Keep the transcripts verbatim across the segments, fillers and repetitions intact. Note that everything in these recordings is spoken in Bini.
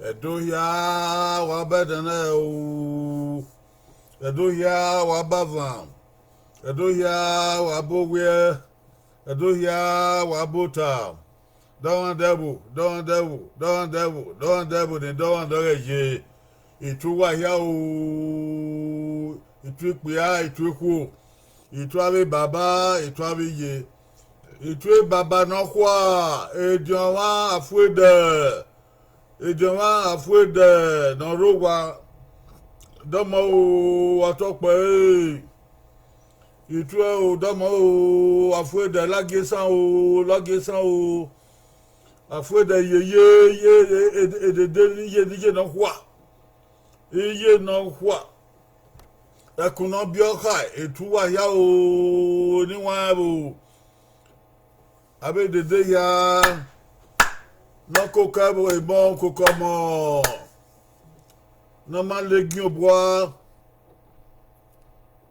Ẹdo hia wa ba ẹdẹnẹrẹ o, Ẹdo hia wa ba avan, Ẹdo hia wa ba owiẹ, Ẹdo hia wa ba ota. Dọmwadẹ ẹvbo, dọmwadẹ ẹvbo, dọmwadẹ ẹvbo, dọmwadẹ ẹvbo ne dọmwadẹ ọghẹ ye. Itu uwa hia o, itu ikpia, itu ikhuo, itu avbe baba, itu avbe iye, itu baba nọkhua, ediọn mwa Afuedẹ, ediọn mwa Afuedẹ ne ọ rre owa, dọmọ o, ọtọkpẹ ẹre. Itu ẹre o, dọmọ o, Afuedẹ, lagie esan o, lagie esan o. Afuedẹ ye, ye, ye, e, e, edede ne iye, ne iye nọkhua. Iye nọkhua. Ẹkun ne ọ biẹ ọ kha, itu uwa hia o, ne I wanrẹn vbo. Avbe edede hia, ne ọ koko ẹvbo emọ, koko ọmọ, ne ọ ma legiẹn obua,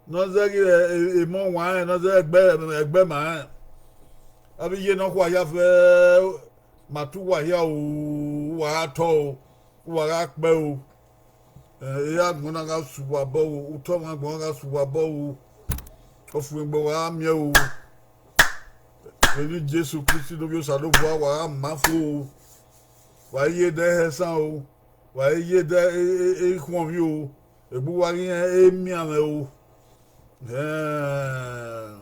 ne ọ zẹghe e, e, emọ wanrẹn, ne ọ zẹghe ẹgbẹ, ẹgbẹ ma rẹn. Avbe iye nọkhua hia fẹ, ma tu uwa hia o, uwa gha tọ o, uwa gha kpẹ o. Eh, ehe agbọn na gha su uwa obọ o, utọ ọmwa agbọn gha su uwa obọ o, ọfumwegbe wa gha miẹn o. Vbene Jesu Kristi ne Ovbi Osanobua, wa gha ma fo o. Wa i ye ẹdẹ hẹ esan o, wa i ye ẹdẹ e, e, e, ikhuọnmwi o. Egbe uwa ghi rẹn emianmwẹ ru. Ẹn,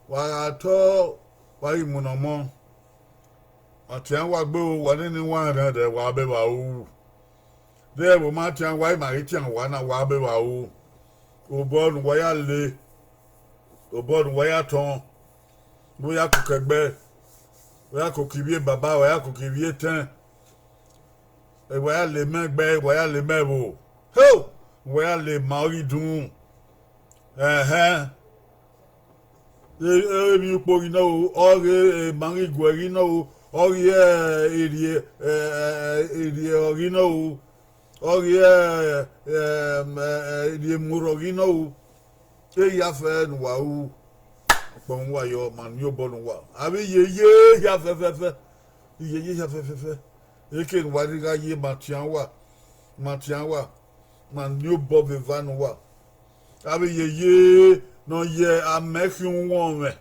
wa gha tọ, wa ghi mu ne ọmọ. Ma tian uwa gbe ru, wa nene iwanrẹn rẹn dẹ, wa be vba ru. De ẹvbo ma tian uwa, ima ghi tian uwa na, wa be vba ru. Obọ ne uwa ya le, obọ ne uwa ya tọn, ne uwa ya koko ẹgbẹ, uwa ya koko ivbi e baba, uwa ya koko ivbi etẹn. Wa ya le mẹ ẹgbẹ, wa ya le mẹ ẹvbo. Ho! Wa ya le ma ọghe idunmwu. Ẹhẹn. E, emwi ukpo ghi nọ ru, ọ ghi, e, ma ghi guẹ ghi nọ ru, ọ ghi, e, errie, e, e, errie ọ ghi nọ ru, ọ ghi, e, e, e, errie emurrọ ghi nọ ru. Ehia fẹfẹ ne uwa ru, ọkpọnmwẹ uwa yọ, ma miẹn obọ ne uwa. Avbe iyeye hia fẹfẹfẹ, iyeye hia fẹfẹfẹ. Eke ne uwa rhirhi gha ye, ma tian uwa, ma tian uwa, ma miẹn obọ vbe eva ne uwa. Avbe iyeye ne ọ ye amẹ khian uwọnmwẹ,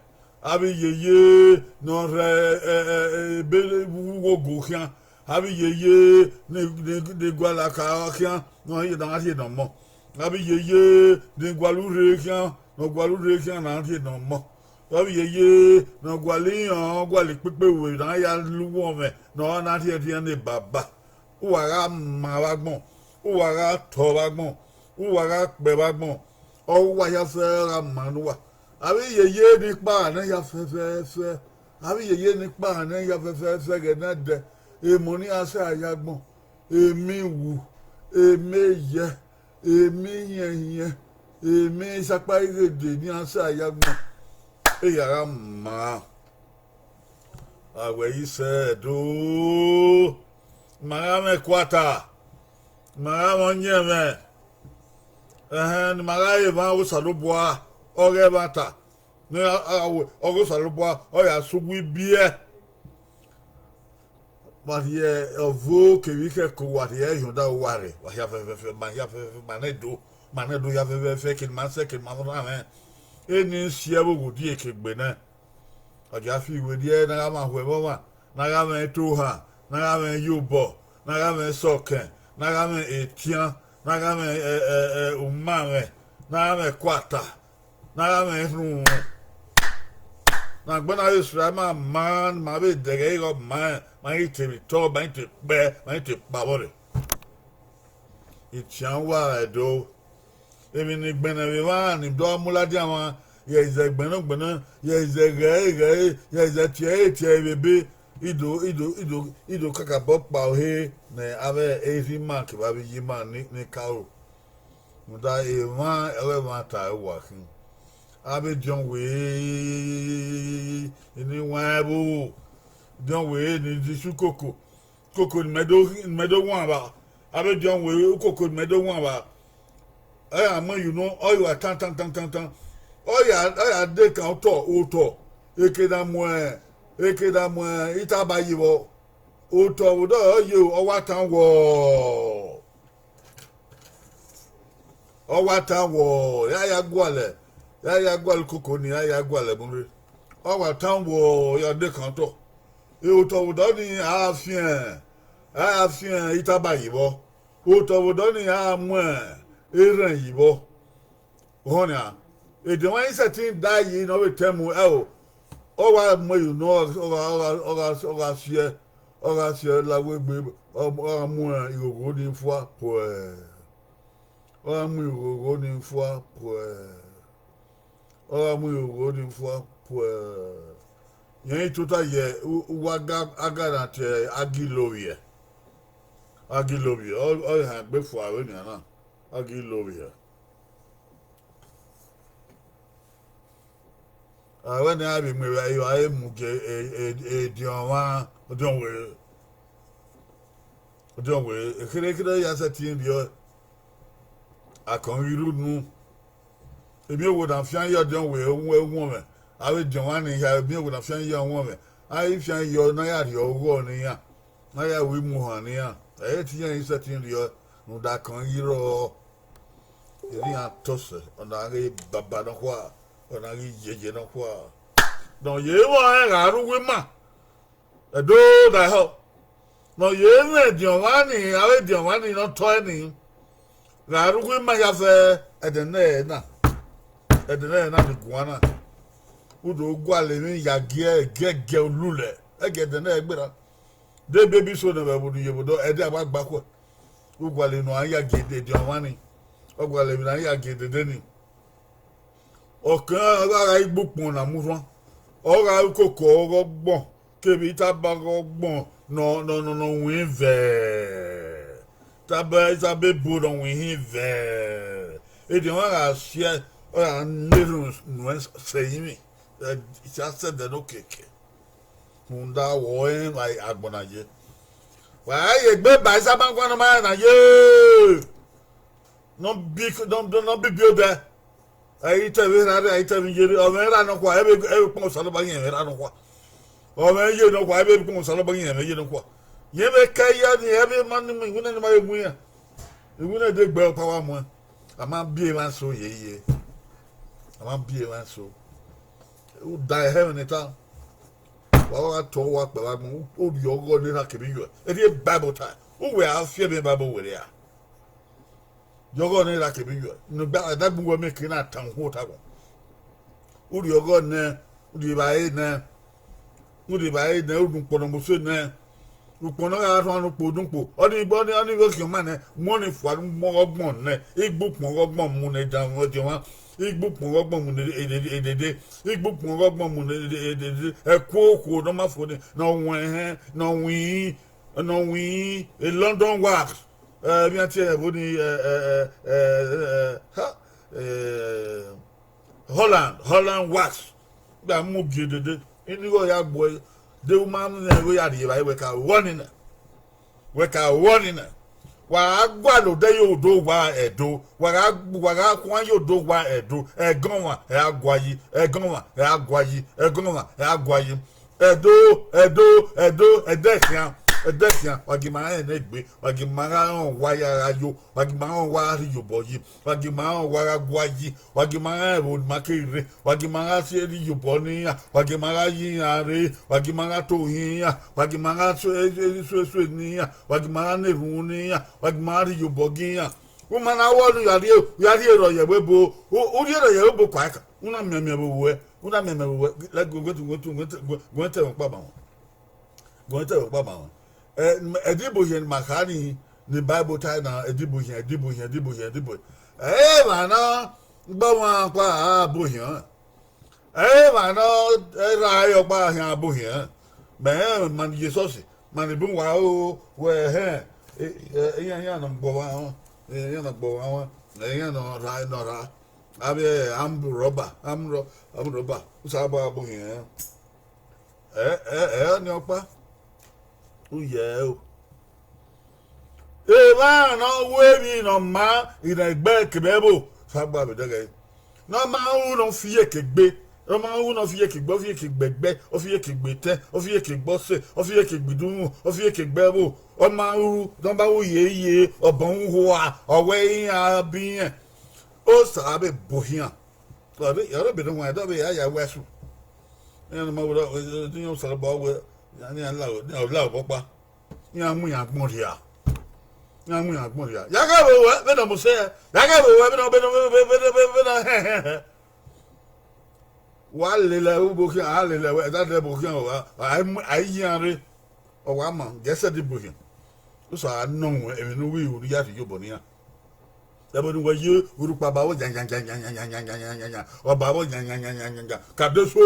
avbe iyeye ne ọ rre, e, e, e, ebe ughogho khian, avbe iyeye ne, ne, ne gualọ aka khian ne ọ rhie ne a rhie ne ọmọ, avbe iyeye ne gualọ urre khian ne ọ gualọ urre khian ne a rhie ne ọmọ, avbe iyeye ne ọ gualọ iran gualọ ikpikpe ru ne a ya la uwọnmwẹ ne ọ na rhie rhie ne baba. Uwa gha ma vbe agbọn, uwa gha tọ vbe agbọn, uwa gha kpẹ vbe agbọn, ọ uwa hia fẹfẹ gha ma ne uwa. Avbe iyeye ni kpa nẹ hia fẹfẹfẹ, avbe iyeye ni kpa nẹ hia fẹfẹfẹ ghẹ na dẹ, emọ ne iran sẹ a ya agbọn, emọ iwu, emọ eyẹ, emọ ihiẹnhiẹn, emọ isakpa ighede ne iran sẹ a ya agbọn, ehia gha ma. A wẹ i sẹ ẹdo, ma gha mwẹ ẹkuata, ma gha mwẹ ọyẹnmwẹ, ẹhẹn, ne ima gha re emwa Osanobua ọghe ẹmwata, ne a, a, ọghe Osanobua ọ ya sẹ uwu ibiẹ. Wa rhie ọvo kevbe ikhẹko, wa rhie ẹre hiọn odaro, wa rre, wa hia fẹfẹfẹ, ma hia fẹfẹfẹ, ma nẹ do, ma nẹ do hia fẹfẹfẹ, eke ne ima sẹ, eke ne ima rhan mwẹ. Eni si ẹvbo gho die ke gbe nẹ. Ọ gia fi werriẹ ne a gha mwẹ aho ẹmwẹ ọmwa, ne a gha mwẹ itohan, ne a gha mwẹ iyobọ, ne a gha mwẹ sọkẹn, ne a gha mwẹ etian, ne a gha mwẹ, ẹ, ẹ, ẹ, umamwẹ, ne a gha mwẹ ẹkuata, ne a gha mwẹ erhunmwu. Ne agbọn na vbe sẹ ima ma, ne ima vbe dẹghẹ ighẹ ọ ma rẹn, ma ghi te vbe otọ, ma ghi te kpẹ, ma ghi te kpavbọ rre. Itian uwa ẹdo. Emwi ne I gbẹnnẹ vbe emwa ni do mu ladian mwa, ye ẹzẹ gbẹnnọ gbẹnnọ, ye ẹzẹ ghẹre ghẹre, ye ẹzẹ tiẹ ẹre tiẹ ẹre vbe ebe, I do, I do, I do, I do kakabọ kpao he ne avbe erha ima kevbe avbe iye ima ni, ni ka ru. Rhunmwuda emwa ọghe ẹmwata uwa khin. Avbe ediọn wẹ ne I wan ẹvbo, ediọn wẹ ne I di si ukoko, ukoko ne imẹ do, ne imẹ do wan vba, avbe ediọn wẹ ukoko ne imẹ do wan vba. Ọ ya mu ẹn ye unu, ọ ya tan tan tan tan tan. Ọ ya, ọ ya dekan otọ, otọ, eke na mu, eke na mu itaba ye vbọ. Otọ vbe odọ ọ ye, ọ wa tan wọọ. Ọ wa tan wọọ, ya ya gualọ, ya ya gualọ ukoko ni, ya ya gualọ mu rre. Ọ wa tan wọọ, ya dekan otọ. Otọ vbe odọ ni a fiẹn, a fiẹn itaba ye vbọ. Otọ vbe odọ ni a mu erhẹn ye vbọ. Ohọn nian, ediọn mwa i sẹtin da yi ne ọ vbe tẹ mu ẹro, ọ wa mu ẹre unu, ọ gha, ọ gha, ọ gha, ọ gha siẹ, ọ gha siẹ la wegbe, ọ gha mu ighogho ni fua puẹ. Ọ gha mu ighogho ni fua puẹ. Ọ gha mu ighogho ni fua puẹ. Rẹn i tota ye uwu aga, aga na tie Agilovbiẹ. Agilovbiẹ, ọ, ọ han egbe fua vbenian na, Agilovbiẹ. A wẹ ne a vbe mu evbare, a i mu gie ediọn mwa, ediọn wẹ, ediọn wẹ, ekherhe kherhe ya sẹtin rriọ, a kọn ghi rre unu. Emiọnmwẹ na fian ye ọdiọn wẹ, uwọnmwẹ, avbe ediọn mwa ni hia, emiọnmwẹ na fian ye ọwọnmwẹ, a i fian ye ne a ya rhie ọghọ ne iran, ne a ya ru imuohan ne iran, ẹ i re te iran i sẹtin rriọ, rhunmwuda a kọn ghi rrọọ. Erha iran tọsẹ, ọ na ghi baba nọkhua, ọ na ghi yeye nọkhua. Ne ọ ye vbe ọnrẹn gha rre uwu ima, ẹdo daehọ. Ne ọ ye mwẹ ediọn mwa ni, avbe ediọn mwa ni ne ọ tọe ni, Gha rre uwu ima hia fẹ, ẹdẹ nẹ na, ẹdẹ nẹ na ni guan na, u do gualọ emwi ya giẹ giẹgiẹ lulẹ, ẹgẹ ẹdẹ nẹ gberra. De baby so nẹ vbe ẹvbo ne u ye vbe odọ, ẹdẹ a wa gba khuẹ. U gualọ emwi ne a ya gie dede ọmwa ni, ọ gualọ emwi ne a ya gie dede ni. Ọ kẹ ọ gha gha igbe ukpọn na mu rhuan, ọ gha ru ukoko ọghọgbọn, kevbe itaba ọghọgbọn nọ nọ nọ nọ win vẹ, taba itaba ebo nọ win hin vẹ. Ediọn gha si ẹe, ọ gha na erhunmwu nuẹn sẹ ẹrinmwi, ẹ, sia sẹdẹ ne okiekie. Rhunmwuda wẹ ọre agbọn na ye. Wa ye egbe ba Isamangua ne ọ ma rẹn na ye. Ne ọ bi, ne ọ, ne ọ bibi odẹ. Ẹ i te ẹmwẹ erha rre, ẹ i te ẹmwẹ iye rre, ọ mwẹ erha nọkhua, ẹ vbe, ẹ vbe ukpọn Osanobua yin ẹmwẹ erha nọkhua. Ọ mwẹ iye nọkhua, ẹ vbe ukpọn Osanobua yin ẹmwẹ iye nọkhua. Rẹn vbe kẹ iye ni, ẹ vbe ma ni iwinna ni ma vbe winna. Iwinna de gbe ọkpa wa muẹn. A ma biẹ emwa eso ye iye. A ma biẹ emwa eso. U da ẹhẹ mwẹ ne ta. Wa gha tọ uwa kpẹ vbe agbọn, u rhie ọghọ ne erha kevbe iyuẹ. Erriọ Bible ta, uwẹ a fi ẹmwẹ Bible werriẹ a. Rhie ọghọ ne erha kevbe iyuẹ. Ne u gba, ẹdẹ agbọn uwẹ miẹn ke na tan uhunmwu ota agbọn. U rhie ọghọ nẹ, u rhie evbare nẹ, u rhie evbare nẹ, u rhie ukpọn ne ọ mose nẹ. Ukpọn ne ọ gha rhuan ne ukpo ne ukpo, ọnii, ọnii, ọnii vbe khian ọma nẹ, mu ọnii fua ne u mu ọghọgbọn nẹ, igbe ukpọn ọghọgbọn mu ne dan mwẹ ọdiọn mwa, igbe ukpọn ọghọgbọn mu ne edede, igbe ukpọn ọghọgbọn mu ne edede, ẹko okhuo ne ọ ma fo ni, ne ọ wọn ẹhẹn, ne ọ wọn irin, ne ọ wọn irin, e London wax, ẹ, emwi a tie ẹvbo ni, ẹ, ẹ, ẹ, ẹ, ẹ, ha, ẹ, Holland, Holland wax, gba mu gie dede, ini igho ya gbuẹ, de u ma mwẹ igho ya rhie evbare, wẹ ka ghọ ni nẹ. Wẹ ka ghọ ni nẹ. Wa gha gualọ odẹ ye odo owa Ẹdo, wa gha, wa gha khuan ye odo owa Ẹdo, ẹgọmwa ẹ a gua yi, ẹgọmwa ẹ a gua yi, ẹgọmwa ẹ a gua yi. Ẹdo, Ẹdo, Ẹdo, ẹdẹ khian, ẹdẹ khian, wa gie ima rẹn ne egbe, wa gie ima gha rẹn owa ya gha yo, wa gie ima rẹn owa gha rhie iyobọ yi, wa gie ima rẹn owa gha gua yi, wa gie ima rẹn ẹvbo ne ima keghi rre, wa gie ima gha si rhie iyobọ ne iran, wa gie ima gha ye iran rre, wa gie ima gha to ohin iran, wa gie ima gha sue, sue, sue ne iran, wa gie ima gha na erhunmwu ne iran, wa gie ima gha rhie iyobọ gie iran. U ma na wẹ ọnii, u ya rhie, u ya rhie rrọọ ye ẹvbo ebo, u, u rhie rrọọ ye ẹvbo ebo kua ẹkan, u na miẹnmiẹn vbe owẹ, u na miẹnmiẹn vbe owẹ, gu ẹn te ẹmwẹ ọkpa ma wọn. Gu ẹn te ẹmwẹ ọkpa ma wọn. Ẹ, ẹdẹ ibuohiẹn ne ima kha nii, ne Bible ta na, ẹdẹ ibuohiẹn, ẹdẹ ibuohiẹn, ẹdẹ ibuohiẹn, ẹdẹ ibuohiẹn. Emwa na gbe ọmwa ọkpa a buohiẹn. Emwa ne ọ ra ẹre ọkpa khian buohiẹn, mẹ rẹn ma ni ye esọsi, ma ni bun wa ro wẹ hẹn, iran, iran nọ gbe ọmwa rẹn, iran nọ gbe ọmwa rẹn, iran nọ ra, nọ ra, avbe armed robber, armed ro-, armed robber, Osanobua buohiẹn rẹn. Ẹ, ẹ, ẹ, ọnii ọkpa. U yẹ o. Emwa ne ọ ru emwi ne ọ maa, irẹn egbe kevbe ẹvbo, Osanobua vbe dẹghẹ. Ne ọ ma ru ne ọ fi iyeke gbe, ne ọ ma ru ne ọ fi iyeke gbe, ọ fi iyeke gbe ẹgbẹ, ọ fi iyeke gbe etẹn, ọ fi iyeke gbe ọse, ọ fi iyeke gbe idunmwu, ọ fi iyeke gbe ẹvbo, ọ ma ru, ne ọ ma ru ye ye, ọbọn uhua, ọ wẹ iran bi irẹn. Osa vbe buohiẹn. Ọ rre, ọ rre ebe ne ọ wan, ẹdẹ ọ vbe ya ya wẹ ẹsu. Iran ne ọ ma wẹ, ne iran Osanobua wẹ, ne iran la, ne iran la obọ ọkpa. Iran mu iran agbọn rhia. Iran mu iran agbọn rhia. Ya ghẹ vbe owẹ vbene ọ mose hẹ. Ya ghẹ vbe owẹ vbene, vbene, vbene, vbene, vbene, hẹn, hẹn, hẹn. Wa lele ẹvbo ebo khian, a lele ẹvbo, ẹdẹ ebo khian, a, a, a i yi iran rre. Ọ wa ma, gẹ sẹ ẹdẹ ebo khian. Osa gha nọ ruẹn emwi ne u ghi ru ne u ya rhie iyobọ ne iran. Ẹvbo ne uwẹ ye, urhukpa ba vbọ yan yan yan yan yan yan yan yan yan yan yan, ọ ba vbọ yan yan yan yan yan yan, ka do so,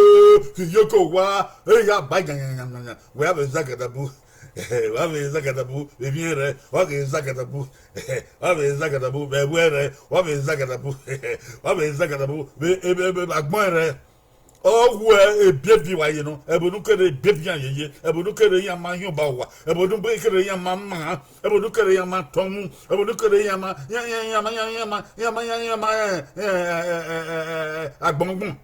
si iyeke owa, e ya ba yan yan yan yan yan, wẹ a vbe zagadabu, wa vbe zagadabu vbe emwi rẹ, wa vbe zagadabu, wa vbe zagadabu vbe ẹvbo rẹ, wa vbe zagadabu, wa vbe zagadabu vbe, vbe, vbe, vbe agbọn rẹ. Ọ wu ebiebi wa ye nọ, ẹvbo ne u kere ebiebi iran yeye, ẹvbo ne u kere iran ma hiọn ba owa, ẹvbo ne u kere iran ma ma, ẹvbo ne u kere iran ma tọn mu, ẹvbo ne u kere iran ma, iran, iran, iran ma, iran, iran ma, iran ma, iran, iran ma, ẹ, ẹ, ẹ, agbọn gbọn.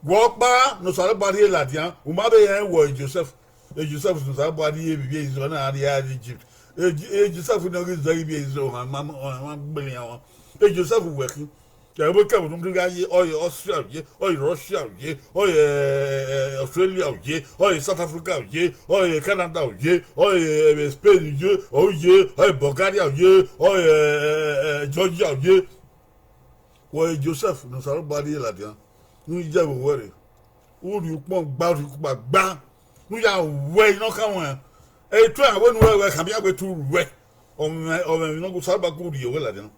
Wẹ ọkpa ne Osanobua rhie ladian, u ma vbe rẹn wọ Josẹf, Josẹf ne Osanobua rhie vbe ivbi Izọ na rrie Ijipt. Josẹf ne ọ ghi zẹ ivbi Izọ, ọmwa, ọmwa gbele iran. Josẹf wẹ khin. Ẹvbo kẹvbo ne u gha ye, ọ ye Austria ye, ọ ye Russia ye, ọ ye, eh, Australia ye, ọ ye South Africa ye, ọ ye Canada ye, ọ ye, eh, Spain ye, ọ ye, ọ ye Bulgaria ye, ọ ye, eh, eh, Georgia ye. Wẹ Joseph ne Osanobua rhie ladian, ne u ye vbe owẹ rre. U rhie ukpọn gba, u rhie ukpọn gba, ne u ya wẹ inọkhan ruẹn. Eto iran wẹ ne u rẹn wẹ khama iran wẹ te u ruẹ. Ọmwẹ, ọmwẹ emwi ne Osanobua gu rhie wẹ ladian.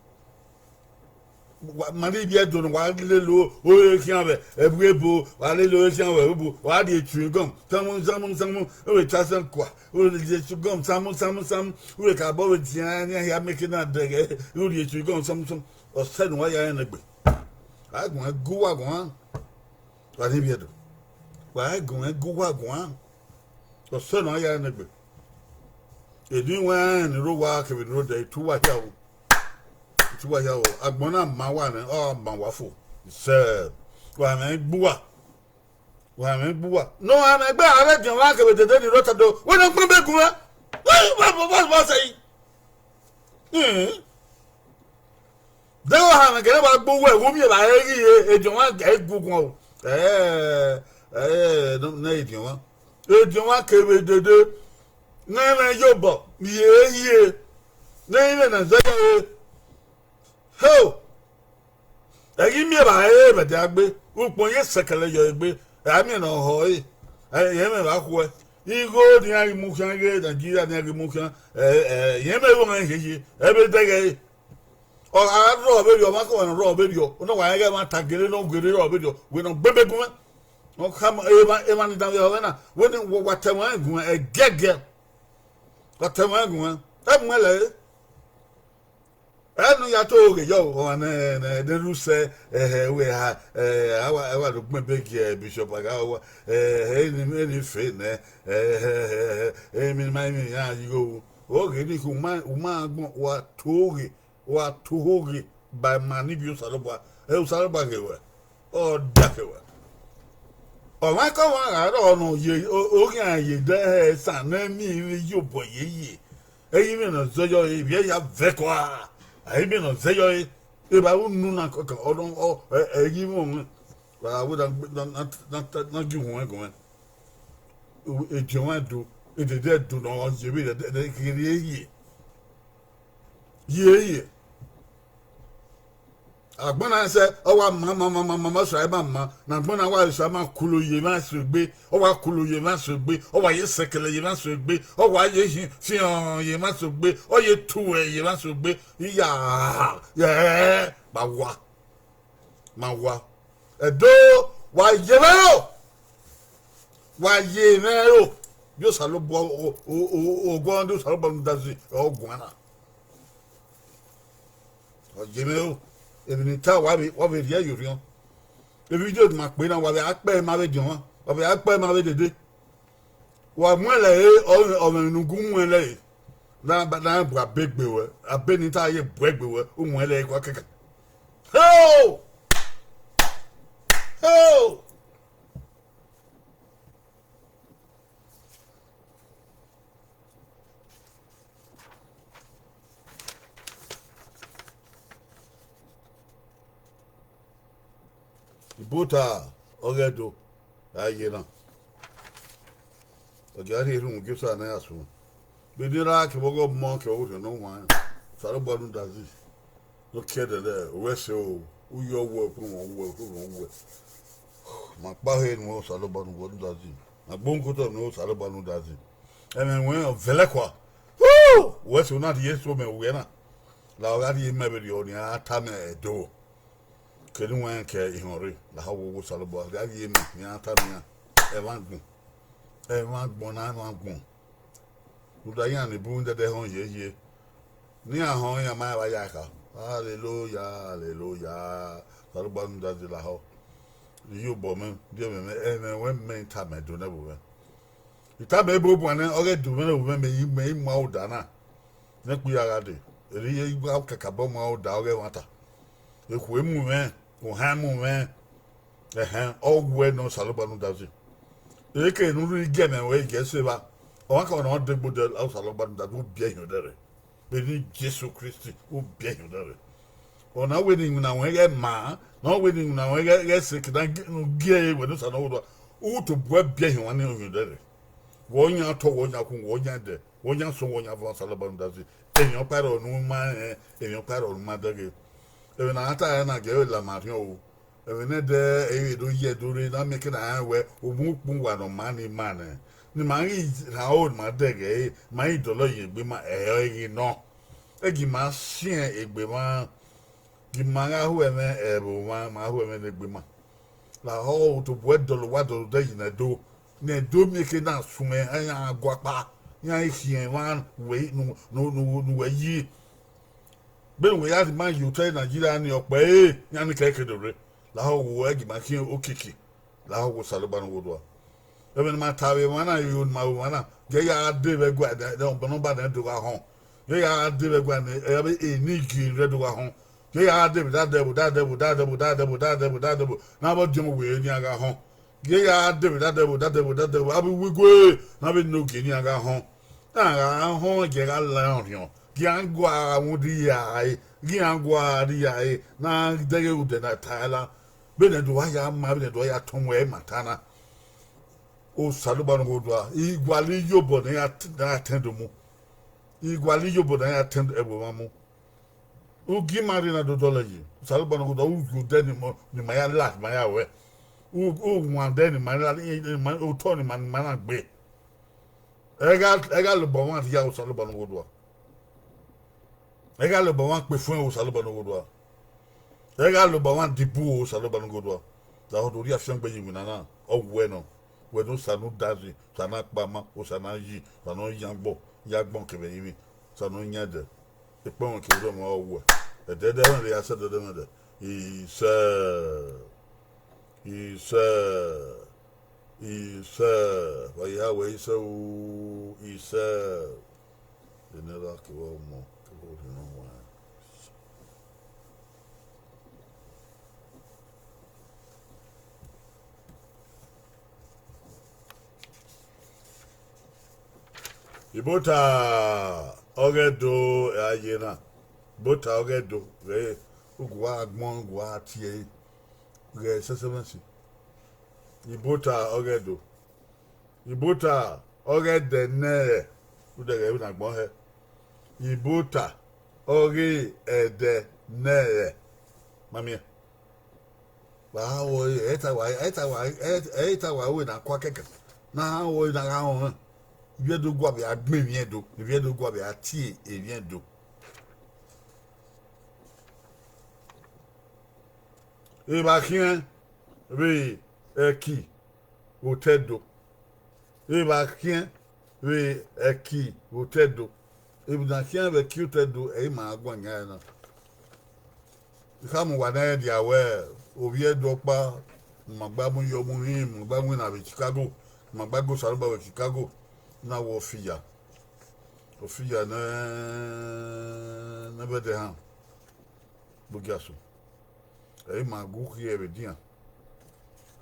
Wa, ma ne ivbi Ẹdo nọ, wa lele ore khian vbe ẹvbo ebo, wa lele ore khian vbe ẹvbo ebo, wa rhie chewing gum, samu, samu, samu, u vbe ta sẹ kua, u vbe rhie chewing gum, samu, samu, samu, u vbe ka bọ vbe dian, ne iran hia make na dẹghẹ, u rhie chewing gum, samu, samu. Ọsẹ ne uwa ya rẹn nẹgbe. A gu ẹn gu uwa guan. Wa ne ivbi Ẹdo. Wa gu ẹn gu uwa guan. Ọsẹ ne uwa ya rẹn nẹgbe. Eni wẹ rẹn ni rre owa kevbe ni rre odẹ, I tu uwa hia o. I tu uwa hia o. Agbọn na ma uwa nẹ, ọ ma uwa fo. Sẹ, wa mwẹ gbe uwa. Wa mwẹ gbe uwa. Ne ọ gha mwẹ gbe a rre ediọn mwa kevbe dede ni rre otọ do. Wẹ ne ọ gbẹn be gun mwẹ. Wẹ, wẹ, wẹ, wẹ, wẹ sẹ yi. Hmm. Deghẹ ohanmwẹ gẹdẹ wa gbe uwu ẹvbo miẹn evbare ghi re, ediọn mwa gu guan o. Ẹ, ẹ, ne ediọn mwa. Ediọn mwa kevbe dede, ne ẹmwẹ ye obọ, ye hie, ne ivbi na zẹ ye re. Ho! Ẹ ghi miẹn evbare vbe ẹdẹ agbe, ukpọn ye sẹkẹlẹ yọ egbe, ẹ a miẹn ne ọ họ ẹre, ẹ, ẹmwẹ vbe a khuẹ. Igho ne iran ghi mu khian, ighe Nigeria ne iran ghi mu khian, ẹ, ẹ, ẹmwẹ vbe ọmwa hie ye, ẹ vbe dẹghe ẹre. Ọ gha rrọọ vberriọ, ọmwa kọmwa ne ọ rrọọ vberriọ, ne ọ wa rẹn ighẹ ẹmwata gele ne ọ gele rrọọ vberriọ, wẹ ne ọ gbẹn be gun mwẹ. Ọ khama, emwa, emwa ni danmwehọ mwẹ na, wẹ ne wa, wa ta ẹmwẹ gun mwẹ, ẹgiẹgiẹ. Wa ta ẹmwẹ gun mwẹ, ẹ mu ẹn lẹre. Ẹ ne u ya to ghe yọ, ọmwa ne, ne, ne rre usẹ, ẹhẹ, wẹ ha, ẹ, a wa, a wa do gbẹn be gie Bishop Agha, wa, ẹ, eni, eni fe nẹ, ẹ, ẹ, ẹ, ẹ, emwi ma, emwi iran yi igho ru. Oghe ni khin, u ma, u ma agbọn, wa to ghe, wa to ghe ba ima ne ivbi Osanobua, ẹ, Osanobua ghe wẹ, ọ da ke wẹ. Ọmwa ke ọmwa gha rrọọ ne ọ ye, o, oghian ye dẹhẹ ẹsan ne ẹ miẹn emwi ye obọ yeye. Ẹ i mwẹ ne ọ zẹ yọ re, ivbi ẹre ya vẹ kua, ẹ i mwẹ ne ọ zẹ yọ re, evba unu na kọkọ, ọ, ọ, ẹ, ẹ i mwẹ ọmwẹ, wa wẹ na, na, na, na, na gie uhunmwu ẹguọnmwẹ. Ediọn mwa do, edede Ẹdo ne ọ ye vberriọ, ẹdẹ, ẹdẹ, kherhe ye. Ye ye. Agbọn na sẹ, ọ wa ma, ma, ma, ma, ma, ma, sẹ ma ma, ne agbọn na wa sẹ ma kulo ye emwa so egbe, ọ wa kulo ye emwa so egbe, ọ wa ye sẹkẹlẹ ye emwa so egbe, ọ wa ye hi-, fiọn ye emwa so egbe, ọ ye tuẹ ye emwa so egbe, iya, yẹ, ma wa, ma wa. Ẹdo, wa ye mwẹ ro, wa ye mwẹ ro, bi Osanobua, o, o, o, o, oguọmwadia Osanobua ne u da zẹ, ọ guan na. Ọ ye mwẹ ro, emwi ne I ta, wa vbe, wa vbe rhie ye orhiọn. Evidio ne ima kpe na, wa vbe a kpẹ ima vbe ediọn mwa, wa vbe a kpẹ ima vbe dede. Wa muẹn lẹre, ọ, ọ mwẹ ne u gu muẹn lẹre. Na, na bu abe gbe wẹ, abe ne I ta ye bu ẹgbe wẹ, u muẹn lẹre kua kẹkan. Ho! Ho! Ibota ọghe Ẹdo, a ye na. Ọ gia rhie erhunmwu Jesu ne a ya suẹn. Vbene I ra kevbe ọghe ọmọ kevbe ọghe orhiọn ne ọ wan, Osanobua ne u da zẹ. Ne ọ kie ẹdẹdẹ, owẹ ẹse o, u yọ wẹ, ukpọn wẹ, ukpọn wẹ. Ma kpa he nuẹn Osanobua ne u da zẹ. Ma gbe uhunmwu ke otọ nuẹn Osanobua ne u da zẹ. Ẹmwẹ ruẹn ọ vẹlẹ kua. Hu! Owẹ ẹse na rhie eso mẹ wẹ na. La ọ gha rhie mẹ vberriọ, ọni a ta mẹ Ẹdo. Kere uwẹ rẹn ke ihọn rre, lahọ wo wo Osanobua, gha rhie mẹ, ne iran ta mẹ iran. Ẹmwẹ agbọn, ẹmwẹ agbọn na, ẹmwẹ agbọn. Rhunmwuda iran ni bun dẹdẹ họn yeye. Ne iran họn, iran ma vba ya kha. Aleloya, aleloya. Osanobua ne u da zẹ lahọ. Iyobọ mwẹ, die mwẹ, ẹmwẹ ruẹn mẹ I ta mẹ do nẹ vbe mwẹ. I ta mẹ ebo buan nẹ, ọghe do mwẹ ne ovbi mwẹ, mẹ i, mẹ i mu aro da na. Ne ẹkpo ya gha dee, erriọ iye I gha kakabọ mu aro da ọghe ẹmwata. Ekhue mu mwẹ, ohan mu mwẹ, ẹhẹn, ọ wẹ ne Osanobua ne u da zẹ. Eke ne u rhirhi gie ẹmwẹ ruẹ gie ẹse evba, ọmwa kọmwa ne ọ degbe odẹ, Osanobua ne u da zẹ, u biẹ hin odẹ rre. Vbe eni Jesu Kristi, u biẹ hin odẹ rre. Ọna wẹ ne iwinna ruẹn ghẹ ma, ne ọ wẹ ne iwinna ruẹn ghẹ, ghẹ sẹ ke ne a gie ẹre wẹ ne Osanobua. U tobọ ẹre biẹ hin ọmwa ni ohiẹn odẹ rre. Wẹ ọ yan otọ, wẹ ọ yan okhuo, wẹ ọ yan ẹdẹ, wẹ ọ yan asọn, wẹ ọ yan avọn, Osanobua rhunmwuda zẹ. Emwi ọkpa rrọọ ne u ma rẹn, emwi ọkpa rrọọ ne u ma dẹghe. Ẹmwẹ ne a ta ẹre na gie ẹre la ma rhiọn o. Ẹmwẹ ne ẹdẹ ẹre do ye ẹdẹ rre, ne a miẹn ke na rẹn wẹ, u mu ukpọn uwa ne ọ ma ne ima nẹ. Ne ima ghi rhan aro ne ima dẹghe ẹre, ma ghi dọlọ ye egbe ima, ẹre ọ ghi nọ. Ẹ gie ima siẹn egbe mwa, gie ima gha ho ẹmwẹ ẹvbo mwa, ma ho ẹmwẹ ne egbe ima. Lahọ, u tobọ ẹre dọlọ, wa dọlọ odẹ yi ne Ẹdo, ne Ẹdo miẹn ke na suẹn, iran gha guakpa, iran ghi khian emwa ne uwẹ, ne, ne, ne, ne uwẹ yi. Vbene uwẹ ya rhie ima ye otọ Nigeria ni, ọkpẹ ẹre, iran ni kẹkẹ do rre. Lahọ, wẹ gie ima khian okiekie. Lahọ, wẹ Osanobua ne owa odua. Ẹmwẹ ne ima ta vbe emwa na, iro ne ima ru emwa na, gie ya gha dee vbe ẹguae, ne, ne, ne ọba nẹ do gha họn. Gie ya gha dee vbe ẹguae ne, ẹ, eni gie rẹ do gha họn. Gie ya gha dee vbe dadẹvbo, dadẹvbo, dadẹvbo, dadẹvbo, dadẹvbo, dadẹvbo, ne avbe ọdiọn wẹ ne iran gha họn. Gie ya gha dee vbe dadẹvbo, dadẹvbo, dadẹvbo, avbe uwu igue, ne avbe enogie ne iran gha họn. Iran gha họn, gie gha la iran orhiọn, gie iran gua gha mwẹ udi ya re, gie iran gua rri ya re, ne a dẹghe udẹ na ta ẹre la. Vbene do wa ya ma, vbene do wa ya tọn wẹ ima ta na. Osanobua ne owa odua, igualọ iyobọ ne iran t-, ne iran tẹn do mu. Igualọ iyobọ ne iran tẹn ẹvbo emwa mu. Ugi ima rre na do dọlọ yi, Osanobua ne owa odua, u yu odẹ ne ima, ne ima ya la, ne ima ya ruẹ. U, u wan odẹ ne ima la, ne ima, otọ ne ima, ne ima na gbe. Ẹ gha, ẹ gha lobọ mwa rhia, Osanobua ne owa odua. Ẹ gha lobọ mwa kpe efuẹn, Osanobua ne owa odua. Ẹ gha lobọ mwa dibu, Osanobua ne owa odua. Lahọ, do rhie afiangbe ye iwinna na, ọ wẹ nọ. Wẹ ne Osa ne u da zẹ, Osa ne a kpa ma, Osa ne a yi, Osa ne ọ yan agbọn, yan agbọn kevbe ẹrinmwi, Osa ne ọ yan ẹdẹ. Ekpọnmwẹ kevbe erha ọmwa ọ wẹ. Ẹdẹdẹ ẹmwẹ ya sẹ ẹdẹdẹ ẹmwẹ dẹ. Isẹ. Isẹ. Isẹ. Wa ya wẹ isẹ o. Isẹ. Ene ra kevbe ọmọ, kevbe orhiọn wa. Ibota ọghe Ẹdo, ẹ a ye na. Ibota ọghe Ẹdo, ghẹ ugu a gbọn, ugu a tie ẹre, ghẹ sẹsẹmwẹsi. Ibota ọghe Ẹdo. Ibota ọghe ẹdẹ nẹrẹ, udẹghẹ vbe ne agbọn hẹ. Ibota ọghe ẹdẹ nẹrẹ. Ma miẹn. Wa ha wọ ẹre, ẹ i ta wa, ẹ i ta wa, ẹ i ta wa wẹ ne a kua kẹkẹ. Ne a ha wọ ẹre ne a gha họn. Ivbi Ẹdo gua vbe a gbẹn emwi Ẹdo, ivbi Ẹdo gua vbe a tie emwi Ẹdo. Evba khian vbe ẹki vbe otọ Ẹdo. Evba khian vbe ẹki vbe otọ Ẹdo. Emwi ne a khian vbe ẹki otọ Ẹdo, ẹ i ma guan yan ẹre na. I khama uwa ne a dia wẹ, ovbi Ẹdo ọkpa, ne ima gba mu yọ mu hin, ne ima gba winna vbe Chicago, ne ima gba go Osanobua vbe Chicago, na wẹ ọ fi ya. Ọ fi ya ne, ne vbe ẹdẹ han. Gbe ogiaso. Ẹ i ma gu khiẹ vbe edian.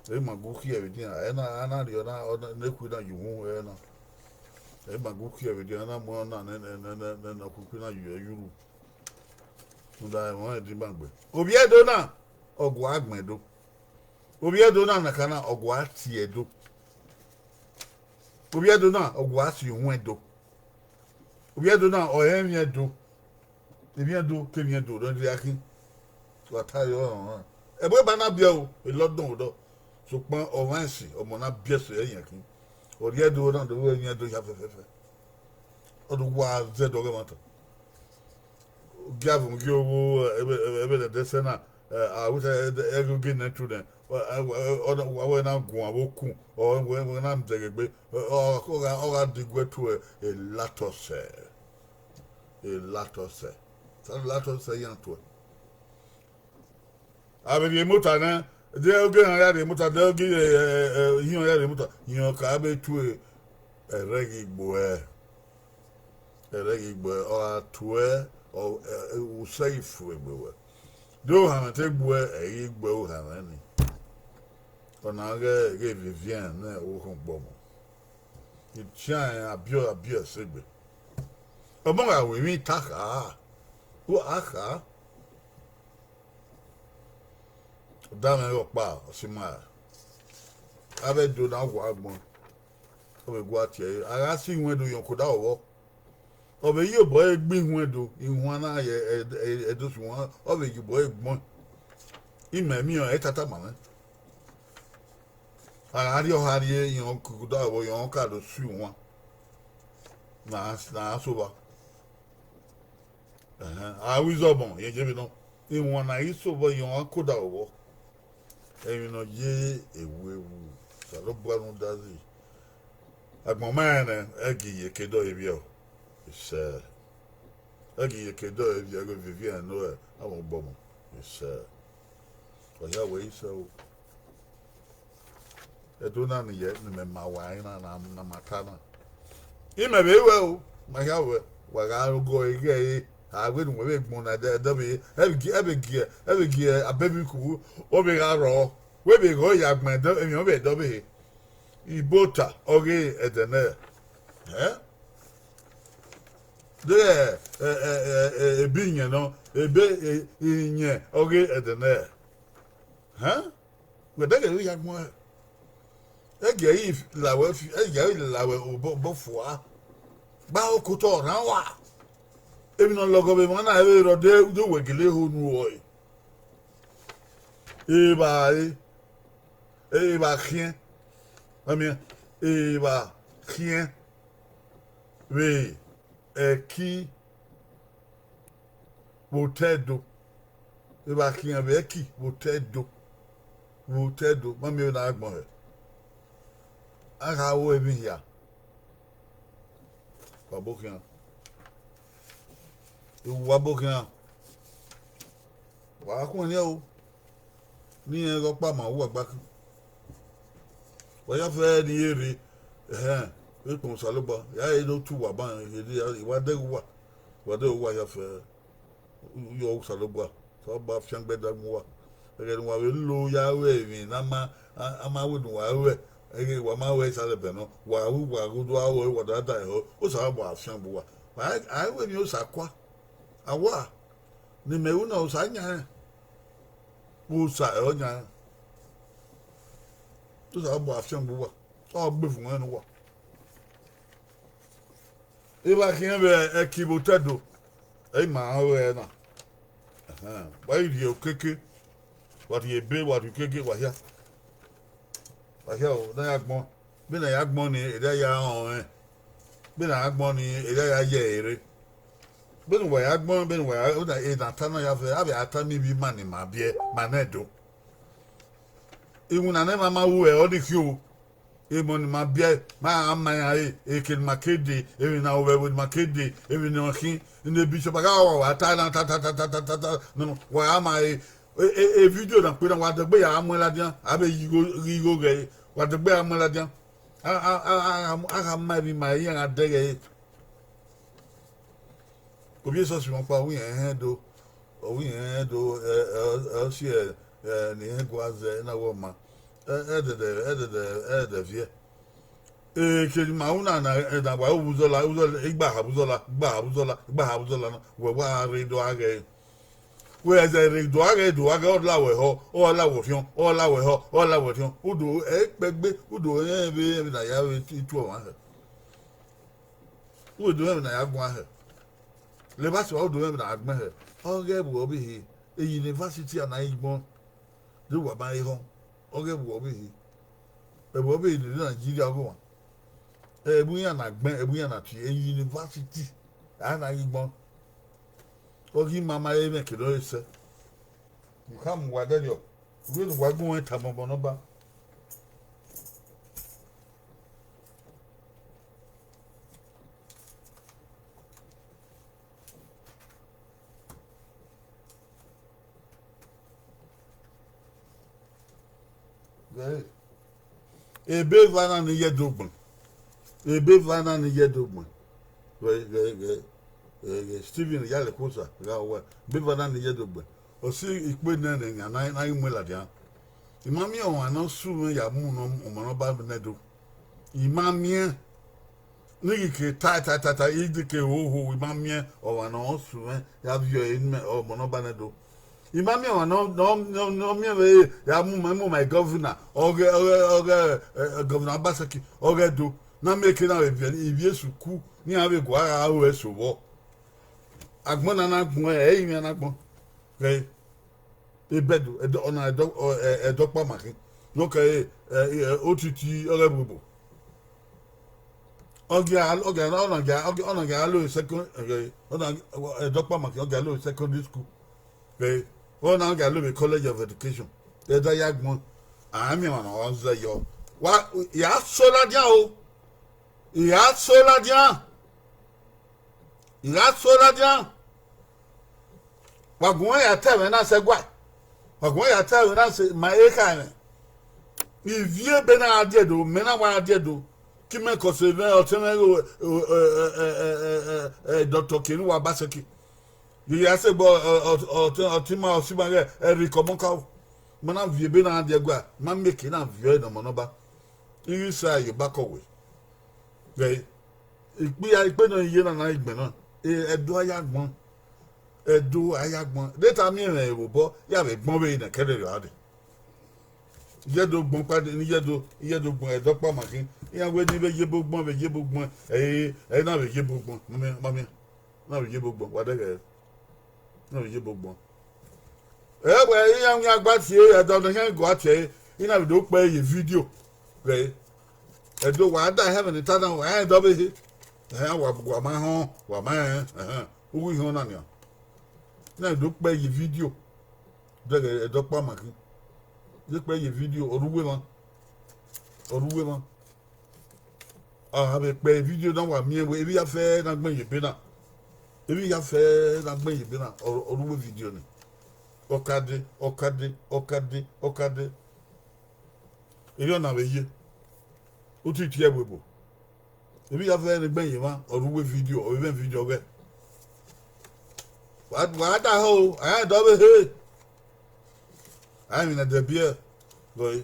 Ẹ i ma gu khiẹ vbe edian. Ẹ na, a na rhie ọna, ọna, ne ekhui na ye uhunmwu ẹre na. Ẹ i ma gu khiẹ vbe edian, a na mu ọna ne, ne, ne, ne, ne, ne ọkhuikhui na ye ẹre yuru. Rhunmwuda ẹmwẹ ọnrẹn di ima gbe. Ovbi Ẹdo na, ọ gua gbẹn do. Ovbi Ẹdo na, na ka na, ọ gua tie do. Ovbi Ẹdo na, ọ gua si uhunmwu Ẹdo. Ovbi Ẹdo na, ọ rẹn emwi Ẹdo. Emwi Ẹdo, ke emwi Ẹdo, rẹn dia khin. Wa ta yọ, họn, họn. Ẹbọ eba na biẹ o, elọdọn odọ. Sokpan ọmwa ẹse, ọmọ na biẹ ẹse ẹyẹn khin. Ọ rhie Ẹdo na, do vbe emwi Ẹdo hia fẹfẹfẹ. Ọ do wa zẹ ẹdẹ ọghe ẹmwata. Gie avbe gie ogho, ẹ, ẹ, ẹ, ẹvbe ẹdẹ sẹ na, ẹ, a wẹ te ẹghogie nẹ tu nẹ, wa wẹ na guan vbe okun, ọ wẹ na dẹghe egbe, ọ, ọ, ọ gha, ọ gha diguẹ tuẹ, elatọsẹ, elatọsẹ, elatọsẹ iran tuẹ. A vbe rhie emota nẹ, de oge iran ya rhie emota, de oge, ẹ, ẹ, ẹ, iran ya rhie emota, iran ka vbe tue ẹrẹghe igbo ẹre. Ẹrẹghe igbo ẹre, ọ gha tuẹ, ọ, ẹ, ẹ, usẹ ghi fu egbe wẹ. De ohanmwẹ te gbuẹ, ẹ i ghi gbuẹ ohanmwẹ ni. Ọna ghẹ, ghẹ viviẹn ne okhọn gbe ọmọ. Itian abiọ, abiọ ẹse egbe. Ọmọ gha ru emwi ta kha, u a kha. Ọdamwẹ ọkpa, ọ si ma. Avbe Ẹdo na wa agbọn, ọ vbe gua tie ẹre, a gha si iwẹn do yọn koda vbọ. Ọ vbe ye obọ ẹre gbe iwẹn do, iwẹn na ye Ẹdo si wan, ọ vbe ye obọ ẹre gbọn. Imẹ miẹn ọnrẹn tata ma mwẹ. A gha rrie ọha rrie, irẹn koda vbọ, irẹn ka do su iwan. Na, na so vba. Ẹhẹn, a ru izọbọn, irẹn ye vbe nọ. Iwan na i so vbọ, irẹn koda vbọ. Emwi ne ọ ye ewu ewu, Osanobua rhunmwuda zẹ. Agbọn ma rẹn nẹ, ẹi gie iyeke dọe vbiẹ o. Isẹ. Ẹi gie iyeke dọe vbiẹ, ẹghe vivi ẹn nẹ avbe ọgbọmọ. Isẹ. Ọ hia wẹ isẹ o. Ẹdo na ne imẹ ma wa ẹre na, na, na ma ta na. Imẹ vbe ruẹ o, ma hia ruẹ, wa gha gọ ẹghẹ ẹre, a wẹ ne uwẹ vbe gbọn na, ẹdẹ, ẹdẹ vbe, ẹ vbe gie, ẹ vbe gie, ẹ vbe gie abẹmwikhuo, ọ vbe gha rrọọ, wẹ vbe ghe ya gbẹn ẹdẹ, emwi ọ vbe ẹdẹ ọvbehe. Ibota ọghe ẹdẹ nẹ, ẹ? De, ẹ, ẹ, ẹ, ẹ, ebe iyẹn nọ, ebe, ẹ, iyẹn ọghe ẹdẹ nẹ, ẹ? Wẹ dẹghe vbe ya gbọn ẹre. Ẹgie ẹre i la wẹ fi, ẹgie ẹre i la wẹ obọ, obọ fua. Gba okotọ rhan wa. Emwi ne ọ lọghọ vbe emwa na, ẹvbo rre ọ de, de uwẹ gele ho unu ruẹ. Evba re, evba khiẹn, ma miẹn, evba khiẹn vbe ẹki vbe otọ Ẹdo, evba khian vbe ẹki vbe otọ Ẹdo, vbe otọ Ẹdo, ma miẹn vbene a gbọn hẹ. A gha ru emwi hia, wa bo khian, wa bo khian, wa khuẹnniẹn o. Ne irẹn ghe ọkpa ma uwa gba khin. Wa ya fẹ ne irẹn rre, ẹhẹn, vbe kpọnmwẹ Osanobua, ya re ne otu uwa ban, wa dẹghe uwa, wa dẹghe uwa ya fẹ, u yọ Osanobua, Osanobua fiangbe da mu uwa. Ẹghẹ ne uwa vbe lo ya ru emwi ne a ma, a, a ma wẹ ne uwa ruẹ, ẹghẹ wa ma ruẹ isalẹ ẹbẹ nọ, wa ru, wa gho do aro ẹre, wa da da ẹre, Osanobua fiangbe uwa. A, a ru emwi Osa kua, a wa, ne imẹ ru na Osa yan rẹn, Osa ẹre ọ yan rẹn. Osanobua fiangbe uwa, ọ gbe vun ẹn ne uwa. Evba khian vbe ẹki vbe otọ Ẹdo, ẹ i ma rẹn ọghe ẹre na. Ẹhẹn, wa i rhie okeke, wa rhie ebe, wa rhie okeke, wa hia. Wa hia o, ne a ya gbọn, vbene a ya gbọn ni, erriọ a ya rẹn ọnrẹn. Vbene a ya gbọn ni, erriọ a ya ye ẹre rre. Vbene uwa ya gbọn, vbene uwa ya, ena ta na ya fẹ, a vbe a ta miẹn ivbi ima ne ima biẹ, ma nẹ do. Iwinna ne ma ma ru ẹre, ọ ni khin o. Emọ ne ima biẹ, ma gha ma iran re, eke ne ima ke dee, emwi ne a ru vbe ẹvbo ne ima ke dee, emwi ne ọ khin, ne bishop a gha wa, wa ta na, ta, ta, ta, ta, ta, ta, ta, nọ, wa gha ma re, e, e, e vidio na kpe na, wa dẹgbe ya gha muẹn ladian, a vbe ghi igho, ghi igho ghẹ re, wa dẹgbe ya gha muẹn ladian. A, a, a, a, a gha ma emwi ima, iran gha dẹghe re. Ovbi esọsi mwẹ ọkpa, ọ wẹ irẹn hẹn do, ọ wẹ irẹn hẹn do, ẹ, ẹ, ọ si, ẹ, ẹ, ne irẹn gua zẹ na wẹ ọma. Ẹ, ẹdẹdẹ, ẹdẹdẹ, ẹdẹdẹ viẹ. Eke ne ima ru na, na, na wa ru vbe uzọla, uzọla, igbaha vbe uzọla, igbaha vbe uzọla, igbaha vbe uzọla na, wẹ wa rre do a ghẹ. Wẹ zẹ rre do a ghẹ, do a ghẹ, ọ la wẹ họ, ọ la wẹ orhiọn, ọ la wẹ họ, ọ la wẹ orhiọn. Udo ẹ i kpẹgbe, udo rẹn vbe, vbe na ya vbe tu ọmwa hẹ. Uwẹ do mwẹ emwi ne a ya guan hẹ. Levba sẹ uwa do mwẹ emwi ne a ya gbẹn hẹ. Ọghe ẹvbo ọvbehe, e university a na ghi gbọn, de uwa ma he họn. Ọghe ẹvbo ọvbehe, ẹvbo ọvbehe ne Nigeria ọghe ọmwa. Ẹvbo iran na gbẹn, ẹvbo iran na tie university, a na ghi gbọn. Ọ ghi ma ma re mwẹ kere ọre sẹ. U khama uwa dẹrriọ, u wẹ ne uwa gu mwẹ tama ọmọ ne ọ ba. Ebe eva na ni ye do gbọn, ebe eva na ni ye do gbọn, ghẹ, ghẹ, ghẹ, ghẹ, ghẹ Stephen Iyalẹkuosa gha wẹ, ebe eva na ni ye do gbọn, ọ si ikpe nẹ ne iran na, na ghi mu ladian. I ma miẹn ọmwa ne ọ sunu ya mu ne ọmọ ne ọ ba nẹ do. I ma miẹn. Ne I ghi ke tae, tae, tae, tae, I ghi ke ho, ho, I ma miẹn ọmwa ne ọ sunu ya viọ ẹre ne ọmọ ne ọ ba nẹ do. I ma miẹn ọmwa ne ọ, ne ọ, ne ọ, ne ọ miẹn vbe ya mu ma, mu ma governor, ọghe, ọghe, ọghe, eh, governor Obaseki, ọghe Ẹdo, ne a miẹn eke na vbe viẹ ivbi esuku ne iran vbe gua gha ru ẹse vbọ. Agbọn na na gbọn, ẹ i mwẹ na gbọn. Ghẹ, Ebedo, Ẹdo, ọna Ẹdo, ọ, ẹ, Ẹdo ọkpa ma khin. Ne ọ kẹ, ẹ, ẹ, otiti ọghe ẹvbo ebo. Ọ gia, ọ gia, ọna gia, ọ gia, ọna gia lo second, ẹ, ọna, Ẹdo ọkpa ma khin, ọ gia lo secondary school. Ghẹ, ọna ọ gia lo vbe College of Education. Ẹdẹ ya gbọn, a miẹn ọmwa ne ọ zẹ yọ. Wa, ya so ladian o. Ya so ladian. Ya so ladian. Wa gu mwẹ ya ta ẹmwẹ na sẹ ẹguae. Wa gu mwẹ ya ta ẹmwẹ na sẹ ma ekhaẹmwẹ. Ivie ebe na gha die do, mẹ na wa gha die do. Ke imẹ kọse mwẹ, ọtẹn mwẹ, doctor Kenny Obaseki. Ye ya sẹ egbe, ọ, ọ, ọ, ọtẹn ma, ọtẹn ma ghẹ, Eric Ọmọkaro. Ma na viọ ebe na gha die ẹguae, ma miẹn eke na viọ ẹre ne ọmọ ne ọba. I ghi sa ye obakọ we. Ghẹ, ikpia, ikpe ne ọ ye na na igbẹn na, e, Ẹdo a ya gbọn, Ẹdo a ya gbọn. De te a miẹn mwẹ vbe obọ, ya vbe gbọn vbe ne kẹrẹrẹ a dee. Iye do gbọn kpa de, iye do, iye do gbọn, Ẹdo ọkpa ma khin. Iran wẹ ne I vbe ye ebo gbọn, vbe ye ebo gbọn, ẹ, ẹ na vbe ye ebo gbọn, ma miẹn, ma miẹn. Na vbe ye ebo gbọn, wa dẹghẹ, na vbe ye ebo gbọn. Ẹ wẹ, iran wian gba tie, Ẹdo ne khian gua tie, I na vbe do kpẹ ye video. Ghẹ, Ẹdo wa da hẹ ẹmwẹ ne I ta na, wa rẹn dọ vbe he. Ẹhẹn, wa, wa ma họn, wa ma rẹn, ẹhẹn, u ghi họn na nian. Na do kpẹ ye video. Dẹghẹ Ẹdo ọkpa ma khin. Ye kpẹ ye video, ọ rre uwu emwa. Ọ rre uwu emwa. A vbe kpẹ video na, wa miẹn wẹ, emwi hia fẹ na gbẹn ye ebe na. Emwi hia fẹ na gbẹn ye ebe na, ọ, ọ rre uwu video ni. Ọ ka dee, ọ ka dee, ọ ka dee, ọ ka dee. Erriọ na vbe ye. U ti tie ẹvbo ebo. Emwi hia fẹ ne gbẹn ye emwa, ọ rre uwu video, ọ vbe mwẹ video ọghẹ. Wa, wa da hẹ o, a rẹn dọ vbe he. A rẹn emwi ne ẹdẹ biẹ, gọe,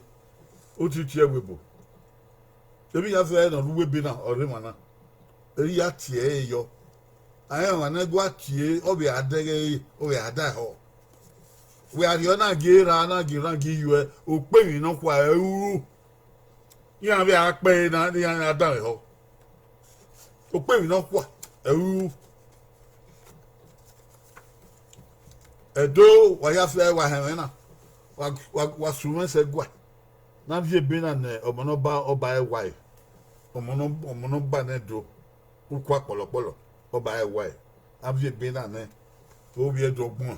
u ti tie ẹvbo ebo. Emwi hia fẹ ne ọ rre uwu ebe na, ọ rre emwa na. Erriọ a tie ẹre yọ. A rẹn ọmwa ne gua tie, ọ vbe a dẹghẹ ẹre, ọ vbe a da hẹ ọ. Wẹ a rhie ọna gie ra, na gie ra gie yuẹ, okpemwi nọkhua ẹre u ru. Iran vbe a kpẹ ẹre na, iran na danmwehọ. Okpemwi nọkhua ẹre u ru. Ẹdo, wa ya fẹ wa hẹ ẹmwẹ na, wa, wa, wa sunu ẹsẹ gua. Ne a viọ ebe na ne ọmọ ne ọba, ọba ẹwae, ọmọ ne, ọmọ ne ọba ne Ẹdo, ukua kpọlọkpọlọ, ọba ẹwae, a viọ ebe na nẹ, ovbi Ẹdo ọgbọn.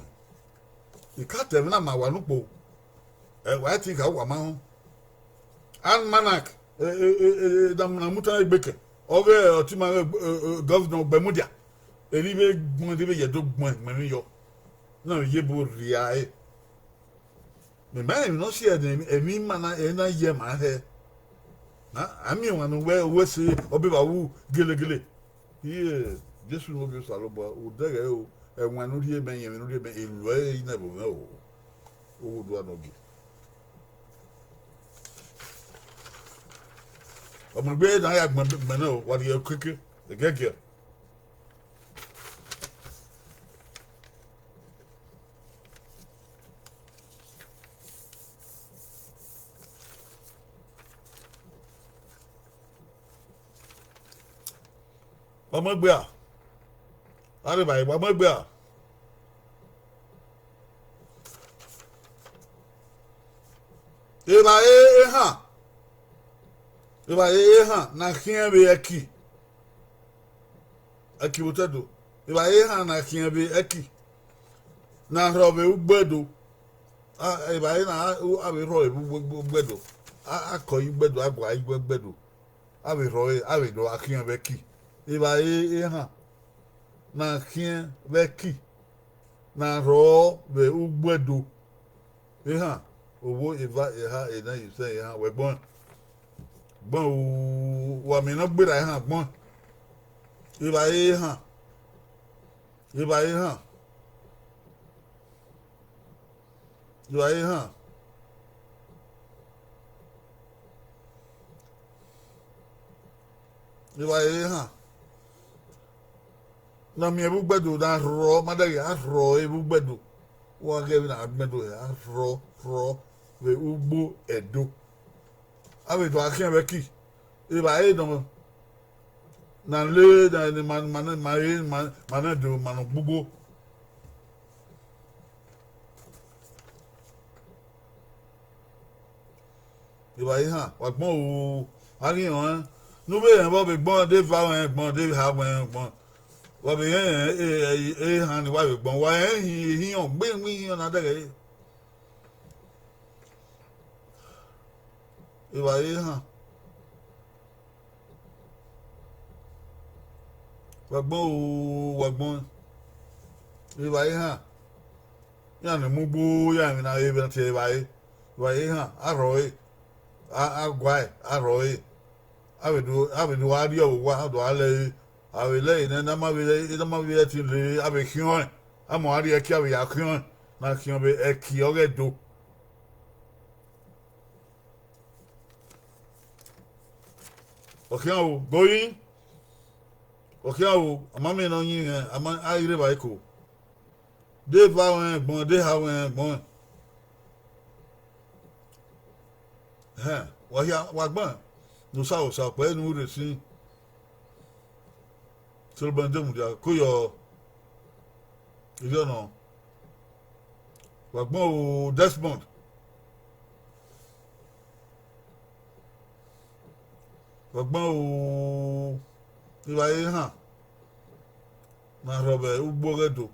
I ka ta ẹmwẹ na ma wa ne ukpo, ẹ, wa i te gha, wa ma họn. Almanac, e, e, e, e, da mu na mu tan egbe kẹ, ọghe ọtẹn ma, e, e, governor Ọgbemudia, erha vbe gbọn, erha vbe ye Ẹdo gbọn ẹgbẹn yọ, na vbe ye ebo rhia ẹre. Mẹ ma rẹn emwi ne ọ si ẹre, emwi ima na, ẹ na ye ma hẹ. Na, a miẹn ọmwa ne uwẹ, uwẹ sẹ, ọ bẹghe evba ru gelegele. Iye, Jesu ne Ovbi Osanobua, u dẹghẹ o, ẹwaẹn ne u rhie mẹ, iyẹnmwẹ ne u rhie mẹ, I lu ẹre ne ẹvbo mwẹ o. Oghudua ne ọ gie. Ọ ma gbe ne a ya gbẹn, gbẹn nẹ o, wa rhie keke, ẹgẹgiẹ. Wa mu egbe a? A rre evbare, wa mu egbe a? Evbare ehan, evbare ehan ne a khiẹn vbe ẹki, ẹki vbe otọ Ẹdo, evbare ehan ne a khiẹn vbe ẹki, ne a rhọ vbe ugbo Ẹdo. A, evbare na, a, a vbe rhọ vbe ugbo, ugbo Ẹdo, a, a kọ ye ugbo Ẹdo, a gua ye ugbo Ẹdo, a vbe rhọ ẹre, a vbe do a khiẹn vbe ẹki. Evbare ehan ne a khiẹn vbe ẹki, ne a rhọ vbe ugbo Ẹdo. Ehan, owo, eva, eha, enẹ, isẹn, ehan, wẹ gbọn. Gbọn, u, wa miẹn ne ọ gberra ehan gbọn. Evbare ehan, evbare ehan, evbare ehan, evbare ehan. Ne a miẹn vbe ugbo Ẹdo, ne a rhọ, ma dẹghe a rhọ vbe ugbo Ẹdo. Wa ghẹ vbene a gbẹn do hẹ, a rhọ rhọ vbe ugbo Ẹdo. A vbe do a khian vbe ẹki, evbare nọ, ne a le, ne ma, ma, ma, ma, ma ne do ma ne ogbugbo. Evbare ehan, wa gbọn o, a ghi rẹn ne u vbe rẹn vbe ọ vbe gbọn, de eva ruẹn gbọn, de eha ruẹn gbọn, wa vbe rẹn ehan ni wa vbe gbọn, wa rẹn ehin, ehin ọgbe, iwinna iran na dẹghẹ re. Evbare ehan, wa gbọn o, wa gbọn. Evbare ehan, iran ni mu ugbo, iran emwi na re vbe tie evbare, evbare ehan, a rhọ ẹre, a, a guae, a rhọ ẹre. A vbe do, a vbe do gha rrie ọvbokhan, a do gha lẹ ẹre. A vbe lẹ ẹre nẹ, ne a ma vbe, ne a ma vbe ẹtin rre, a vbe khiọnrẹn, a ma rrie ẹki, a vbe ya khiọnrẹn, ne a khian vbe ẹki ọghe Ẹdo. Ọ khian o, going. Ọ khian o, a ma miẹn ne ọ yin mwẹ, a ma, a i rre evbare eko. De eva ruẹn gbọn, de eha ruẹn gbọn. Ẹhẹn, wa hia, wa gbẹn ne Osa, Osa, ọkpẹ ne u rre sin. Solomọn Demudia, ko yọ, erriọ nọ. Wa gbẹn o, Desmond. Wa gbẹn o, evbare ehan ne a rhọ vbe ugbo ọghe Ẹdo.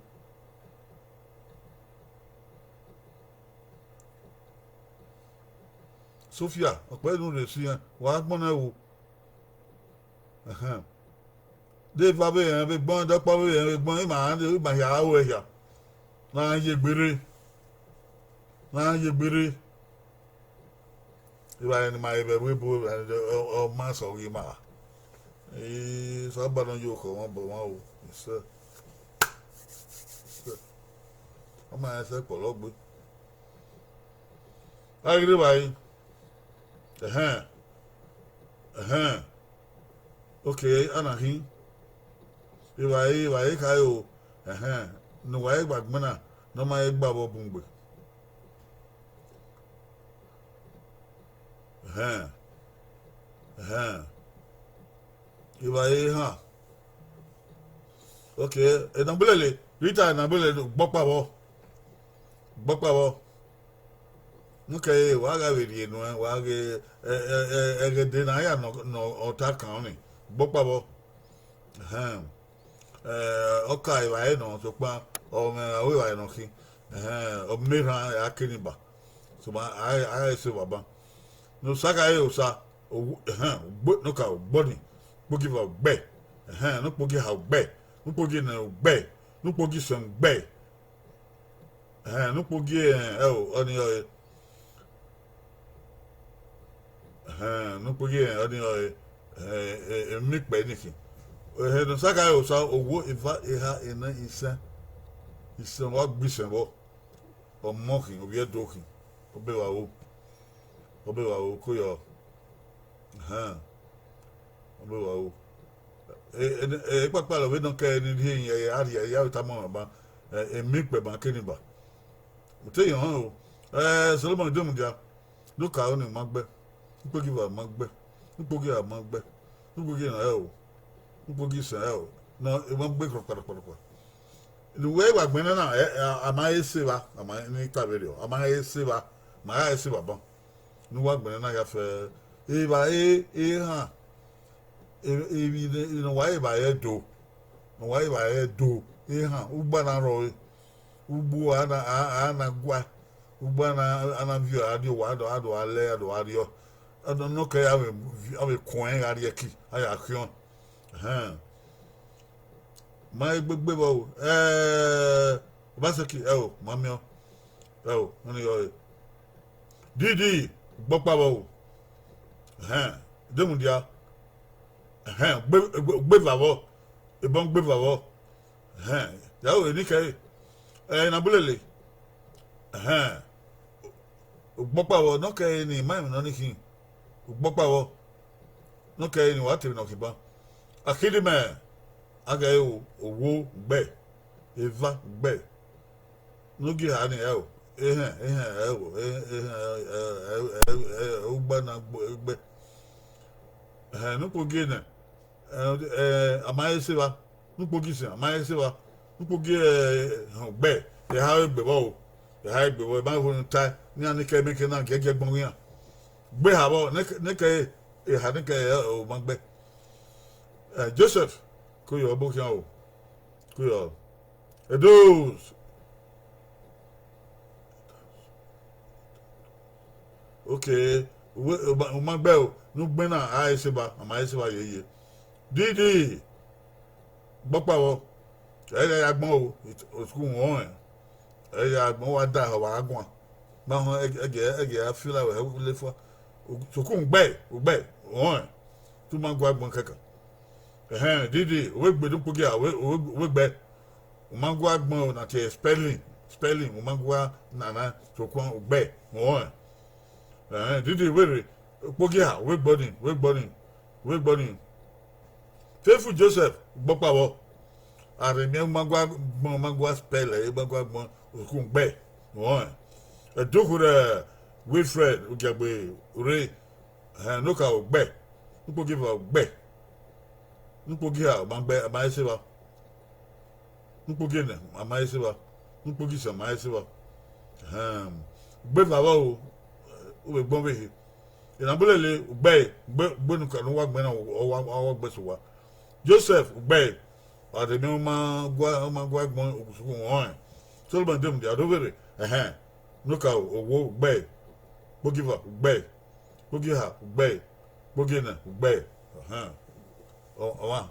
Sophia, ọkpẹ ne u rre sin, wa gbẹn nẹ o. Ẹhẹn. De eva vbe rẹn vbe gbọn, de ọkpa vbe rẹn vbe gbọn, ima, ima hia ru ẹre hia. Ne a ye egbe rre. Ne a ye egbe rre. Evbare ne ima re vbe ẹvbo ebo, ọ, ọ ma sẹ ọghe ima. Osanobua ne ọ ye okhọ mwa obọ mwa o, isẹ. Ọ ma rẹn sẹ kpọlọ gbe. A ghi rre evbare. Ẹhẹn. Ẹhẹn. Okay, a na khin. Evbare, evbare khare o. Ẹhẹn. Ne uwa i gba gbẹn na, ne ọ ma he gba vbe ọbun gbe. Ẹhẹn. Ẹhẹn. Evbare ehan. Okay, Enagbelele, Rita Enagbelele, ugbọkpa vbọ. Ugbọkpa vbọ. Nokẹre wa gha vbe rhie nuẹn, wa ghe, ẹ, ẹ, ẹ, ẹghẹ dee ne a ya nọ, nọ ọta kan ọnii, ugbọkpa vbọ. Ẹhẹn. Ẹ, ọ ka evbare nọ, sokpan ọ mwẹ aro evbare nọ khin. Ẹhẹn, ọ miẹn erhan, a keni ba. Sokpan a, a, a i sẹ evba ban. Ne Osa khare Osa, owu-, ẹhẹn, ugbo, ne ọ ka ugbo ni, ukpogieva ugbẹ, ẹhẹn, ne ukpogieva ugbẹ, ne ukpogieva ugbẹ, ne ukpogieva isẹn ugbẹ, ẹhẹn, ne ukpogieva, ẹ, ẹro, ọnii ọre, ẹhẹn, ne ukpogieva ọnii ọre, ẹ, ẹ, emwi ikpẹ ni khin. Ẹhẹn, ne Osa khare Osa, owo, eva, eha, enẹ, isẹn, isẹn wa gbe isẹn vbọ. Ọmọ khin, ovbi Ẹdo khin, ọ bẹghe vbe aro, ọ bẹghe vbe aro, ko yọ, ẹhẹn, ọ bẹghe vbe aro. E, e, e, ekpakpa lọ vbe nọ kẹ ne I rhie ẹre, a rhie ẹre, a vbe tama ọmwa ban, ẹ, emwi ikpẹ ban keni ba. Te yọ họn o, ẹ, Solomọn Demudia, do ka aro ne ima gbe, ukpogieva ma gbe, ukpogieva ma gbe, ukpogieva ẹro, ukpogieva isẹn ẹro, ne ima gbe kpọkpọkpọkpọ. Ne uwẹ i wa gbẹnnẹ na, ẹ, ẹ, a ma he sẹ evba, a ma ni ta vberriọ, a ma he sẹ evba, ma gha he sẹ evba ban. Ne uwa gbẹnnẹ na ya fẹ, evbare ehan, e, emwi ne, ne uwa re evbare Ẹdo, ne uwa re evbare Ẹdo, ehan, ugbo na rrọọ re, ugbo a na, a, a na gua, ugbo a na, a na viọ, a rrie owa, a do, a do gha lẹ, a do gha rriọ, a do nọ kẹ a vbe, a vbe kuẹn gha rrie ẹki, a ya khiọn, ẹhẹn. Ma egbe gbe vbọ o, ẹ, Obaseki, ẹo, ma miẹn ọẹn, ẹo, ọnii ọre. Didi, ugbọkpa vbọ o, ẹhẹn, demudia, ẹhẹn, gbe, gbe, gbe eva vbọ, ebọ gbe eva vbọ, ẹhẹn, ya ru enikẹre, ẹ, Enagbelele, ẹhẹn, ugbọkpa vbọ, nọ kẹre ni, ma emwi nọ ni khin, ugbọkpa vbọ, nọ kẹre ni, wa te emwi ne ọ khin ban. Akidimẹ, a ghẹ ru owo gbe, eva gbe, Ne u gie eha ni, ẹ o, ehẹn, ehẹn, ẹ o, ehẹn, ẹ, ẹ, ẹ, ẹ, ugba na gbe, gbe. Ẹhẹn, ne ukpogie nẹ, ẹ, ẹ, a ma he se evba, ne ukpogie isẹn, a ma he se evba, ne ukpogie, ẹ, họn gbe, eha gbe vbọ o, eha gbe vbọ, ẹ ma ho ne u tae, ne iran ni kẹ emẹkẹ na giẹgiẹ gbọn iran. Gbe eha vbọ, nẹkẹ, nẹkẹ eha, nẹkẹ, ẹ, ọ ma gbe. Ẹ, Josepf, ko yọ ọbo khian o, ko yọ. Edos. Okay, uwe, u ma, u ma gbe o, ne ugbẹn na, a he se evba, a ma he se evba yeye. Didi, gbe ọkpa vbọ, ẹ i gha ya gbọn o, oskul wọn rẹn, ẹ i gha gbọn, wa da ẹhọ vbe a guan, ma họn ẹgie, ẹgie a fila vbe ẹvbo lefua, sokun gbe, u gbe, wọn rẹn, te u ma gua gbọn kẹkan. Ẹhẹn, Didi, u vbe gbe ne ukpogie a, u vbe, u vbe, u vbe gbe. U ma gua gbọn o, na tie spelling, spelling, u ma gua nana, sokpan u gbe, wọn rẹn. Ẹhẹn, Didi, u vbe rre, ukpogie a, u vbe gbe ọnii, u vbe gbe ọnii, u vbe gbe ọnii. Faithful Joseph, gbe ọkpa vbọ. A rhe miẹn u ma gua gbọn, u ma gua spell ẹre, u ma gua gbọn, sokpan u gbe, wọn rẹn. Ẹdukhu rẹ Wilfred Ogiagbe rre, ẹhẹn, ne okaro gbe, ne ukpogie eva gbe, ne ukpogie iha ma gbe, a ma he se evba, ne ukpogie nẹ, a ma he se evba, ne ukpogie isan, a ma he se evba. Ẹhẹn, gbe eva vbọ o, u vbe gbọn vbe ehe. Ena bu lele, u gbe, gbe, gbe ne u ka, ne u wa gbẹn na, ọ wa, ọ wa gbe sẹ uwa. Joseph, u gbe, a rhe miẹn u ma gua, u ma gua gbọn, ogusuku wọn rẹn. Solomọn de mudia do vberre, ẹhẹn, ne okaro, owo, u gbe, ukpogie eva, u gbe, ukpogie iha, u gbe, ukpogie nẹ, u gbe, ẹhẹn, ọ, ọmwa,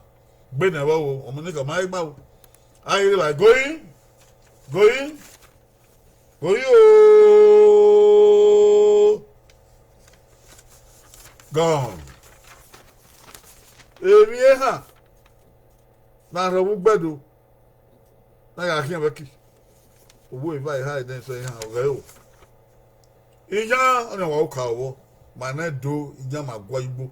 gbe nẹ vbọ o, ọmọ ne ka ma gba o. A ghi rre evba, going, going, going o, gone. Emwi ehan ne a rhọ vbe ugbẹdo, ne a gha khian vbe ẹki, owo eva eha ẹdẹ sẹ ehan ọghẹ o. Iyan ọnii wa okaro vbọ, ma nẹ do, iyan ma gua igbo.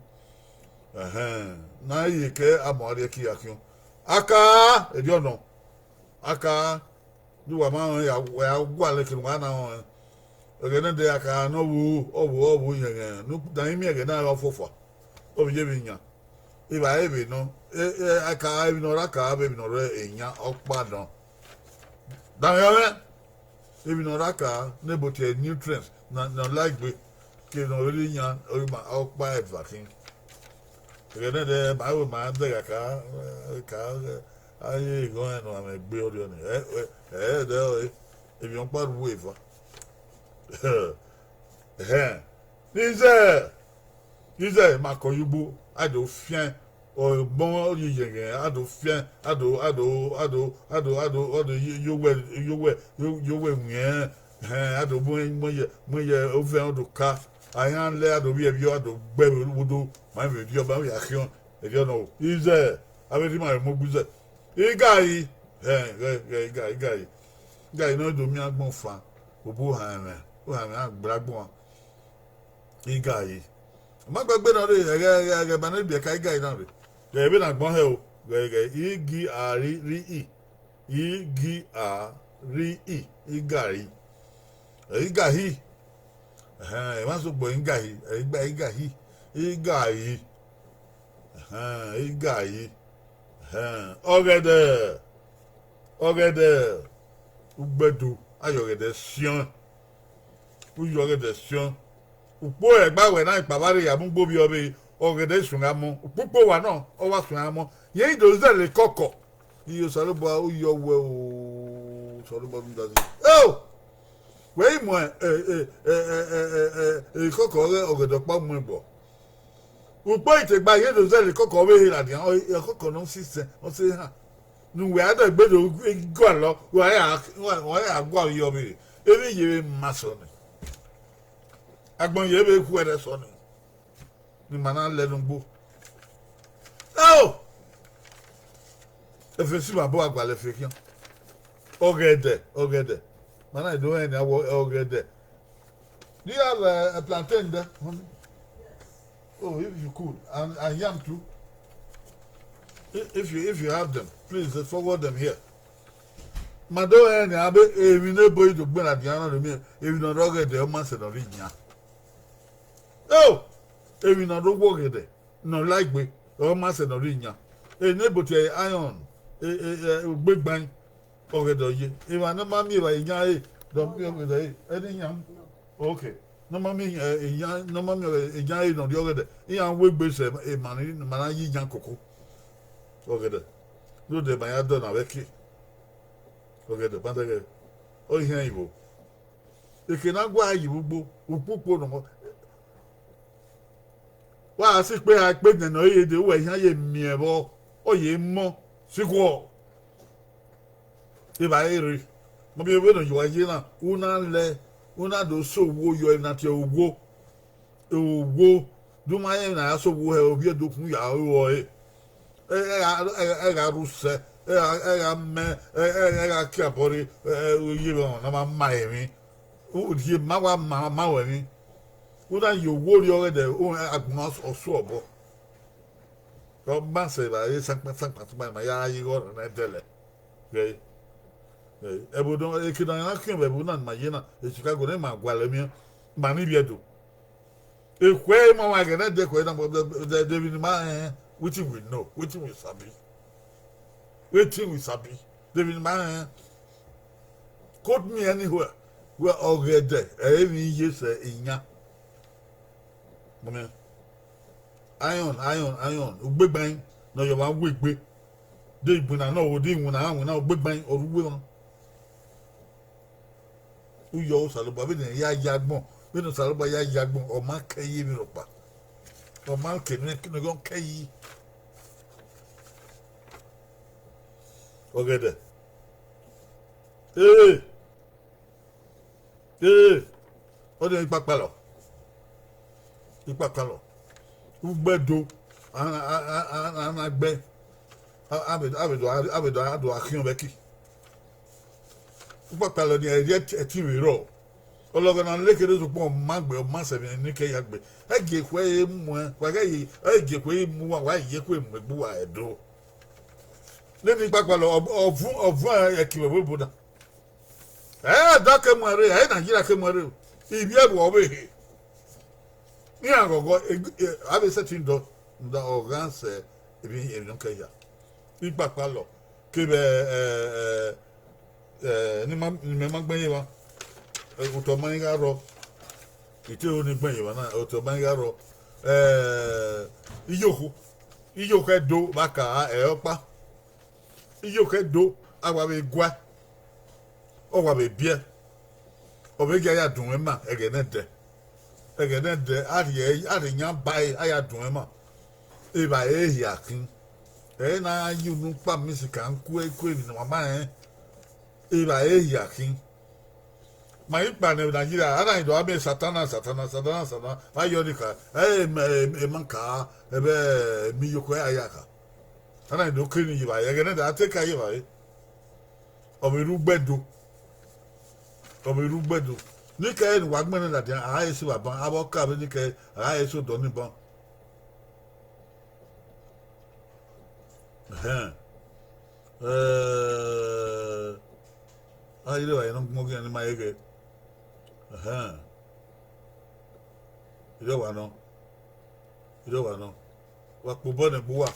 Ẹhẹn, ne a ye ke a mu a rhie ẹki ya khian. Aka, erriọ nọ, aka, ne uwa ma rẹn ya, wẹ a gualọ eke ne uwa na rẹn. Ẹghẹ ne ẹdẹ aka ne ọ vbo, ọ vbo, ọ vbo yẹn ẹghẹ, ne u da imiẹn ẹghẹ na ọfọfa, ọ vbe ye vbe yan. Evba ẹre vbe nọ, e, e, aka, emwi ne ọ rre aka vbe emwi ne ọ rre eyan ọkpa nọ. Danmwehọ mwẹ, emwi ne ọ rre aka ne ebo tie nutrients na, ne ọ la egbe, ke ne ọ rre iyan, ọ ma ọkpa ẹdẹ khin. Ẹghẹ nẹdẹ, ma wẹ ma dẹgha ka, ka, a ye ighọnrẹn ne ọ mwẹ egbe ọrriọ ni. Ẹ, ẹ, ẹ, ẹdẹ ọre, emwi ọkpa ru eva. Ẹhẹn. Ize, ize ma kọ ye ugbo, a do fian, ọ gbọn ọ ye yẹghẹ, a do fian, a do, a do, a do, a do, a do, a do ye, ye owẹ, ye owẹ, ye, ye owẹ wiẹn, ẹhẹn, a do mu, mu ye, mu ye ovẹn, ọ do ka, a iran lẹ, a do vbiẹ vbiẹ, a do gbe vbe odo, ma vbe vbiẹ, ma vbe ya khian, erriọ nọ, ize, avbe rhie ima vbe mu gbe ize, igari, ẹhẹn, ghẹ, ghẹ, igari, igari, igari nọ do miẹn agbọn fan, obọ ohanmwẹ, ohanmwẹ a gbe agbọn. Igari. Ma gbẹgbe nọ rre, ẹghẹ, ẹghẹ, ẹghẹ ma ne biẹ ka igari na rre. Ghẹ vbe na gbọn hẹ o, ghẹ, ghẹ, igi a ri, ri i. Igi a ri i, igari. Ẹ, igahi. Ẹhẹn, emwa sokpan igahi, ẹ, igba, igahi. Igari. Ẹhẹn, igari. Ẹhẹn, ọghẹdẹ. Ọghẹdẹ. Ugbẹdo, a ye ọghẹdẹ siọn. U ye ọghẹdẹ siọn. Ukpo ẹgba wẹ na ikpavba rre ya mu ugbo vbiẹ ọvbehe, ọghẹdẹ suẹn gha mọ. Ukpukpo wa nọ, ọ wa suẹn gha mọ. Irẹn i do zẹlẹ ekọkọ. Iye Osanobua, u yọ wẹ o, Osanobua rhunmwuda zẹ. Eo! Wẹ i mu ẹ, ẹ, ẹ, ekọkọ ọghe ọghẹdẹ ọkpa mu ẹgbọ. Ukpo i te gba irẹn do zẹlẹ ekọkọ ọvbehe ladian, ọ, ekọkọ ne ọ sisẹ, ọ sẹ ehan. Ne uwẹ a dẹ gbe do gualọ, wa ya, wa ya gua vbe iyọvbe, emwi ye vbe ma sẹ ọnii. Agbọn ye vbe khuẹrhẹ sẹ ọnii. Ne ima na lẹ ne ugbo. Eo! Efe si ma bo a gualọ efe khian. Ọghẹdẹ, ọghẹdẹ. Ma na do rẹn nia wẹ ọghẹdẹ. Do you have a, a plantain there? Oh, if you could. And, and yam too. If, if you, if you have them, please, uh, forward them here. Ma do rẹn nian, avbe emwi ne ebo i do gbe ladian na do miẹn, emwi ne ọ rre ọghẹdẹ, ọ ma sẹ ne ọ rre iyan. O, emwi ne ọ rre owa ọghẹdẹ ne ọ la egbe, ọ ma sẹ ne ọ rre iyan. Ene ebo tie iron, e, e, e, ugbegbain, ọghẹdẹ ọ ye. Emwa ne ọ ma miẹn evba iyan ẹre, dọ miẹn ọghẹdẹ ẹre, ẹne iyan. Okay. Ne ọ ma miẹn, eh, iyan, ne ọ ma miẹn, eh, iyan ẹre ne ọ rre ọghẹdẹ, iran wegbe sẹ emwa ni, ma na ye iyan koko. Ọghẹdẹ. Rhunmwuda ma ya dọ na vbe ẹki. Ọghẹdẹ, ma dẹghẹ. Ọ i khian ivbo. Eke ne a gua ye vbe ugbo, ukpukpo nọ. Wa si ikpe ha ikpe nẹ ne ọ ye dee, uwẹ ihian ye miẹn vbọ, ọ ye mọ, sikhuọ. Evba ẹre rre. Ma miẹn vbene ọ ye uwa ye na, u na lẹ, u na do sẹ owo yọ, emwi na tie owo. Owo, de u ma rẹn emwi ne a ya sẹ owo hẹ, ovbi Ẹdo khun ya ru ọre. Ẹ, ẹ gha, ẹ, ẹ gha rre usẹ, ẹ gha, ẹ gha mẹ, ẹ, ẹ, ẹ gha kie abọ rre, ẹ, ẹ, oye mwẹ ọmwa ne a ma ma emwi. U rhie ma wa ma, ma ruẹ emwi. U na ye owo rrie ọghẹdẹ, u, agbọn ọsu ọbọ. Ọ ma sẹ evba ẹre sankpan sankpan sankpan, ma ya ye igho ọnrẹn ẹdẹlẹ. Ghẹ, ghẹ, ẹvbo nọ, eke ne a khian vbe ẹvbo na ne ima ye na, Chicago na, ima gualọ emian, ma ni vbiẹ do. Ekhue ma wa ghẹ nẹ dẹ ekhue na, but de, de, de emwi ne ima rẹn, wetin we know, wetin we sabi. Wetin we sabi. De emwi ne ima rẹn. Quote me anywhere. Wẹ ọghẹdẹ, ẹ i re emwi ye sẹ iyan. Mọmiẹ. Iron, iron, iron. Ugbegbain, ne ọ ye ọmwa wegbe. De igbinna nọ, de iwinna, iwinna, ugbegbain, ọ rre uwu emwa. U yọ Osanobua, vbene iran ya ye agbọn, vbene Osanobua ya ye agbọn, ọ ma kẹ yi emwi rhọkpa. Ọ ma kẹ ne ọ kẹ yi. Ọghẹdẹ. Ee. Ee. Ọ dee ikpakpalọ. Ikpakpalọ. Ugbẹdo. A, a, a, a, a na gbẹ. A, a vbe, a vbe do, a vbe do, a do a khian vbe ẹki. Ikpakpalọ ni ẹre ẹtin vbe rrọọ. Ọlọghọ na leke ne sokpan ọ ma gbe, ọ ma sẹ emwi ne ke ya gbe. Ẹ gie ekhue re mu ẹn, wa ghẹ ye, ẹ gie ekhue re mu uwa, wa ye ekhue mu egbe uwa Ẹdo. Nene ikpakpalọ, ọ, ọ vun, ọ vun ẹki vbe ẹvbo na. Ẹ da ke mu ẹre, ẹ Nigeria ke mu ẹre. Ivbi ẹvbo ọ vbe he. Iran ghọghọ, e, e, avbe sẹtin dọ, da ọ gha sẹ emwi, emwi nọ kẹ hia. Ikpakpalọ, kevbe, ẹ, ẹ, ẹ, ne ima, ne imẹ ma gbẹn ye evba, ẹ, otọ ma i gha rrọọ, ite ro ni gbẹn ye evba na, otọ ma i gha rrọọ, ẹ, iyokhu, iyokhu Ẹdo vbe aka ẹre ọkpa, iyokhu Ẹdo, a wa vbe gua, ọ wa vbe biẹ, ọ vbe gie a ya dun mwẹ ima ẹghẹ nẹdẹ, ẹghẹ nẹdẹ, a rhie, a rhie yan ba ẹre, a ya dun mwẹ ima, evba ẹre hia khin. Ẹre na ya unu kpa misi ka ku ku emwi ne ọ ma ma rẹn, evba ẹre hia khin. Ma i kpa ne Nigeria, a na do a miẹn Satana, Satana, Satana, Satana, ma yọ ni ka, ẹ, ẹ, ẹ, ẹ ma ka, ẹ vbe, ẹ, mi yoko ẹ ya ka. A na do ke ni ye evbare, ẹghẹ nẹdẹ a te ka ye evbare. Ọ vbe rre ugbẹdo. Ọ vbe rre ugbẹdo. Nikẹre ne uwa gbẹnnẹ ladian, a gha re eso vbe aban, avbe ọka vbe nikẹre, a gha re eso odọ ni ban. Ẹhẹn. Ẹ, a i re evbare ne ọ gbọn ọghe iran ne ima he ghẹ. Ẹhẹn. I re ọmwa nọ. I re ọmwa nọ. Wa kpe obọ nẹ egbe uwa.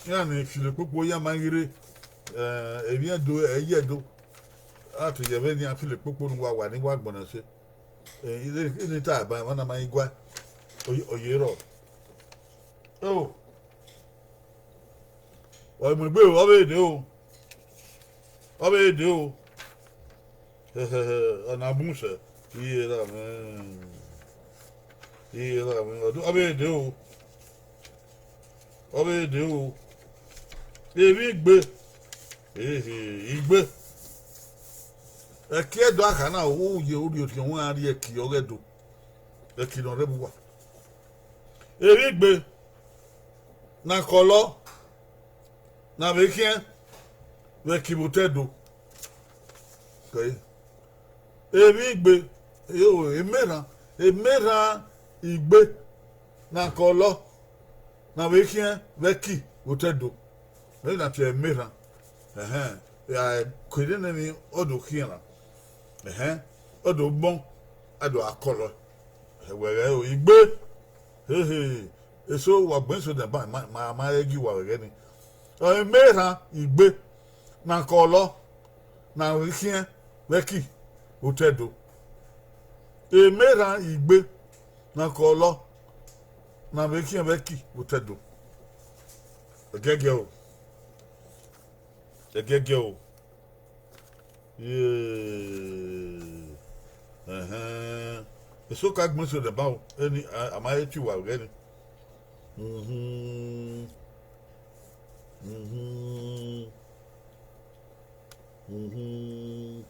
Iran ni filo ekpokpo, iran ma ghi rre, eh, emwi Ẹdo, ẹ i ye Ẹdo. A te ye vbe ne iran filo ekpokpo ne uwa, wa ni wa gbọnnọ ẹse. Eh, ine, ine ta ban, emwa na ma i gua. Ọ ye, ọ ye rrọọ. O. Ọ mu egbe o, ọ vbe dee o. Ọ vbe dee o. Hẹhẹhẹ, ọ na bun sẹ. Iye ra mwẹ. Iye ra mwẹ. Ọ do, ọ vbe dee o. Ọ vbe dee o. Emwi igbe. Ehe, igbe. Ẹki Ẹdo akha na, u ye, u rhie orhiọn, u gha rrie ẹki ọghe Ẹdo. Ẹki ne ọ rre vbe uwa. Emwi igbe ne a kọlọ, ne a vbe khiẹn vbe ẹki vbe otọ Ẹdo. Okay. Emwi igbe, yo, emerhan, emerhan igbe ne a kọlọ, ne a vbe khiẹn vbe ẹki vbe otọ Ẹdo. Vbene a tie emerhan. Ẹhẹn. A kere nene, ọ do khian na. Ẹhẹn, ọ do gbọn, a do a kọlọ. Ẹwẹ ghẹ o, igbe. Hehe, eso wa gbẹn eso nẹ ban, ma, ma, ma rẹ gie uwa vbe ẹghẹ nii. Ọ, emerhan igbe, na kọlọ, na vbe khian vbe ẹki, otọ Ẹdo. Emerhan igbe, na kọlọ, na vbe khian vbe ẹki, otọ Ẹdo. Ẹgiẹgiẹ o. Ẹgiẹgiẹ o. Yee. Ẹhẹn. Eso ka gbẹn eso nẹ ban o. Ẹni, a, a ma he tie uwa vbe ẹghẹ nii. Mhm. Mhm. Mhm.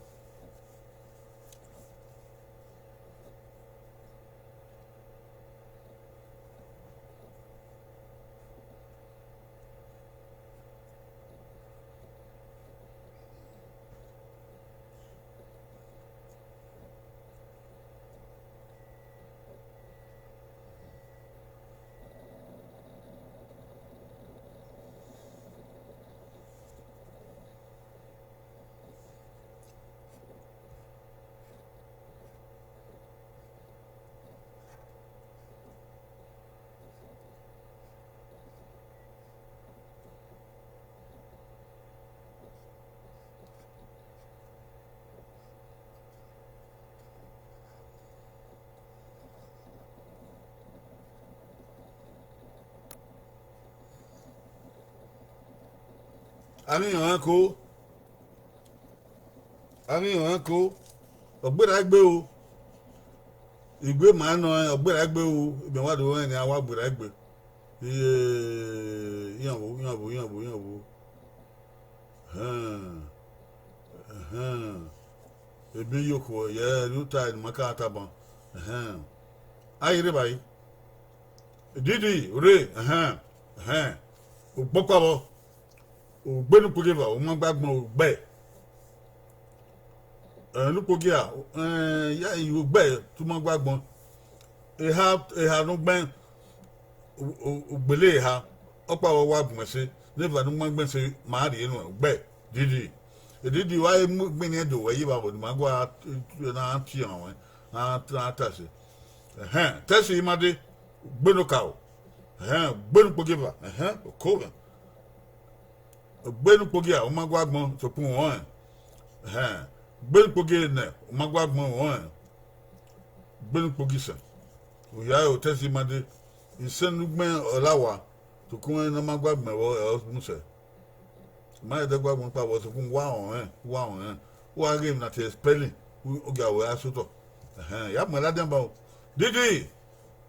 A ghi rẹn ọnrẹn ko, a ghi rẹn ọnrẹn ko, ọ gberra egbe o, igbe ma nọ, ọ gberra egbe o, imẹ wa do rẹn nian, wa gberra egbe. Iye, iyanvbo, iyanvbo, iyanvbo, iyanvbo. Ẹhẹn, ẹhẹn. Ebe yoko, yẹ, ne u ta ne ima ka tama. Ẹhẹn. A i rre evbare. Didi, rre, ẹhẹn, ẹhẹn. Ugbọkpa vbọ. Ugbe ne ukpogieva, u ma gba gbọn, ugbẹ. Ẹ, ne ukpogia, ẹ, ya, ugbẹ, te u ma gba gbọn. Eha, eha ne u gbẹn, u, u, ugbele eha, ọkpa vbe ọ wa gbẹn ẹse, ne eva ne u ma gbẹn ẹse, ma rhie nuẹn, ugbẹ, didi. Didi, wa mu gbẹn do wẹ yi vbe aro, ne ima gua, na tie ọnrẹn, na, na ta ẹse. Ẹhẹn, te ẹse ima dee, ugbe ne okaro. Ẹhẹn, ugbe ne ukpogieva, ẹhẹn, oko mwẹ. Ugbe ne ukpogia, u ma gua gbọn, sokpan u rẹn. Ẹhẹn, ugbe ne ukpogia enẹ, u ma gua gbọn, u rẹn. Ugbe ne ukpogia isẹn. U ya re otọ ẹse ima dee, isẹn ne u gbẹn ọ la wa, sokpan ne ọ ma gua gbọn vbọ, ẹ ọ mu sẹ. Ma rẹn dẹ gua gbọn kpa vbọ, sokpan wa rẹn, wa rẹn. Wa ghe emwi na tie spelling, u, u gia wẹ a sotọ. Ẹhẹn, ya mu ẹre ladian ba o. Didi,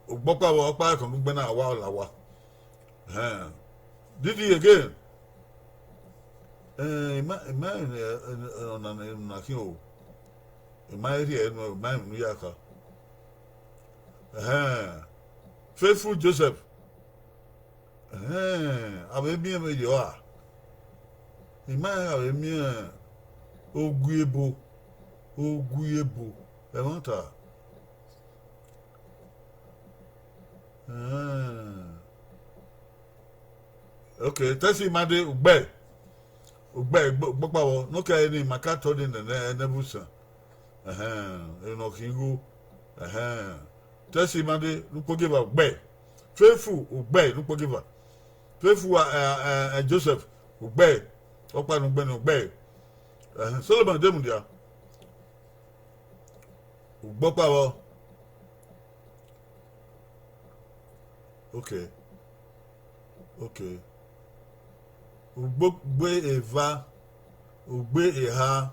ugbọkpa vbọ, ọkpa ẹkan ne u gbẹn na wa ọ la wa. Ẹhẹn. Didi again. Eh, ima, ima, eh, eh, ọna ne, na khian o. Ima rhie ẹre nuẹn, ima emwi ne u ya kha. Ẹhẹn. Faithful Joseph. Ẹhẹn, a vbe miẹn vberriọ a? Ima rẹn a vbe miẹn Oguiebo, Oguiebo, ẹmwata. Ẹhẹn. Ok, te ẹse ima dee, ugbẹ, ugbẹ, ugbọkpa vbọ, ne ọ kẹre ne ima ka tọ dee nẹ, nẹ, ẹnẹ vbe usan. Ẹhẹn, emwi ne ọ khin igho. Ẹhẹn, te ẹse ima dee, ne ukpogieva ugbẹ. Faithful, ugbẹ, ne ukpogieva. Faithful, ẹ, ẹ, ẹ, Joseph, ugbẹ. Ọkpa ne u gbẹn na, ugbẹ. Ẹhẹn, Solomon de mudia. Ugbọkpa vbọ. Ok. Ok. Ugbo, ugbe eva, ugbe eha.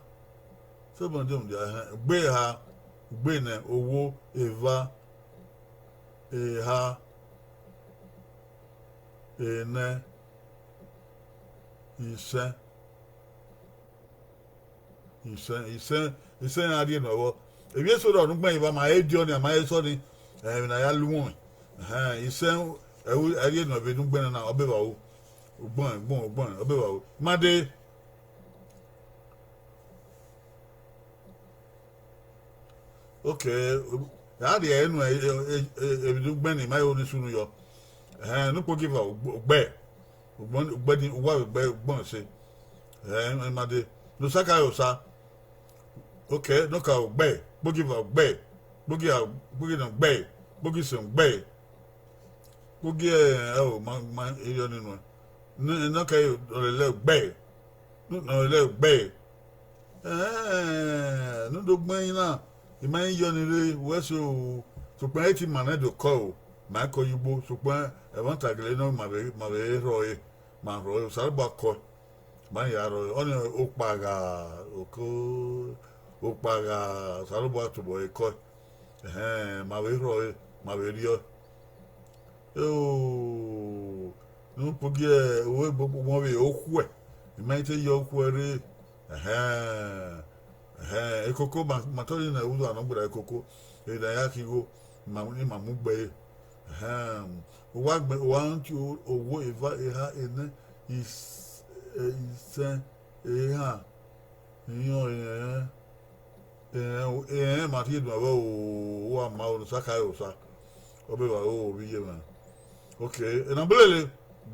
Solomon de mudia, ẹhẹn, ugbe eha, ugbe enẹ, owo, eva, eha, enẹ, isẹn. Isẹn, isẹn, isẹn iran rhie nuẹn vbọ. Evbi eso rọ ne u gbẹn eva ma he diọ nia, ma he sọ ni, ẹ, emwi ne a ya lu uwọnmwẹ. Ẹhẹn, isẹn, ẹ, u, a rhie nuẹn vbe ne u gbẹn na, ọ be vba ru. Ugbọnrẹn, ugbọnrẹn, ugbọnrẹn, ọ be vba ru. Ma dee. Ok, a rhie ẹre nuẹn, e, e, e, emwi ne u gbẹn ni, ma he ru ni sunu yọ. Ẹhẹn, ne ukpogieva, ugb-, ugbẹ. Ugbẹn, ugbẹn ni, uwa vbe gbe ugbẹn ẹse. Ẹ, ẹ ma dee. Ne Osaka re Osa. Okay, ne Okaro gbe, Kpogieva gbe, Kpogieva, Kpogieva gbe, Kpogiisẹn gbe, Kpogi, ẹo, ma, ma, erriọ ni nuẹn. Ne, ne ọ kẹ Ọlẹlẹ gbe, ne Ọlẹlẹ gbe. Ẹhẹn, ne u do gbẹn na, I ma i yọ ni rre, wẹ so, sokpan ẹ i te ima nẹ do kọ o, ma i kọ ye ugbo, sokpan ẹmwata gele nọ ma vbe, ma vbe rhọre, ma rhọre, Osanobua kọe. Ma ya rrọọ, ọnii okpagha, oko, okpagha, Osanobua tobọ ẹre kọe. Ẹhẹn, ma vbe rhọre, ma vbe rriọe. Eo, ne u kpogie, ẹ, owẹ vbe okhuẹ, I ma i te yọ okhuẹ rre. Ẹhẹn, ẹhẹn, ekoko ma, ma tọrọ ne uwa nọ gberra ekoko, erha ya khin igho, ma, ne ima mu gbe ẹre. Ẹhẹn, uwa gbe, uwa rẹn tie owo eva, erha, enẹ, is-, ẹ, isẹn, erha, ihiọn, erẹn, erẹn, erẹn ma rhie nuẹn vbe uwa ma ro ne Osaka re Osa. Ọ be vbe aro vbe iye mwẹ. Okay, ena belele,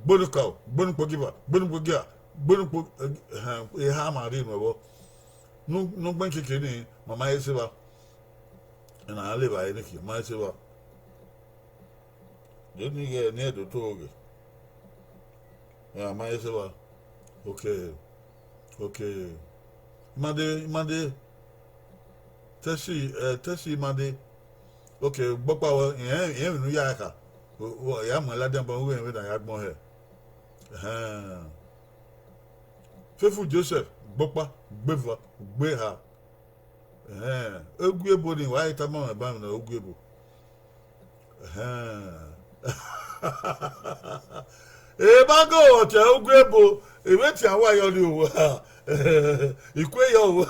gbenu Okaro, gbenu Kpogieva, gbenu Kpogieva, gbenu Kpo-, ẹhẹn, erha ma rhie nuẹn vbọ. Ne u, ne u gbẹn keke nii, ma ma he se evba. Ena a lele evbare niki, ma he se evba. De ni ghẹ ne ẹ do to ghe? Ena ma he se evba. Okay. Okay. Imade, imade. Tẹsi, ẹ, Tẹsi imade. Okay, gbọkpa wẹ, irẹn, irẹn emwi ne u ya kha. Ọ, ọ, ya mu ẹn ladian ban, u ghẹ vbe na ya gbọn hẹ. Ẹhẹn. Faithful Joseph, gbọkpa, gbeva, gbeha. Ẹhẹn, Ogiebo nii, wa i tama mwẹ ban na Ogiebo. Ẹhẹn. Ebango ọtẹn Ogiebo, I vbe tian uwa yọ rrie owa. I kue yọ o.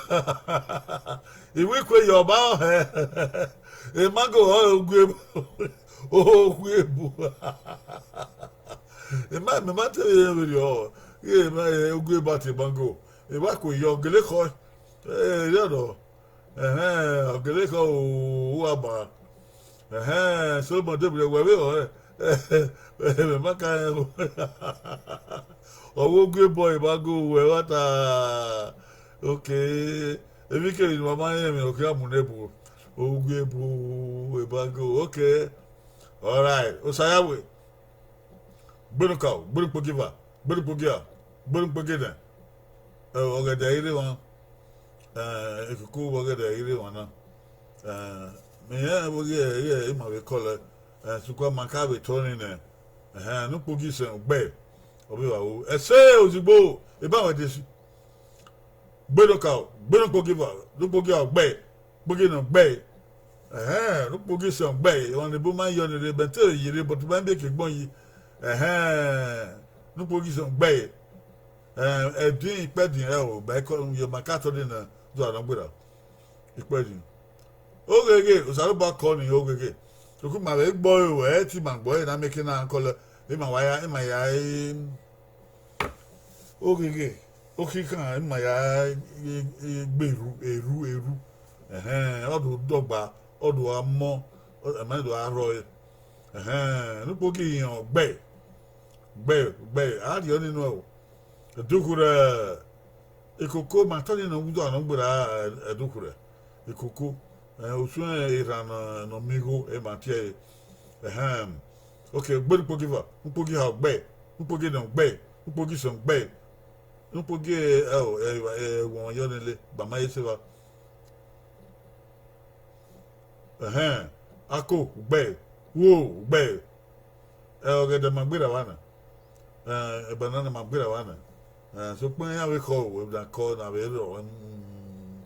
I wẹ I kue yọ, ọ ma hẹ. Ebango ọrọre Ogiebo. Ogiebo. I ma, mẹ ma te vbe rẹn vberriọ, ighẹ I ma, Ogiebo a tie ebango. I wa kue yọ, gele khọe. Erriọ nọ. Ẹhẹn, ọ gele khọe o, uwa ma. Ẹhẹn, Solomọn Debrẹ, wẹ vbe họẹn? Mẹ ma ka rẹn o. Ọ wẹ Ogiebo ebango, wẹ wa ta. Okay. Emwi kemwi ne uwa ma rẹn emwi, ọ khian mu ne bu. Ogiebo ebango. Okay. All right. Osa ya we. Gbenu Okaro, gbenu Kpogieva, gbenu Kpogieva, gbenu Kpogienẹ. Ẹ, ọgẹdẹ i rre emwa, ẹ, ekoko vbe ọgẹdẹ i rre emwa na. Ẹ, mẹ i rẹn vbe ighẹ, ighẹ ima vbe kọlẹ, ẹ, sokpan ma ka vbe tọ nii nẹ. Ẹhẹn, ne u kpogie isẹn gbe, ọ vbe vba ru. Ẹse ozigbo, ebanwẹ desi. Gbenu Okaro, gbenu Kpogieva, ne u kpogie Okaro gbe, Kpogienẹ gbe. Ẹhẹn, ne u kpogie isẹn gbe, emwa ne ebo ma yọ ni rre, mẹ te vbe ye rre, but ma miẹn eke gbọn yi. Ẹhẹn, ne u kpogie isẹn gbe. Ẹ, ẹdin ikpẹdin ẹre o, ba ikọ ye ma ka tọ dee nẹ, zọ a nọ gberra. Ikpẹdin. Ogheghe, Osanobua kọ ni ogheghe. Sokpan ima vbe gbe ọre o, ẹ i te ima gbe ọre ne a miẹn eke na kọlẹ, ima wa ya, ima ya, e, ogheghe, okhikan, ima ya, e, e, gbe eru, eru, eru. Ẹhẹn, ọ do dọgba, ọ do gha mọ, ọ, ẹmwẹ do gha rrọọ ẹre. Ẹhẹn, ne u kpogie iran gbe, gbe, gbe, a rhie ọnii nuẹn o. Ẹdukhu rẹ ekoko, ma tọ nii ne uwa nọ gberra, ẹdukhu rẹ ekoko, ẹ, osuẹn erhan ne, ne ọ miẹn igho, ẹ ma tie ẹre. Ẹhẹn. Okay, gbenu Kpogieva, ne u kpogie Okaro gbe, ne u kpogie Enẹ gbe, ne u kpogie Isọn gbe, ne u kpogie, ẹ, ẹ, ẹ, ẹwọnmwa yọ nile, ba ma ye se evba. Ẹhẹn, ako gbe, uo gbe, ẹ, ọgẹdẹ ma gberra vba na, ẹ, banana ma gberra vba na, ẹ, sokpan iran vbe khọ, wẹ na kọ na vbe rrọọ, mm,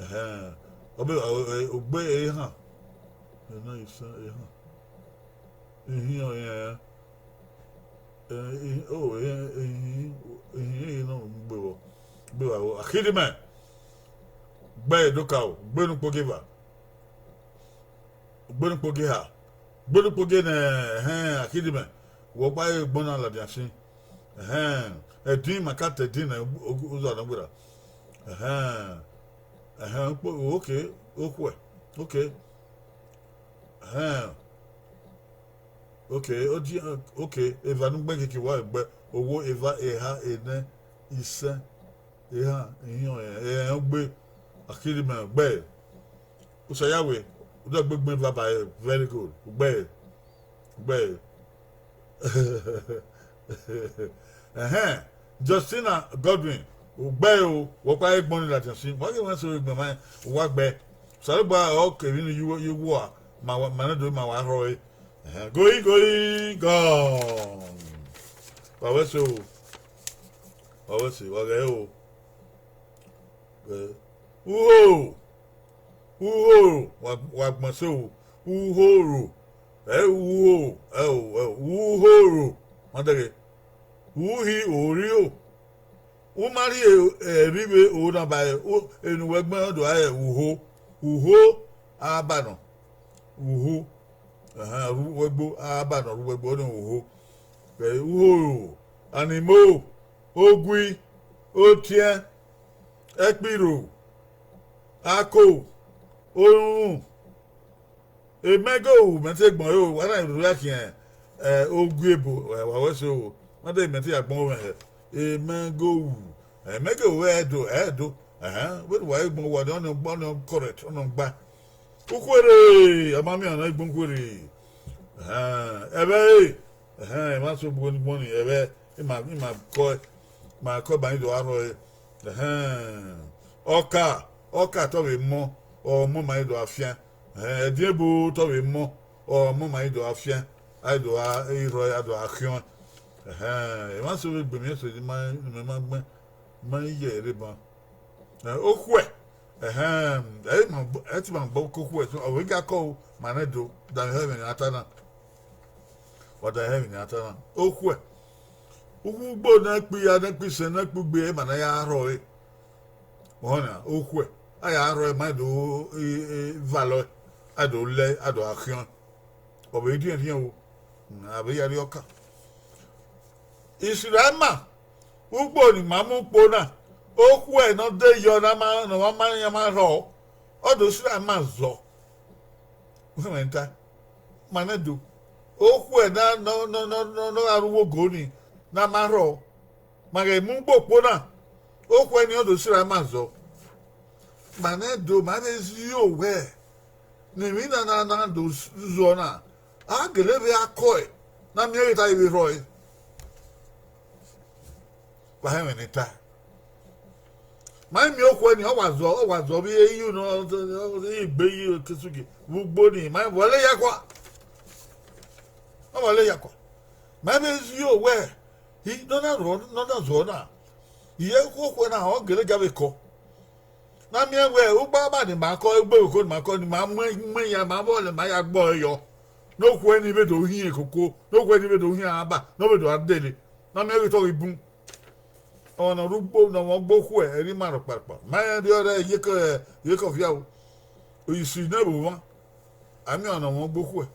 ẹhẹn, ọ be, ẹ, ogbe ehan, ẹ, na isan ehan, ihiọn, ẹ, ẹ, ihin, o, ẹ, ihin, ihin, ihin nọ gbe vbọ, gbe vbọ, Akhidimẹ, gbe Dokaro, gbe ne u kpogieva. Gbe ne u kpogie Eha, gbe ne u kpogie Enẹ, ẹhẹn, Akhidimẹ, wẹ ọkpa ghi gbọna ladian sin, ẹhẹn, ẹdin ma ka ta ẹdin nẹ, uza nọ gberra, ẹhẹn, ẹhẹn, u kpo, okay, okhuẹ, okay, ẹhẹn, okay, odian, okay, eva ne u gbẹn keke wa gbe, owo, eva, eha, enẹ, isẹn, Ehan, ihiọn ẹnrẹn, ẹnrẹn ogbe, akiri mẹ gbe. Usaya we, u dọgbe gbẹn baba ẹre, very good. Ugbẹe, ugbẹe. Ẹhẹn, Justina Godwin, ugbẹe o, wẹ ọkpa ẹgbọn ni ladian sin, wa ghi mwẹ so egbe ma, uwa gbe. Osanobua ọ ke emwi ni ye uwu a, ma wa, ma nẹ do ma wa rhọe. Ẹhẹn, going, going, gone. Wa wẹ so, wa wẹ so, wa ghẹ o. Ẹ, uho, uho, wa, wa gbọn so, uho ro, ẹ, uho, ẹ, o, ẹ, uho ro, ma dẹghe, uhi, orio, u ma rhie ẹre ivbe o na ba ẹre, u, enu wẹ gbẹn ọ do a re uho, uho a ba nọ, uho, ẹhẹn, ru wẹ gbo, a ba nọ ru wẹ gbo, ọ nọ uho, ẹ, uho ro, animo, ogui, otiẹn, ẹkpirro, ako, orhunmwu, emẹgoru mẹ te gbọn ẹre o, wa na rhirhi khian, ẹ, ogiebo, ẹ, wa wẹ so o, ma de mẹ te ya gbọn mwẹ hẹ, emẹgoru, emẹgoru ẹdo, ẹdo, ẹhẹn, vbene uwa i gbọn uwa ni, ọnii ọgba, ọnii correct, ọnii ọgba. Ukhuerre, a ma miẹn ọna i gbọn ukhuerre. Ẹhẹn, ẹvbo ẹre, ẹhẹn, emwa so gbe ni gbọn ni, ẹvbo ima, ima kọ, ma kọ ba ni do gha rhọe. Ẹhẹn, ọka, ọka te ọ vbe mọ, ọ mọ ma ni do gha fian. Ẹhẹn, ẹdiẹn ebo te ọ vbe mọ, ọ mọ ma ni do gha fian, a i do gha rhọe, a do gha khiọn. Ẹhẹn, emwa so vbe gbe emwi eso ma, ma gbẹn, ma ye ẹre ban. Ẹ, okhuẹ, ẹhẹn, ẹ i ma bọ, ẹ ti ma bọ ke okhuẹ, so, ọ vbe ga kọ o, ma nẹ do, danmwehọ ẹmwẹ ne a ta na. Wa danmwehọ ẹmwẹ ne a ta na. Okhuẹ, uwu ugbo ne ẹkpo ira, ne ẹkpo isẹn, ne ẹkpo ugbe, ẹ ma na ya rhọe. Ọhọn na, okhuẹ, a ya rhọe, ma do, e, e, valọ, a do lẹ, a do gha khiọn. Ọ vbe diẹndiẹn o, a vbe ya rrie ọka. Isiraẹma, ugbo ne ima mu kpo na, okhuẹ ne ọ de yọ ne a ma, ne ọ ma ma iran ma rhọ, ọ do sirra ima zọ. Wẹ ta, ma nẹ do. Okhuẹ ne a, ne ọ, ne ọ, ne ọ, ne ọ, ne ọ gha rre uwu ogo ni, ne a ma rhọ. Ma ghẹ mu ugbo kpo na, okhuẹ ni ọ do sirra ima zọ. Ma nẹ do, ma vbe zio wẹ, ne emwi na na na do zọ na, a gele vbe akọe, ne a miẹn ẹre ta vbe rhọe. Wa họn ẹmwẹ ne I ta. Ma i miẹn okhuẹ ni, ọ wa zọ, ọ wa zọ vbe iye ne ọ, ọ, ọ, igbe yi Okesugi vbe ugbo ni, ma i vbọ lẹ ya kua. Ọ vbọ lẹ ya kua. Ma i vbe zio wẹ, I, ne ọ na rhọ, ne ọ na zọ na, iye okhuẹ na, ọ gele ga vbe kọ. Ne a miẹn wẹ, ugba ma ni ma kọ, egbe oko ni ma kọ, ni ma mu, mu iran, ma vbọ lẹ, ma ya gbe ọre yọ. Ne okhuẹ ni vbe do hiẹn koko, ne okhuẹ ni vbe do hiẹn aba, ne ọ vbe do gha dele. Ne a miẹn ghi tọ ghi bun. Ọmwa ne ọ rre ugbo, ne ọ mwẹ ugbo okhuẹ, ẹre ima rhọkpa rhọkpa. Ma rẹn rriọ rẹ iyeke, iyeke ọfia o. Isi nẹ vbe omwa, a miẹn ọmwa ne ọ mwẹ ugbo okhuẹ.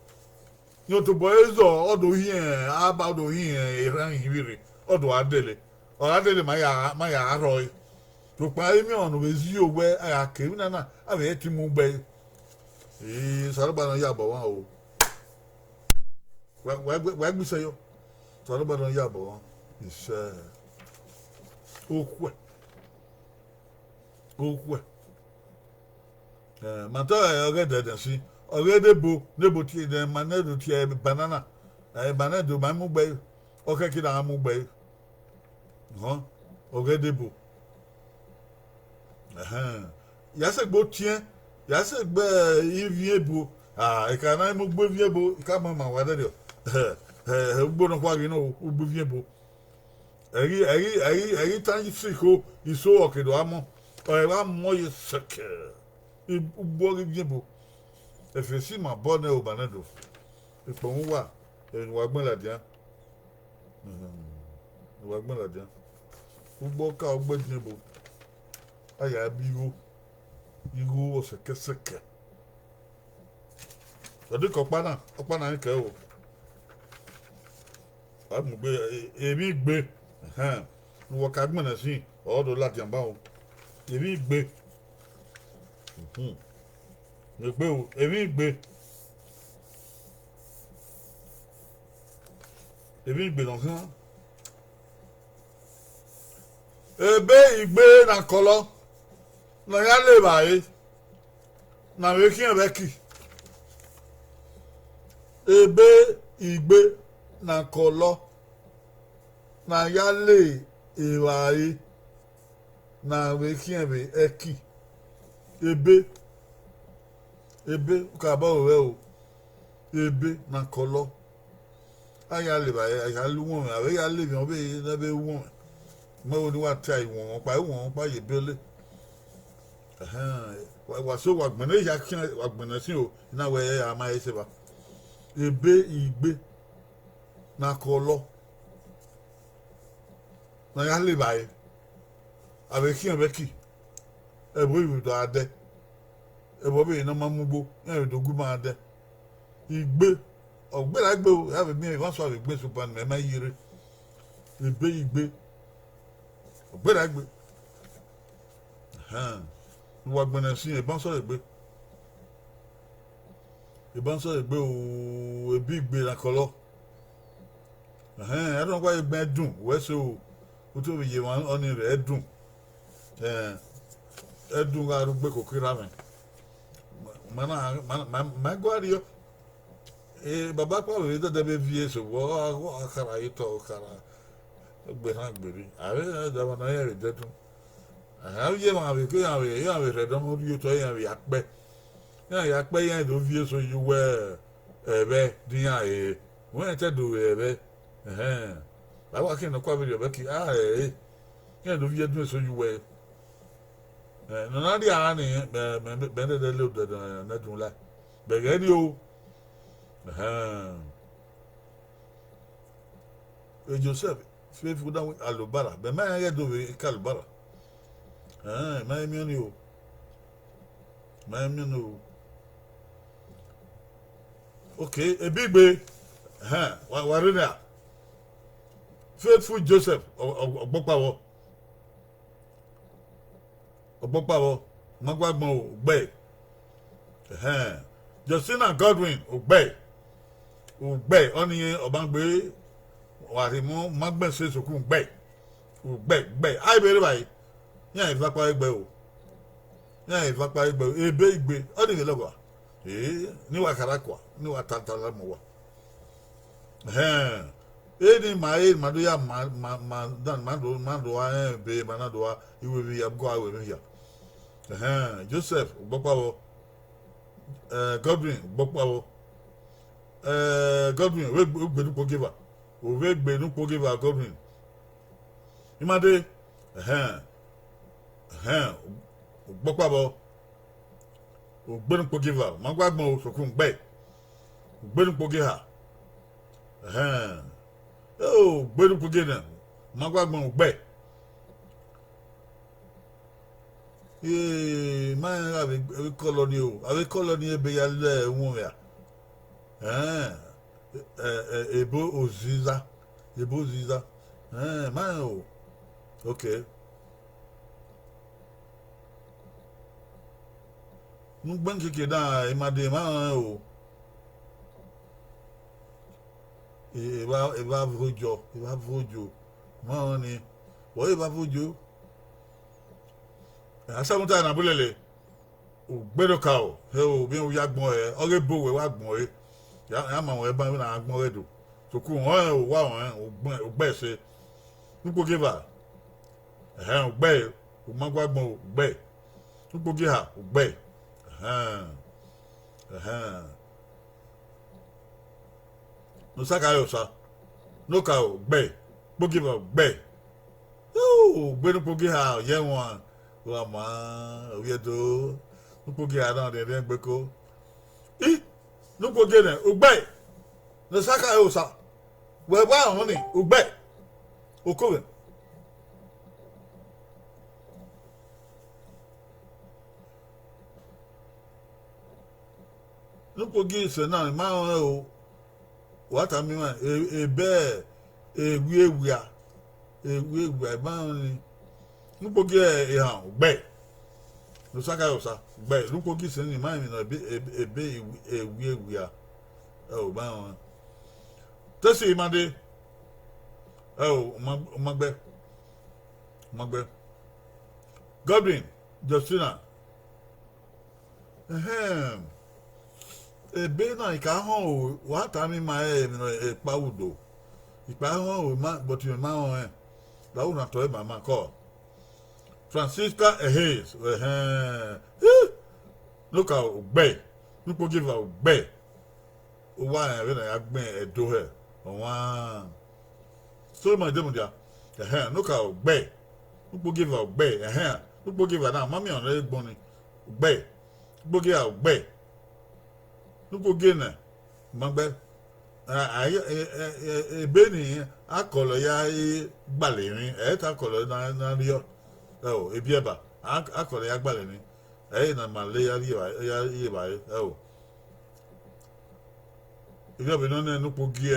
Rẹn tobọ ẹre zọ, ọ do hiẹn aba, ọ do hiẹn erhan ivbi rre, ọ do gha dele. Ọ gha dele, ma ya, ma ya rhọe. Sokpan emwi ọmwa ne ọ vbe zio wẹ a gha ke emwi na na, a vbe hẹ te mu gbe ẹre. Ii, Osanobua ne ọ ya bọ ọmwa o. Wa, wa gbe, wa gbe isẹ yọ. Osanobua ne ọ ya bọ ọmwa. Isẹ. Okhuẹ. Okhuẹ. Eh, ma tọ, eh, ọghe ẹdẹdẹ si, ọghe nebo, nebo tie, ma nẹ do tie banana, eh, ma nẹ do ma mu gbe ẹre, ọ khẹke na gha mu gbe ẹre. Họn, ọghe nebo. Ẹhẹn. Ya sẹ gbe otiẹn, ya sẹ gbe, eh, iviẹn ebo. Ah, eka na mu gbe iviẹn ebo, I ka ma ma wa dẹdẹ. Eh, eh, ugbo nọkhua ghi nọ, ugbo iviẹn ebo. Ẹghi, ẹghi, ẹghi, ẹghi tan sikho, iso ọ ke do gha mọ. Ọ gha mọ ye sẹkẹ. I, ugbo ghi viẹn ebo. Efesi ma bọ nẹ oba nẹ do. Ekpọnmwẹ uwa, emwi ne uwa gbẹn ladian. Mhm. Uwa gbẹn ladian. Ugbo ka ugbo viẹn ebo. A ya bi igho. Igho ọsẹkẹsẹkẹ. Ọ deke ọkpa na, ọkpa na i kẹ o. A mu gbe, e-, emwi igbe, ẹhẹn, ne uwa ka gbẹnnẹ sin, ọ do ladian ban o. Emwi igbe. Mhm. Egbe o, emwi igbe. Emwi igbe ne ọ khian. Ebe igbe na kọlọ, ne a ya le evbare, ne a vbe khian vbe ẹki. Ebe igbe na kọlọ, ne a ya le evbare, ne a vbe khian vbe ẹki. Ebe, ebe, ukabọ ruẹ o, ebe na kọlọ. A ya le evbare, a ya le uwọnmwẹ, a vbe ya le emwi ọvbehe ne ẹ vbe ru uwọnmwẹ. Mẹ vbe ne uwa tie iwọnmwẹ ọkpa, iwọnmwẹ ọkpa ye ebe ole. Ẹhẹn, wa, wa so wa gbẹnnẹ hia khian, wa gbẹnnẹ sin o, I na wẹ a ma he sẹ evba. Ebe igbe na kọlọ, ne a ya le evbare, a vbe khian vbe ẹki, ẹvbo ivbi do a dẹ, ẹvbo ọvbehe ne ọ ma mu ugbo, iran vbe do gu ima dẹ. Igbe, ọ gberra egbe o, a vbe miẹn emwa sua vbe egbe sokpan mẹ ma ye rre. Ebe igbe, ọ gberra egbe. Ẹhẹn, ne uwa gbẹnnẹ sin, eban sọrọ egbe. Eban sọrọ egbe o, ebe igbe na kọlọ. Ẹhẹn, ẹrọ wa ye gbẹn ẹdun, wẹ so, u te vbe ye emwa ọnii rre ẹdun. Ẹdun gha rre ugbe koko erha mwẹ. Ma na, ma, ma, ma gualọ. E, baba kpa vbe dẹdẹ vbe viẹ eso vbọ, a khara ye otọ khara gberhan gberri. A vbe da emwa ne ọ rẹn vbe dẹdun. A vbe ye emwa vbe ke iran vbe, iran vbe rhẹdọ ne ọ rhie otọ iran vbe ya kpẹ. Iran ya kpẹ iran do viẹ eso ye uwẹ ẹvbẹ de iran re. Wẹ rẹn te do vbe ẹvbẹ. Ẹhẹn. A wa khian nọkua vberriọ vbe ẹki, a rẹre. Iran do viẹ ẹdun eso ye uwẹ. Ẹ, ne ọ na rhie ara ni, mẹ, mẹ, mẹ dẹdẹ le odẹ ne ẹdun la. Bẹghe ni o. Ẹhẹn. E Josẹf, Faithful da wẹ Alobara, bẹ ma rẹn ghẹ do vbe ke Alobara. Ẹn, ma i miẹn ọnii o. Ma i miẹn ọnii o. Okay, ebe igbe. Ẹhẹn, wa, wa rre nia. Faithful Joseph, ọ, ọ, ọgbọkpa vbọ. Ọgbọkpa vbọ, ma gua gbọn o, ugbẹe. Ẹhẹn. Justina Godwin, ugbẹe. Ugbẹe, ọnii ọmagbe, wa rhie emọ, ma gbẹn sẹ sokun, ugbẹe. Ugbẹe, ugbẹe. A i vbe rre evbare, iran eva kpa egbe o. Iran eva kpa egbe o. Ebe igbe, ọnii vbe lọghọ. Ee, ne wa khara kua, ne wa tata la mu wa. Ẹhẹn. Eni ma re, ma do ya ma, ma, ma, dan, ma do, ma do a rẹn ebe, ma na do a iwe vbe ya, gua iwe vbe ya. Ẹhẹn, Joseph, ugbọkpa vbọ. Eh, Godwin, ugbọkpa vbọ. Eh, Godwin, u vbe gbe, u gbe ne ukpogieva. U vbe gbe ne ukpogieva, Godwin. I ma dee, ẹhẹn, ẹhẹn, ugbọkpa vbọ. U gbe ne ukpogieva, ma gua gbọn o, sokun ugbẹe. U gbe ne ukpogieha. Ẹhẹn. Eo, u gbe ne ukpogienẹ, ma gua gbọn ugbẹe. Ee, ma rẹn gha vbe, vbe kọlọ ni o, a vbe kọlọ ni ebe ya lẹ uwọnmwẹ a. Ẹn, ẹ, ẹ, ebo oziza, ebo oziza. Ẹn, ma rẹn o. Okay. Ne ugbẹn keke na, I ma dee, ma rẹn o. E, evba, evba vojo, evba vojo. Ma rẹn ni. Wẹ evba vojo. Ẹ, asamuta na bulele. Ugbẹe do ka o, he o, vbe u ya gbọn ẹre, ọ ghe ebo wẹ wa gbọn ẹre. Ya, ya ma wẹ ban vbene a gbọn ẹre do. Sokun, ọnrẹn owa ọnrẹn, ugbẹn, ugbẹe ẹse. Ne ukpogieva, ẹhẹn, ugbẹe, u ma gua gbọn o, ugbẹe. Ne ukpogieha, ugbẹe. Ẹhẹn. Ẹhẹn. Ne osa ka re osa. Ne okaro, ugbẹe. Ukpogieva, ugbẹe. Yoo, ugbẹe ne ukpogieha, ọ ye ẹmwẹ, wa ma, ovbi Ẹdo. Ne ukpogieha na rhiẹnrhiẹn gbe ko. I, ne ukpogie nẹ, ugbẹe. Ne osa ka re osa. Wẹ wa rọnmwẹ ni, ugbẹe. Oko mwẹ. Ne ukpogie sẹ na, I ma rẹn o. Wa tama ima, e, ebe ewiewia, ewiewia, I ma rẹn ni. Ne ukpogie ehan, ugbẹe. Ne osa ka re osa, ugbẹe. Ne ukpogie sẹ ni, I ma rẹn emwi nọ, ebe, ebe, ebe ewiewia. Ẹ o, I ma rẹn. Te ẹse ima dee. Ẹ o, u ma, u ma gbe. Ma gbe. Godwin, Justina. Ẹhẹn. Ebe na I ka họn o, wa tama ima ẹre emwi ne ekpa ru do. I ka họn o, ma, but imẹ ma họn ẹn. La u na tọ ima ma kọ. Francisca Ehes, ẹhẹn. Ih! Noka ugbẹ, Nukpogieva ugbẹ. Uwa rẹn vbene a ya gbẹn Ẹdo hẹ, ọmwa Solomọn Edemudia, ẹhẹn, Noka ugbẹ, Nukpogieva ugbẹ, ẹhẹn, Nukpogieva na, ma miẹn ọnrẹn egbọn ni, ugbẹ, Nukpogieva ugbẹ, Nukpogie nẹ, ma gbe, a, a, e, e, e, ebe ni, akọlọ ya gbalẹ emwi, ẹ i ta akọlọ na, na rriọ, ẹo, ebiẹba, a, akọlọ ya gbalẹ emwi, ẹ i na ma le ya rri evbare, ya rri evbare, ẹo. Ivbi ọvbe nọ nẹ ne ukpogie,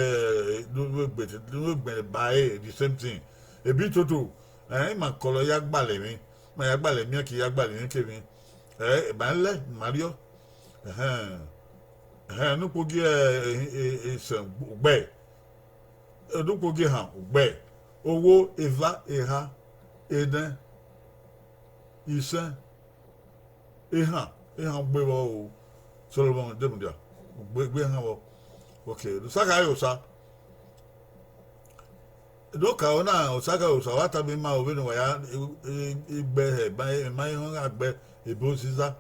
ne uwegbe, ne uwegbe ba ẹre the same thing. Ebi toto, ẹ, ima kọlọ ya gbalẹ emwi, ima ya gbalẹ emiẹn ke ya gbalẹ emwi kemwi. Ẹ, ma lẹ, ma rriọ. Ẹhẹn, ẹhẹn, ne ukpogie, ẹ, ẹ, ẹ, isẹn ugbẹ, ne ukpogie ehan ugbẹ, owo, eva, eha, enẹ, isẹn, ehan, ehan ugbe vbọ o, Solomọn Edemudia, ugbe, ugbe ehan vbọ. Ok, ne Osa khare Osa. Ne okaro na, Osa khare Osa, wa tama ima o, vbene uwa ya, e, e, egbe hẹ, ma, ma i họn gha gbe ebe oziza.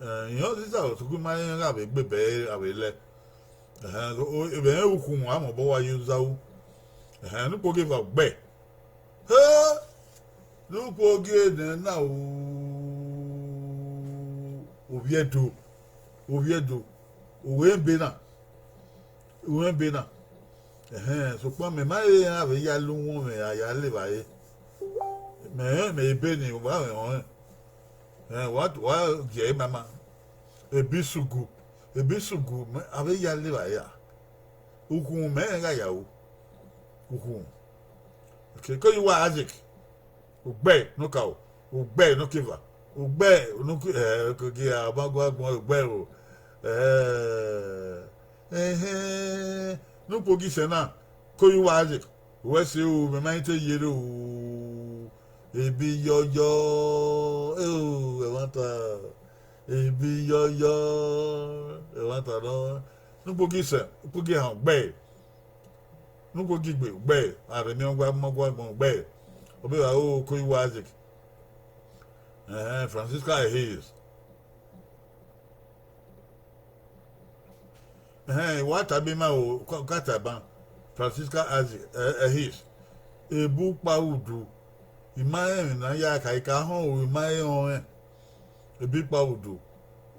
Eh, irẹn oziza, otuku ma i họn gha vbe gbe ebe a vbe lẹ. Ẹhẹn, o, ebe rẹn ukhunmwu, a mobọ wa ye oza ru. Ẹhẹn, ne ukpogie eva ugbẹ. He! Ne ukpogie nẹ na o, ovbi Ẹdo, ovbi Ẹdo, uwẹ ebe na, uwẹ ebe na. Ẹhẹn, sokpan mẹ ma rẹn iran vbe ya la uwọnmwẹ a ya la evbare. Mẹ rẹn mẹ ebe ni wa mwẹ ọnrẹn. Ẹhẹn, wa, wa gie ẹre mama. Ebe isugu, ebe isugu, mẹ, a vbe ya la evbare ra? Ukhunmwu mẹ rẹn gha ya ru. Ukhunmwu. Ok, ko ye uwa Isaac. Ugbẹ ne okaro, ugbẹ ne okeva, ugbẹ ne oke, eh, oke a ma gu agbọn ugbẹ o. Eh, ẹhẹn, ne ukpogie isẹn na, ko ye uwa Isaac. Uwẹ sẹ o, mẹ ma i te ye rre o. Ebi yọyọ, eo, ẹmwata, ebi yọyọ, ẹmwata nọ. Ne ukpogie isẹn, ukpogie ehan ugbẹ. Ne ukpogie igbe ugbẹ, arẹmiọnmwọguagbọn ugbẹ, ọ be vbe aro ko ye uwa Isaac. Ẹhẹn, Francisca Hayes. Ẹhẹn, wa tama ima o, ka, ka tama, Francisca Isaac, eh, Hayes. Ebe ukpa udu, I ma rẹn emwi ne a ya ka, I ka họn o, I ma rẹn ọnrẹn. Ebe ikpa udu,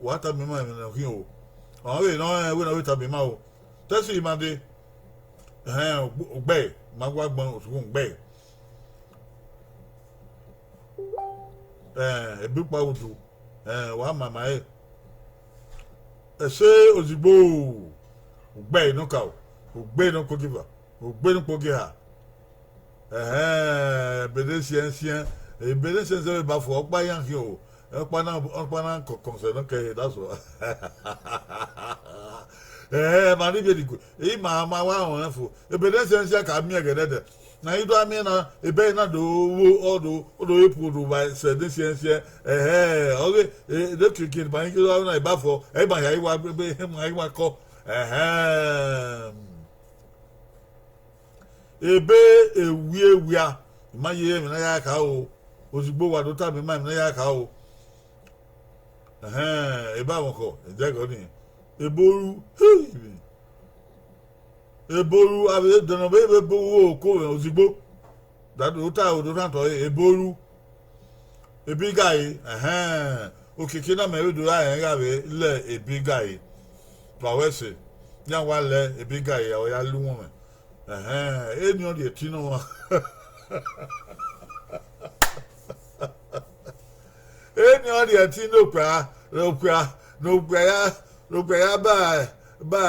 wa tama ima emwi ne ọ khian o. Ọ vbe ne ọ rẹn wẹ ne ọ vbe tama ima o. Tẹsi ima dee. Ẹhẹn, ugbẹ, ma gu agbọn otukhun ugbẹ. Ẹhẹn, ebe ikpa udu, ẹhẹn, wa ma ma ẹre. Ẹse ozigbo, ugbẹ ne okaro, ugbẹ ne ukpogieva, ugbẹ ne ukpogieha. Ẹhẹn, ebe ne siẹnsiẹn, ebe ne siẹnsiẹn vbe ba fo, ọkpa iran khian o, ọkpa na, ọkpa na kọnkọn sẹ ne ọ kẹre, that's all. Ẹhẹn, ma ni vbe ni gue, ima ma wa rẹn fo, ebe ne siẹnsiẹn ka miẹn ẹghẹ nẹdẹ. Na i do a miẹn na, ebe na do vwo, ọ do, ọ do re puo do vba sẹ ne siẹnsiẹn, ẹhẹn, ọ ghe, e, de kiekie ma i do na ba fo, ẹ ma ya i wa, ebe, ma i wa kọ, ẹhẹn. Ebe ewia ewia, I ma ye emwi ne a ya kha o, ozigbo wa do tama ima emwi ne a ya kha o. Ẹhẹn, ebe amwọkọ, ẹdẹgọ nii, ebe oru, hii, ebe oru, avbe dọnọ vbe ebe oru oko mwẹ ozigbo, da do ta, do na tọ ebe oru. Ebe igari, ẹhẹn, okiekie na mẹ vbe do ra rẹn gha vbe lẹ ebe igari, wa wẹ ẹse, iran wa lẹ ebe igari, ọ ya la uwọnmwẹ. Ẹhẹn, eni ọ rhie ẹtin ne ọmwa. Eni ọ rhie ẹtin ne okpia, ne okpia, ne okpia ya, ne okpia ya ba, ba,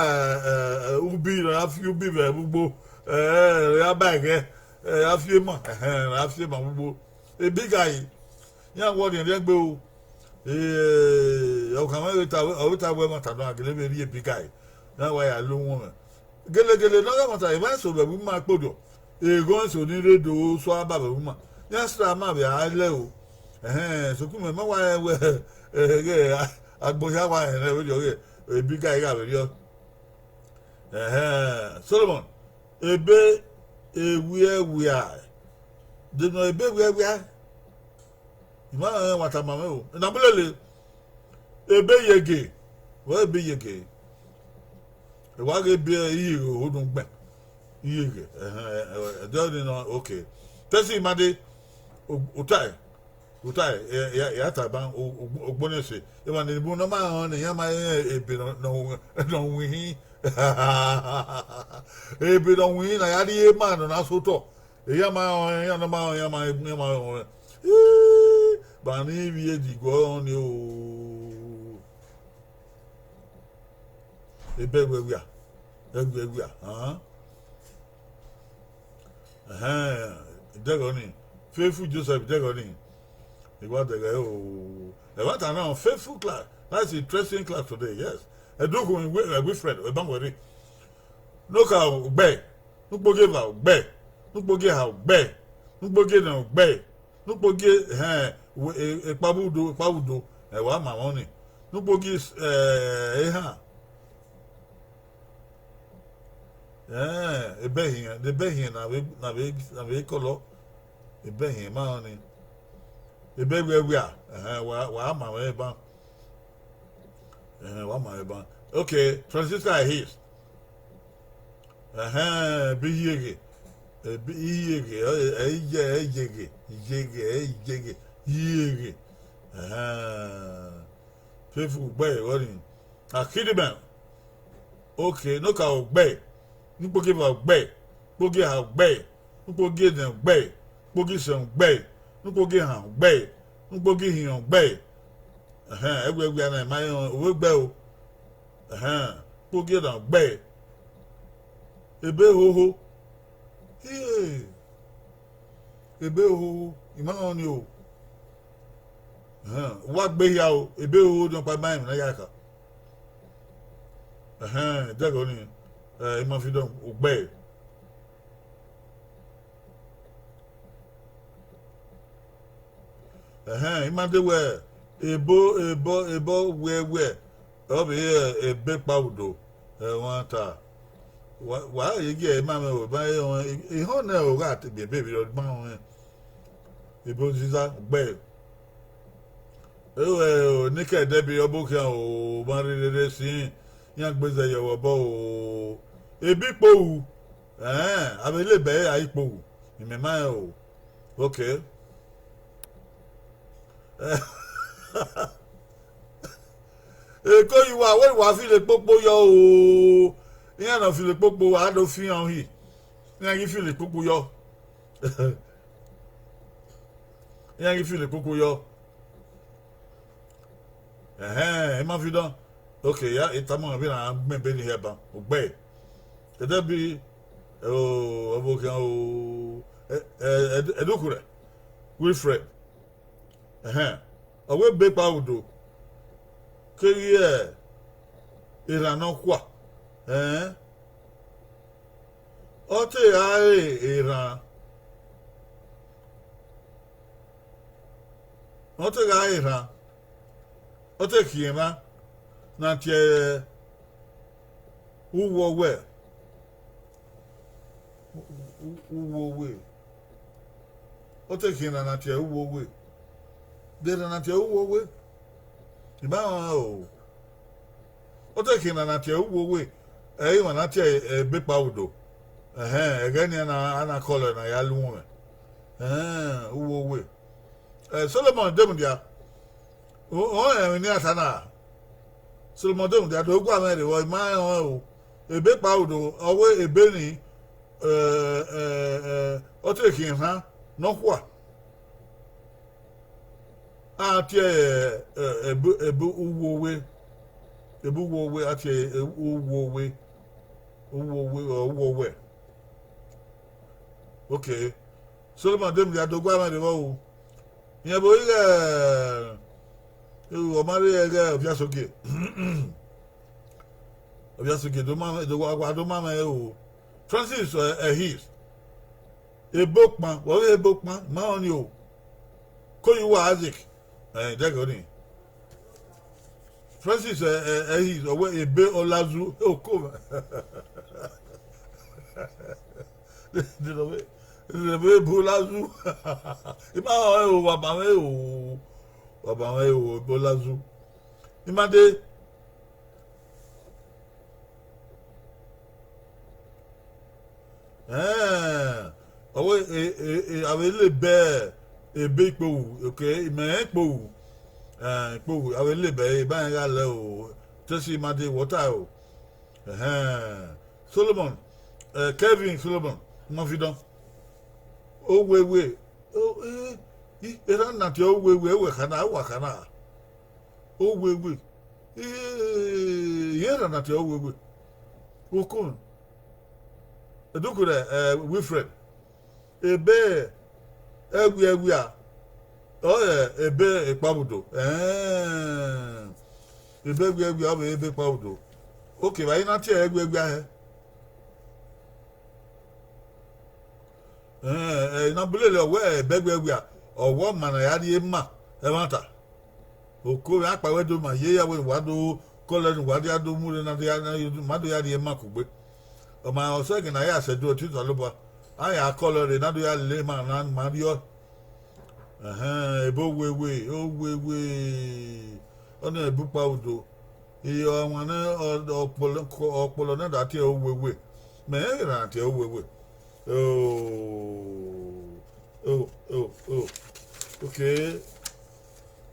eh, ubi, ne a fi ubi vbe ugbo, eh, ya ba ẹghẹ, eh, a fi ema, ẹhẹn, a fi ema vbe ugbo. Ebe igari, iran wẹ ọrhiẹnrhiẹn gbe o. Eh, ọkhan mwẹ vbe ta, ọ vbe ta wẹ ẹmwata nọ, a gele vbe rhie ebe igari, iran wa ya la uwọnmwẹ. Gelegele ne ọ gha ẹmwata, emwa eso vbe ẹvbo ima kpodiọ, eghọn eso ni rre do sua ba vbe ẹvbo ima. Iran sẹ ma vbe a lẹ o. Ẹhẹn, sokpan mẹ ma wa rẹn wẹ, ẹghẹ agbọn hia wa rẹn vberriọ, ọghe ebi ga gha vberriọ. Ẹhẹn, Solomon, ebe ewiẹwia. De nọ ebe ewiẹwia? I ma rẹn wa tama mwẹ o. Nabulele, ebe iyege. Wẹ ebe iyege. Wa ghe ebe iyeghe ohodungbẹn. Iyeghe, ẹhẹn, ẹdẹ ọnii nọ, okay. Tẹsi ma de, ota, ota, ya ta ban, ogbonẹse. Emwa ni bu ne ọ ma rẹn ọnii, iran ma rẹn ebe nọ, nọ winhin. Ebe nọ winhin ne a ya rhie ma ne ọ na sẹ otọ. Iran ma rẹn ọnii, iran nọ ma rẹn ọnii, iran ma, iran ma rẹn ọnii. Ii, ba ni vbiẹ diguọ ọnii o. Ebe ẹwiẹwia, ẹwiẹwia, ahan. Ẹhẹn, idẹghẹ ọnii, Faithful Joseph, idẹghẹ ọnii, I wa dẹghẹ o. Ẹmwata na, Faithful class, that's interesting class today, yes. Ẹdukhu, Wilfred, ebanwẹ rre. Nokha, ugbẹe. Nukpogieva, ugbẹe. Nukpogieha, ugbẹe. Nukpogiena, ugbẹe. Nukpogie, ẹhẹn, ekpavbudo, ekpavbudo, ẹ wa ma mwẹ ọnii. Nukpogie, eh, ehan. Ẹn, ebe ẹhiẹn, ebe ẹhiẹn na vbe, na vbe, na vbe kọlọ. Ebe ẹhiẹn ma rẹn ọnii. Ebe ẹwiẹwia, ẹhẹn, wa, wa ma mwẹ ban. Ẹhẹn, wa ma mwẹ ban. Okay, Francisca Hayes. Ẹhẹn, ebe iyeghe, ebe iyeghe, ẹ, ẹ, iye, ẹ, iyeghe, iyeghe, ẹ, iyeghe, iyeghe. Ẹhẹn. Faithful, ugbẹe vbọ nii. Akidimẹ. Okay, Nokha, ugbẹe. Nukpogieva, ugbẹe. Nukpogieha, ugbẹe. Nukpogiena, ugbẹe. Nukpogiisẹn, ugbẹe. Nukpogiehan, ugbẹe. Nukpogiehiọn, ugbẹe. Ẹhẹn, ẹwiẹwia na ma rẹn ọnii, ovbe ugbẹe o. Ẹhẹn, nukpogiena, ugbẹe. Ebe hoho. Hie. Ebe hoho, I ma rẹn ọnii o. Ẹhẹn, wa gbe hia o, ebe hoho nọkpa ma emwi ne a ya kha. Ẹhẹn, idẹghẹ ọnii, eh, I ma fi dọn ugbẹe. Ẹhẹn, I ma de wẹ, ebo, ebo, ebo wiẹwiẹ, ọ vbe re ebe ekpavbudo, ẹmwata. Wa, wa ye gie ma mwẹ o, ma rẹn ọnii, ehọn nẹ o gha te biẹ ebe vberriọ ma rẹn ọnii. Ebo nziza, ugbẹe. Ẹ, ne I ke dẹbi ọbo khian o, ma rherhe rre sin, iran gbe zẹ ye ẹvbo obọ o. Ebe ikpoghu, ẹn, a vbe le ebe ẹre a re ikpoghu, imẹ ma rẹn o. Okay. Eko yi uwa, wẹ wa filo ekpokpo yọ o. Iran ne ọ filo ekpokpo, a do fi iran uhi. Iran ghi filo ekpokpo yọ. Iran ghi filo ekpokpo yọ. Ẹhẹn, I ma fi dọn. Okay, ya, I tama mwẹ vbene a gbẹn ebe ni hia ban. Ugbẹe. Ẹdẹbi, o, ọvbokhan o, ẹ, ẹ, Ẹd-, Ẹdukhure, Wilfred. Ẹhẹn, ọ wẹ ebe ekpavbudo keghi erhan nọkhua, ẹn, ọ te gha re erhan, ọ te gha re erhan, ọ te khian emwa ne a tie uwu ọwẹ, u-, u-, uwu owe. Ọ te khian emwa ne a tie uwu owe. De erhan ne a tie uwu owe? I ma rẹn o. Ọ te khian emwa ne a tie uwu owe, ẹ i re emwa ne a tie ebe ekpavbudo. Ẹhẹn, ẹghẹ nii a na, a na kọlọ ne a ya lu mwẹ. Ẹhẹn, uwu owe. Ẹ, Solomọn de mudia, ọ, ọ rẹn emwi ne iran ta na. Solomọn de mudia do gua mwẹ rre vbọ, I ma rẹn ọnrẹn o. Ebe ekpavbudo, ọ wẹ ebe ni, ẹ, ẹ, ẹ, ọ te khian erhan nọkhua. A tie, ẹ, ebe, ebe uwu owe, ebe uwu owe, a tie, ẹ, uwu owe, uwu owe, ọ, uwu owẹ. Okay. Solomọn de mudia do gua mwẹ rre vbọ o. Irẹn vbe ighẹ, ẹ, ọ ma rre ẹghẹ Ovbiasogie. Ovbiasogie do ma mwẹ, do wa, wa do ma mwẹ o. Francis, ẹ, Ehis. Ebe okpan, vbe ọ ghi ebe okpan, ma rẹn ọnii o. Koyuwa Isaac, eh, dẹghe ọnii. Francis, eh, eh, Ehis, ọ wẹ ebe Olazu, oko. Ebe Olazu. I ma rẹn o, wa ma mwẹ o. Wa ma mwẹ o, ebe Olazu. I ma dee. Ẹn, ọ wẹ, e, e, e, a vbe le bẹ ebe ikpoghu, okay, imẹ rẹn ikpoghu, ẹn, ikpoghu, a vbe le bẹ ẹre, ba rẹn gha lẹ o, te si ma dee, wẹ ọ ta o. Ẹhẹn, Solomon, eh, Kevin Solomon, Nwafidan. Owewe, o, eh, i, erha na tie Owewe, ẹwẹ kha na, ẹwẹ kha na. Owewe, eh, i erha na tie Owewe. Okun, Eduku rẹ, eh, Wilfred. Ebe ẹwiẹwia, ọ rẹ ebe ekpavbudo. Ẹn, ebe ẹwiẹwia, ọ vbe ebe ekpavbudo. Okay, vbe a i na tie ẹwiẹwia hẹ? Ẹn, ẹ, I na bu lele, ọ wẹ ebe ẹwiẹwia, ọ wẹ ọma ne a ya rhie ma ẹmwata. Oko vbe akpa wẹ do ma ye ya wẹ wa do kọlọ ne uwa dia do mu rre na, dia na, ma do ya rhie ma kugbe. Ọ ma ọsẹ ẹghẹ ne a ya sẹ do ẹtin Osanobua, a ya kọlọ rre ne a do ya lele ma na ma rriọ. Ẹhẹn, ebe Owewe, Owewe, ọ na ebe ukpavbudo. Iye ọmwa ne ọ, ọkpọlọ, ọkpọlọ ne da tie Owewe. Mẹ rẹn erha na tie Owewe. Oh, oh, oh, oh. Okay.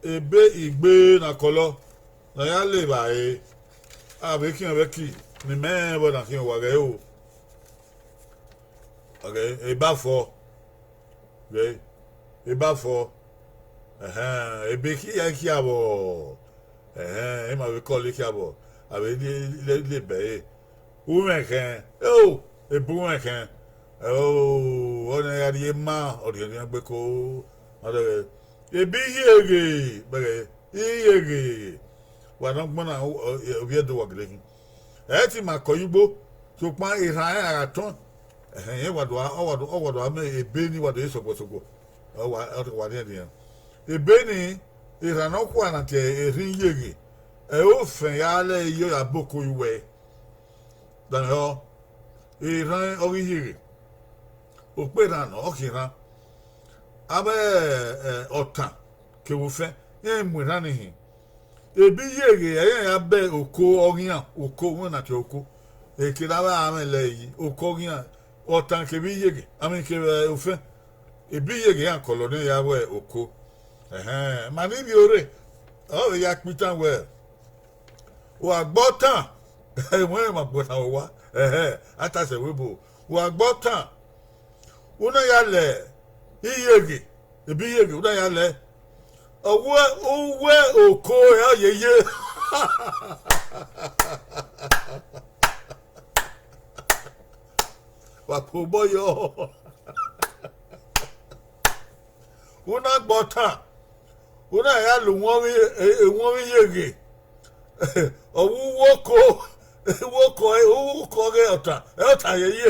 Ebe igbe na kọlọ, ne a ya le evbare, a vbe khian vbe ẹki, ne imẹ rẹn vbọ na khian owa ghẹ o. Okay, eba fọ. Ghẹ, eba fọ. Ẹhẹn, ebe khian khian vbọ. Ẹhẹn, ima vbe kọlọ khian vbọ. A vbe le, le, le bẹre. Umwẹkhẹn, eo, ebe umwẹkhẹn. Eo, ọnii ya rhie ma, ọ rhiẹnrhiẹn gbe ko. Ma dẹghe. Ebe iyeghe, bẹghe, iyeghe. Wa ne ọ gbọnna, ọ, ọ, ovbi Ẹdo wa gele khin. Ẹ i te ima kọ ye ugbo, sokpan erhan rẹn a gha tọn, ẹhẹn, irẹn wa do, ọ wa do, ọ wa do mẹ ebe ni wa do ye sọguọsọguọ. Ọ wa, ọ wa rhiẹnrhiẹn. Ebe ni, erhan nọkhua na tie erhan iyeghe, ẹre ofẹn ya lẹ ye ya boko ye uwẹ. Danmwehọ, erhan ọghe iyeghe, okpia erhan nọ, ọ khian erhan. Avbe, ẹ, ọtan kevbe ofẹn, iran mu erhan ni hin. Ebe iyeghe, ẹ i ya bẹ oko ọghian, oko, wẹ na tie oko. Eke ne avbe amwẹ lẹ yi, oko ọghian, ọtan kevbe iyeghe, a miẹn kevbe ofẹn. Ebe iyeghe iran kọlọ ne ya wẹ oko. Ẹhẹn, ma ne ivbi ore, ọ vbe ya kpitan wẹ, wa gbe ọtan, ẹmwẹ ma gbe ọtan owa, ẹhẹn, a ta sẹ ẹvbo ebo, wa gbe ọtan, u na ya lẹ iyeghe, ebe iyeghe, u na ya lẹ, ọ wẹ, u wẹ oko ẹre ọ yeye. Wa kpe obọ yọ. U na gbe ọtan, u na ya la ewọnmwi, ewọnmwi iyeghe, ọ wẹ uwu oko, uwu oko, uwu oko ọghe ọtan, ẹ ọtan yeye.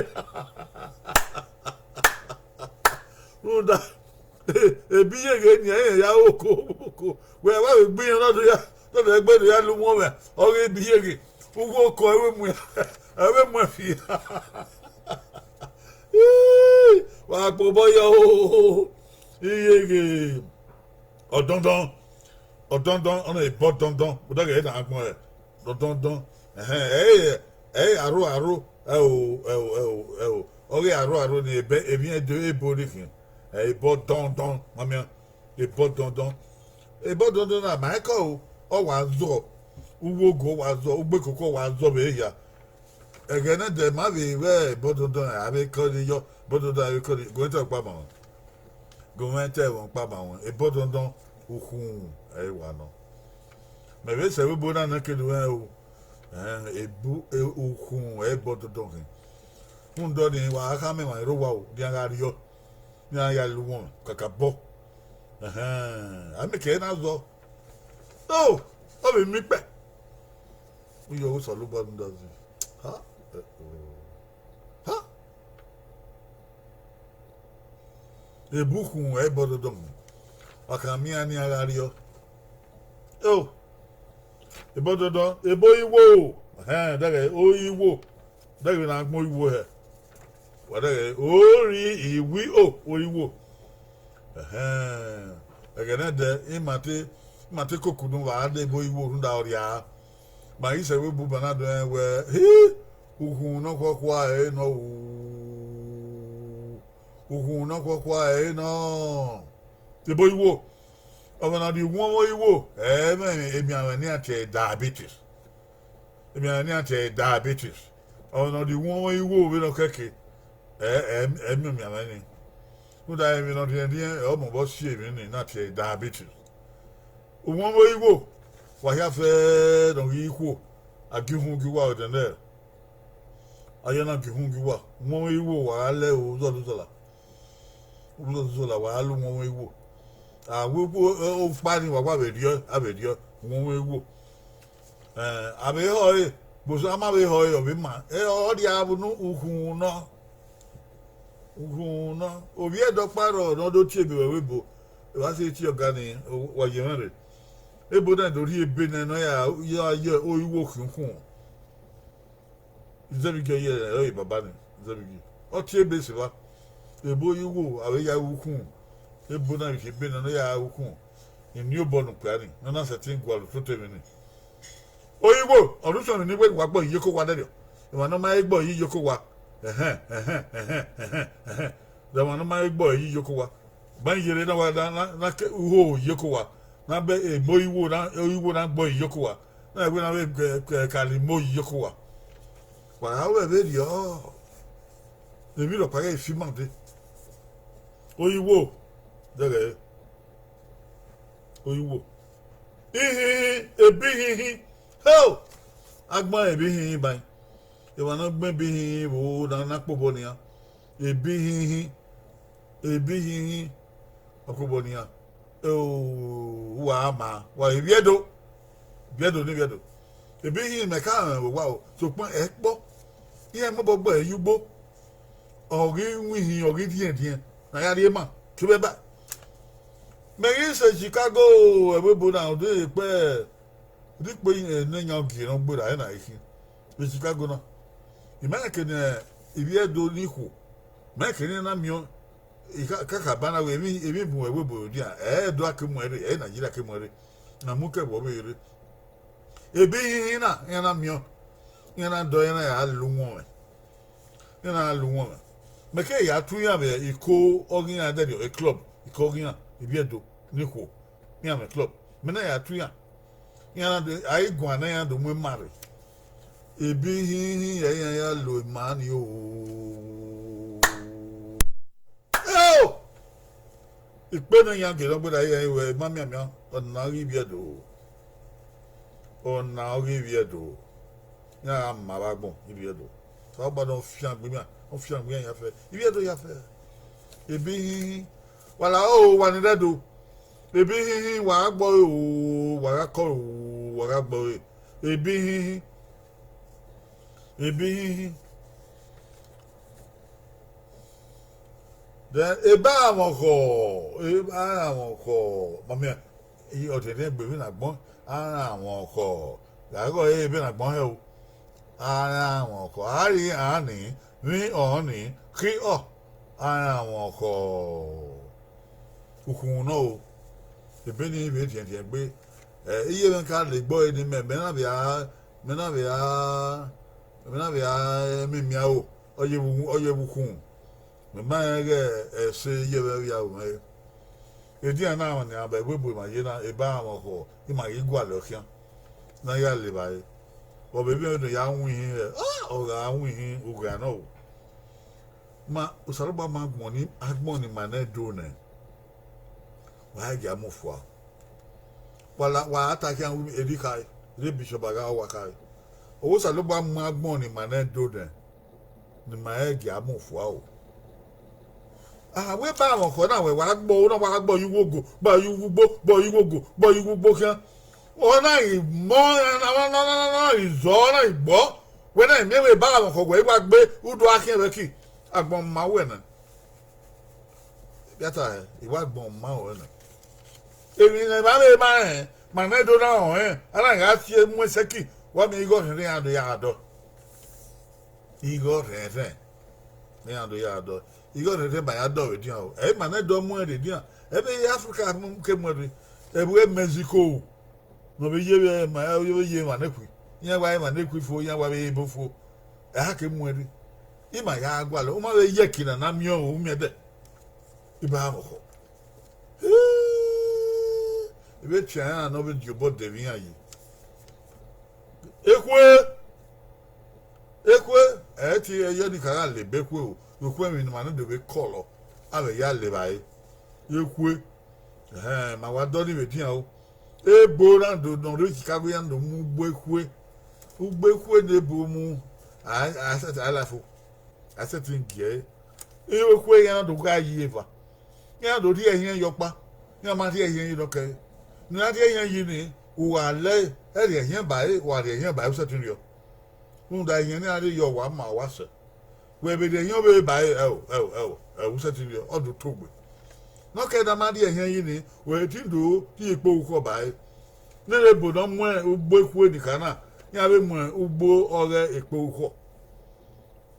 Rhunmwuda, ebe iyeghe ni ẹre ya oko, oko. Wẹ wa vbe gbe iran ne ọ do ya, ne ọ do ẹgbe do ya la uwọnmwẹ, ọghe ebe iyeghe, uwu oko ẹ vbe mu, ẹ vbe mu ẹfi. Wa kpe obọ yọ o, iyeghe. Ọdọndọn, ọdọndọn, ọna ebe ọdọndọn, odọghe na agbọn rẹ, ọdọndọn, ẹhẹn, ẹre, ẹre aro, aro, ẹo, ẹo, ẹo, ẹo, ọghe aro, aro ni ebe, emwi ẹdẹ ebo ni khin, ẹ, ebe ọdọndọn, ma miẹn, ebe ọdọndọn, ebe ọdọndọn na, ma ẹkọ o, ọ wa zọ, uwu ogo ọ wa zọ, ugbo ekoko ọ wa zọ vbe hia. Ẹghẹ ne ẹdẹ ma vbe vbe ebe ọdọndọn, a vbe kọ ni yọ, ebe ọdọndọn a vbe kọ ni, gọmẹnti ọkpa ma wọn. Gọmẹnti ẹvbo ọkpa ma wọn, ebe ọdọndọn, ukhunmwu, ẹ i wa nọ. Mẹ vbe sẹ ẹvbo ebo na nẹ kene ruẹn o, ẹn, ebu, e, ukhunmwu, ẹ i ebe ọdọndọn khin. Rhunmwuda ọnii, wa khama emwa ne rre owa o, ne iran gha rriọ, ne iran ya la uwọnmwẹ kakabọ. Ẹhẹn, a miẹn ke na zọ. O, ọ vbe miẹn ikpẹ. Uyọ Osanobua rhunmwuda zẹ. Ha? Ẹ, o. Ha? Ebe ukhunmwu ẹre ebe ọdọdọ mu. Wa ka miẹn iran ne iran gha rriọ. O, ebe ọdọdọ, ebe oyiwo, ẹhẹn, dẹghẹ oyiwo, dẹghẹ vbene a gbẹn oyiwo hẹ. Wa dẹghẹ ori iwi o oyiwo. Ẹhẹn, ẹghẹ nẹ dẹ, ima te, ima te koko unu vbe a dẹ ebe oyiwo rhunmwuda ọ rria. Ma ghi sẹ vbe bu banna do rẹn wẹẹ, hi, ukhunmwu nọkhuọkhua ẹre nọ ru, ukhunmwu nọkhuọkhua ẹre nọ. Ebe oyiwo, ọmwa ne ọ rhie uwọnmwẹ oyiwo, ẹ i mwẹ emianmwẹ ne iran tie diabetes. Emianmwẹ ne iran tie diabetes. Ọmwa ne ọ rhie uwọnmwẹ oyiwo vbene ọ kẹke, ẹ, ẹ, ẹ i miẹn emianmwẹ nii. Rhunmwuda emwi ne ọ rhiẹnrhiẹn, ọ mobọ si emwi nii na tie diabetes. Uwọnmwẹ oyiwo, wa hia fẹẹ ne ọ ghi khuo, a gie uhunmwu gie uwa odẹ nẹ. A ya na gie uhunmwu gie uwa, uwọnmwẹ oyiwo wa gha lẹ ru uzọla uzọla. Uzọla uzọla wa gha la uwọnmwẹ oyiwo. A wẹ ukpo, ẹ, okpa ni wa wa vbe rriọ, a vbe rriọ uwọnmwẹ oyiwo. Ẹ, a vbe họe, vbosẹ a ma vbe họe, ọ vbe ma, ẹ, ọ rhia vbe unu ukhunmwu nọ. Ukhunmwu nọ, ovbi Ẹdo ọkpa rrọọ ne ọ do tie ebe vbe ẹvbo ebo, evba sẹ tie ọga ni, wa ye mwẹ rre. Ebo na do rhie ebe nẹ ne ọ ya, ya ye oyiwo khian ukhunmwu. Izẹvbigie ọ ye ẹre, ọ re baba ni, Izẹvbigie. Ọ tie ebe sẹ evba. Ebe oyiwo, a vbe ya ru ukhunmwu. Ebo na vbe khin ebe nẹ ne ọ ya ru ukhunmwu. Iniobọ ne okpia ni, ne ọ na sẹtin gualọ ototọ emwi ni. Oyiwo, ọ rhie usun emwi ne I wẹ ne uwa gbẹe iyeke owa nẹrriọ. Emwa ne ọ ma he gbẹe iyeke owa. Ẹhẹn, ẹhẹn, ẹhẹn, ẹhẹn, ẹhẹn. Emwa ne ọ ma he gbẹe iyeke owa. Ban yere na wa na, na, na ke uho iyeke owa. Na bẹ ebe oyiwo na, oyiwo na gbẹe iyeke owa. Na wẹ na vbe ke, ke, ke alimo iyeke owa. Wa gha ru ẹvbo rriọ. Emwi rhọkpa ghẹ fi ima dee. Oyiwo, dẹghẹ. Oyiwo. Ihinhin, ebe ihinhin. Heo! Agbọn ebe ihinhin ban. Emwa ne ọ gbẹn ebe ihinhin vbo na, na kpobọ nian. Ebe ihinhin. Ebe ihinhin. Ọ kpobọ nian. Eo, uwa ma, wa Ivbiẹdo. Ivbiẹdo ne Ivbiẹdo. Ebe ihinhin mẹ ka rẹn vbe owa o, sokpan ẹkpọ. Iran mobọ gbe ẹre ye ugbo. Ọ ghi winhin, ọ ghi rhiẹnrhiẹn, ne a ya rhie ma, kevbe ba. Mẹ ghi sẹ Chicago, ẹvbo ebo na, ọ deghẹ kpẹ, rhie ikpe ne yan gie ne ọ gberra, ẹre na i khin. Vbe Chicago na, I ma rẹn ke ne Ivbiẹdo ni khuo, mẹ rẹn ke ne iran na miẹn, I ka, ka, ka banna wẹẹ emwi, emwi bun ẹvbo ebo dia, ẹ, Ẹdo a ke mu ẹre, ẹ, Nigeria ke mu ẹre, na mu kẹ vbe ọvbehe rre. Ebe ihinhin na, iran na miẹn, iran na dọ, iran na ya la uwọnmwẹ. Iran na la uwọnmwẹ. Mẹ ke ya tu iran vbe iko ọghe iran dẹrriọ, e club, iko ọghe iran, Ivbiẹdo ni khuo, iran mwẹ club. Mẹ na ya tu iran. Iran na do, a i guan ne iran do mu ima rre. Ebe ihinhin ya iran ya lo ima ni o. Eo! Ikpe ne iran gie ne ọ gberra iran wẹẹ, ma mianmian, ọna ghi Ivbiẹdo. Ọna ọ ghi Ivbiẹdo. Iran gha ma vbe agbọn Ivbiẹdo. Osanobua ne ọ fiangbe iran, ọ fiangbe iran ya fẹ, Ivbiẹdo ya fẹ. Ebe ihinhin, wa la o, wa ni rre Ẹdo. Ebe ihinhin, wa gha gbe ọre o, wa gha kọ ọre o, wa gha gbe ọre. Ebe ihinhin, ebe ihinhin. Then ebe aranmwẹ ọkhọ, ebe aranmwẹ ọkhọ, ma miẹn, ọtẹn ne egbe vbe na gbọn, aranmwẹ ọkhọ, gha ghe ọre ebe na gbọn hẹ o, aranmwẹ ọkhọ, a ri an ni, vbe ọnrẹn ni, khian, aranmwẹ ọkhọ. Ukhunmwu nọ o, ebe ni vbe rhiẹnrhiẹn egbe, ẹ, iye mwẹ ka la egbe ọre ne imẹ, mẹ na vbe a, mẹ na vbe a, mẹ na vbe a miẹn imian o, ọ ye vbe, ọ ye vbe ukhunmwu, mẹ ma rẹn ighẹ ẹse iye mwẹ vbe aro mwẹ re. Edian na nian vbe ẹvbo ebo ma ye na, ebe aranmwẹ ọkhọ, ima ghi gualọ khian, ne a ya la evbare. Ọ vbe emwi ne ya winhin hẹ, ọ gha winhin ugha nọ o. Ma, Osanobua ma agbọn ni, agbọn ni ima nẹ do nẹ, wa i gia mu fua. Wa la, wa ta khian ru erha khare, rre bishop a gha wa khare. Ọ wẹ Osanobua mu agbọn ni ima nẹ do nẹ, ne ima i gia mu fua o. A wẹ ebe aranmwẹ ọkhọ na wẹ wa gbe ọre na, wa gbe ọre ye uwu ogo, gbe ọre ye uwu ugbo, gbe ọre ye uwu ogo, gbe ọre ye uwu ugbo khian. Ọ na ghi mọ, na, na, na, na, na, na ghi zọ, ọ na ghi gbọ. Wẹ na miẹn vbe ebe aranmwẹ ọkhọ wẹ i wa gbe udu a khian vbe ẹki. Agbọn ma wẹ na. Ya ta hẹ, I wa gbọn ma ruẹ nẹ. Emwi ne evba vbe ma rẹn, ma nẹ do na rẹn, a na gha tie mu sẹki, wa miẹn igho rhẹnrhẹn iran do ya dọ. Igho rhẹnrhẹn ne iran do ya dọ. Igho rhẹnrhẹn ma ya dọ vbe edian o. Ẹ i ma nẹ do mu ẹn rre edian. Ẹ vbe Africa mu ke mu ẹn rre. Ẹ vbe Mexico. Ne ọ vbe ye vbe ma, ọ vbe ye emwa nekhui. Iran wa emwa nekhui fo, iran wa vbe ebo fo. Ẹ ha ke mu ẹn rre. Ima ya gualọ, u ma vbe ye eki na na miẹn ọvbehe, u miẹn ẹdẹ. I ba mwẹ ọkhọ. Vbe tie iran ne ọ vbe die obọ de vbe iran yi. Ekhue, ekhue, ẹ i te ẹyẹ ni ka gha lebe ekhue o, ekhue emwi ne ima ne do vbe kọlọ, a vbe ya le evbare. Ekhue, ẹhẹn, ma wa dọ ni vbe edian o. Ebo na do ne ọ rre Chicago ya do mu ugbo ekhue. Ugbo ekhue ne ebo mu, a, a sẹtin, a la fo. A sẹtin gie ẹre. Ekhue iran na do gha yi eva. Iran do rhie ẹhiẹn ye ọkpa, iran ma rhie ẹhiẹn ye nọkẹre. Ne iran rhie ẹhiẹn yi ni, u gha lẹ ẹre, ẹrriẹ ẹhiẹn ba ẹre, wa rhie ẹhiẹn ba ẹre, u sẹtin rriọ. Rhunmwuda ẹhiẹn ne iran rhie ye owa ma wa sẹ. Wẹ vbe rhie ẹhiẹn ọvbehe ba ẹre, ẹo, ẹo, ẹo, ẹo, u sẹtin rriọ, ọ do togbe. Nọkẹre ne a ma rhie ẹhiẹn yi ni, wẹ i ti do rhie ikpogho ukhọ ba ẹre. Nene ebo ne ọ mu ugbo ekhue ni kha na, iran vbe mu ugbo ọghe ikpogho ukhọ.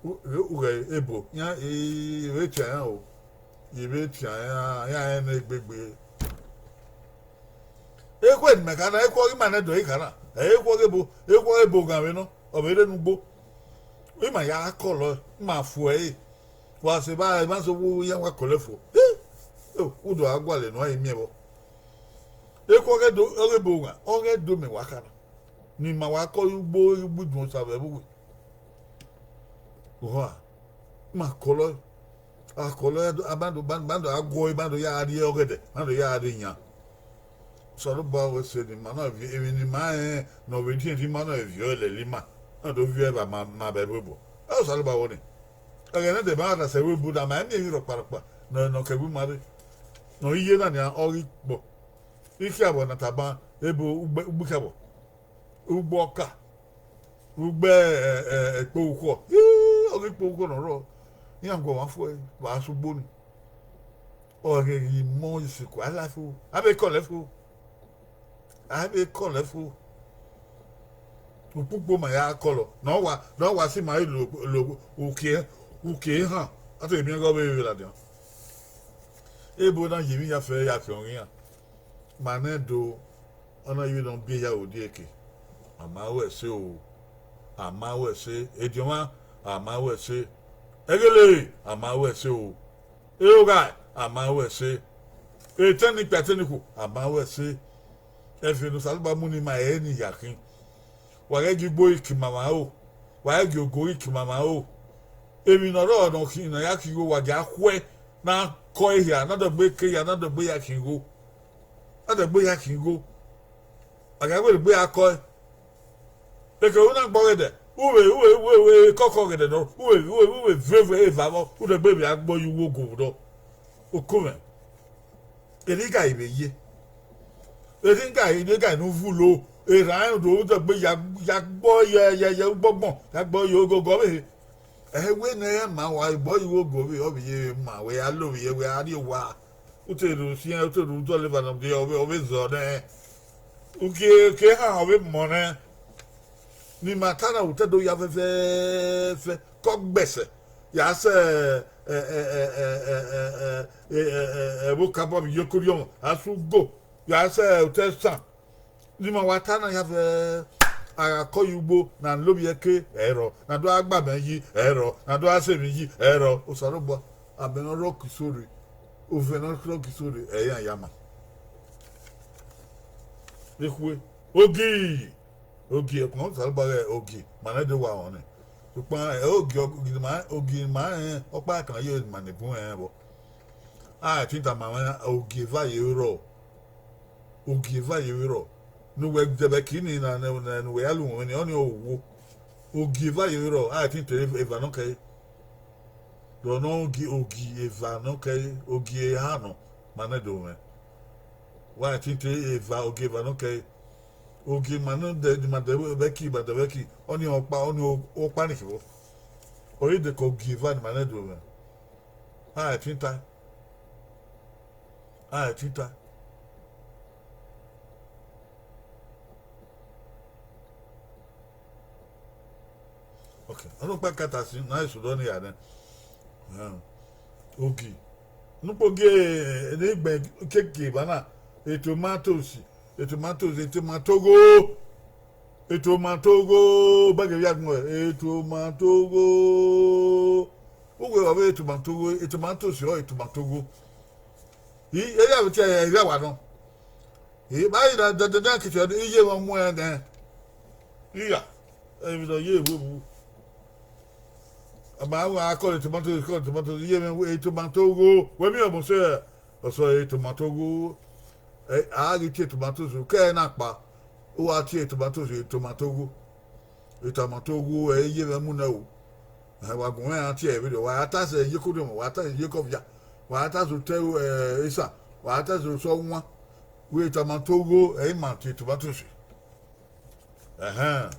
U, ughẹ ebo, iran, I vbe tie iran o, I vbe tie iran, iran rẹn ne egbegbe. Ekhue ne imẹ kha na, ekhue ọghe ima nẹ do ẹre kha na, ẹ i re ekhue ọghe ebo, ekhue ọghe ebo ghan vbe nọ, ọ vbe rre ne ugbo. Ima ya kọlọ, ima fu ẹre, wa sẹ evba, emwa sẹ owu iran wa kọlọ fo. Udu a gualọ ne uwa i miẹn vbọ. Ekhue ọghe do, ọghe ebo ghan, ọghe do mẹ wa kha na, ne ima wa kọ ye ugbo, ugbo idun Osa vbe ẹvbo uwẹ. Oha, ima kọlọ, a kọlọ, a ma do, ma do a guọ, ma do ya rrie ọghẹdẹ, ma do ya rrie iyan. Osanobua wẹ sẹ ne ima na viọ emwi ne ima rẹn ne ọ vbe rhiẹnrhiẹn ima na viọ lele ima, na do viọ evba ma, ma vbe ẹvbo ebo. Ẹ Osanobua wẹ ọnii. Ẹghẹ ne ẹdẹ ma gha sẹ ẹvbo ebo na, ma i miẹn emwi rhọkpa rhọkpa ne ọ, ne ọ kẹ ẹvbo ima rre. Ne ọ i ye na nian, ọ ghi kpọ. Ikhiabọ ne a tama ebo ugbe, ugbo ikhiabọ, ugbo ọka, ugbe, ẹ, ẹ, ikpogho ukhọ, ọ ghi ikpogho ukhọ ne ọ rrọọ, iran guọmwa fo ẹre vbe a sẹ ugbo ni. Ọ ghi ghi mọ isikun, a la fo, a vbe kọlọ fo, a vbe kọlọ fo. Ukpukpu ma ya kọlọ, ne ọ wa, ne ọ wa si ima lo, lo ukie, ukie ehan, a te miẹn ighẹ ọ vbe vbe ladian. Ebo na ye emwi ya fẹ ya khian ọghe iran. Ma nẹ do, ọ na ye vbe nọ biẹ ya odieke. A ma ru ẹse o, a ma ru ẹse, ediọnmwa, a ma ru ẹse, ẹghele, a ma ru ẹse o, erogha, a ma ru ẹse, etẹn ni kpia etẹn ni khuo, a ma ru ẹse. Ẹfe ne Osanobua mu ne ima ẹre ni ya khin. Wa ghẹ gie ugbo ghi ke imama ro, wa ghẹ gie ogo ghi ke imama ro. Emwi ne ọ rrọọ ne ọ khin ne a ya khin igho, wa gia khuẹ, ne a kọ ehia, ne a dọgbe ke ehia, ne a dọgbe ya khin igho. A dọgbe ya khin igho. A gha wẹ dọgbe ya kọe. Eke u na gbe ọghẹdẹ, u vbe, u vbe, u vbe, u vbe kọkọ ọghẹdẹ nọ, u vbe, u vbe, u vbe vẹ, vẹ eva vbọ, u dọgbe vbe a gbọ ye uwu ogo vbe nọ. Oko mwẹ. Erha igari vbe ye. Erha igari, erha igari ne u vulo, erha rẹn do dọgbe ya, ya gbọ ye, ye, ye ugbọgbọn, ya gbọ ye ogogo ọvbehe. Ẹ wẹ ne ẹ ma wa, igbọ ye uwu ogo ọvbehe, ọ vbe ye ma, wẹ ya lo vbe ye, wẹ ya rrie owa. U te rhie usiẹn, u te rhie udọleva nọ, ọ vbe, ọ vbe zọ nẹ. Ugie ke ehan ọ vbe mọ nẹ. Ne ima ta na, u te do ya fẹfẹfẹ, ke ọ gbẹsẹ, ya sẹ, ẹ, ẹ, ẹvbo kabọ vbe iyeke orhiọnmwẹ, a sẹ ugo, ya sẹ otọ ẹsan. Ne ima wa ta na ya fẹ, a gha kọ ye ugbo, ne a lovbiẹ ẹre ke, ẹ i rrọọ, ne a do gha gba amẹ yi, ẹ i rrọọ, ne a do gha sẹ emwi yi, ẹ i rrọọ. Osanobua, amẹ ne ọ rre ọkiso rre, ovẹn ne ọ rre ọkiso rre, ẹ i iran ya ma. Ekhue, ogi, ogi, ẹkun Osanobua ghẹ ogi, ma nẹ do wa rẹn nẹ. Sokpan, ẹ, ogi, ogi ne ima, ogi ne ima rẹn, ọkpa kan ye ma ne bun rẹn vbọ. A i tin tama mwẹ, ogi eva ye vbe rrọọ. Ogi eva ye vbe rrọọ. Ne uwẹ dẹbẹ ki ni na, ne, ne, ne uwẹ ya lu mwẹ ni, ọnii ọ wo. Ogi eva ye vbe rrọọ, a i tin te eva nọ kẹre. Rọ nọ ogi, ogi eva nọ kẹre, ogi eha nọ, ma nẹ do mwẹ. Wa i tin te eva, ogi eva nọ kẹre. Ogi ma nọ dẹ, ma dẹ vẹ ki, ma dẹ vẹ ki, ọnii ọkpa, ọnii ọkpa ni kevbo. Ọ i dẹ ke ogi eva ni ma nẹ do mwẹ. A i tin ta. a ẹtin ta. Okay, ọnọkpa kata sin na eso dọ ni ya nẹ. Ogi. Nukpo gi ne igbẹn keke eva na, tomatoes, tomatoes, tomato gho. Tomato gho, bẹghe vbe agbọn, tomato gho. Uwẹ wa vbe tomato gho, tomatoes ọ tomato gho. I, eya vbe tie ẹre wa nọ. Evba i na dandan kete iye mwẹ mu ẹn nẹ. Iya, emwi ne ọ ye vbe bu. A ma wa call tomatoes, call tomatoes, iye mwẹ wẹ tomato gho. Wẹ miẹn ọmọ sẹ, ọ sẹ tomato gho. A ghi tie tomatoes, kẹ na kpa, u wa tie tomatoes, tomato gho. Tomato gho, ẹ, iye mwẹ mu nẹ o. Ẹ, wa gu mwẹ ra tie vberriọ, wa ra ta sẹ iyeke orhiọnmwẹ, wa ra ta sẹ iyeke ọvia, wa ra ta sẹ otọ, ẹ, esa, wa ra ta sẹ osọ wan. Wẹ tomato gho, ẹ i ma tie tomatoes. Ẹhẹn.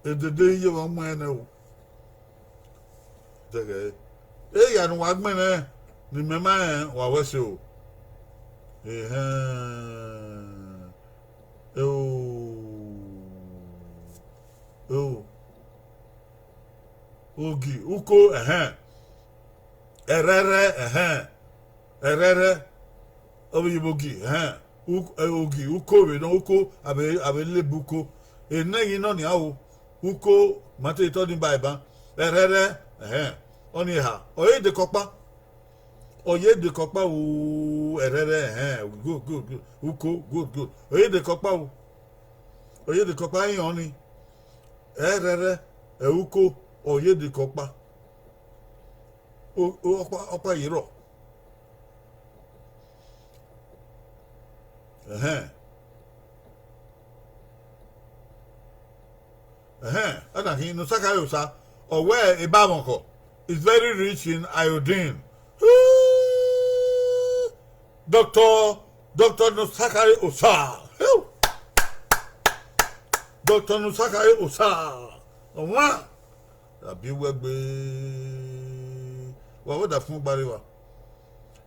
Edede iye mwẹ mu ẹn nẹ o. Dẹghẹ, eya ne uwa gbẹnnẹ ne imẹ ma rẹn, wa wẹ ẹse o. Ehẹn. Eo. Eo. Ogi, uko, ẹhẹn. Ẹrẹrẹ, ẹhẹn. Ẹrẹrẹ, ọ vbe ye vbe ogi, ẹhẹn. U-, ẹ, ogi, uko vbe nọ, uko, a vbe, a vbe lebe uko. Enẹghi nọ nian o, uko, ma te tọ ni ba eban. Ẹrẹrẹ, ẹhẹn. Ọnii eha, ọ ye dekọ ọkpa. Ọ ye dekọ ọkpa o, ẹrẹrẹ, ẹhẹn, good, good, good. Uko, good, good. Ọ ye dekọ ọkpa o. Ọ ye dekọ ọkpa, iran ọnii. Ẹrẹrẹ, ẹ, uko, ọ ye dekọ ọkpa. O, o, ọkpa, ọkpa ye rrọọ. Ẹhẹn. Ẹhẹn, ọ na khin ne Osa khare Osa, ọ wẹ eba mwẹ ọkhọ, is very rich in iodine. Doctor, Doctor Nosa khare Osa. Heu! Doctor Nosa khare Osa. Ọmwa, a biẹ uwẹ gbe. Wa wẹ ọdafẹn gba rre evba.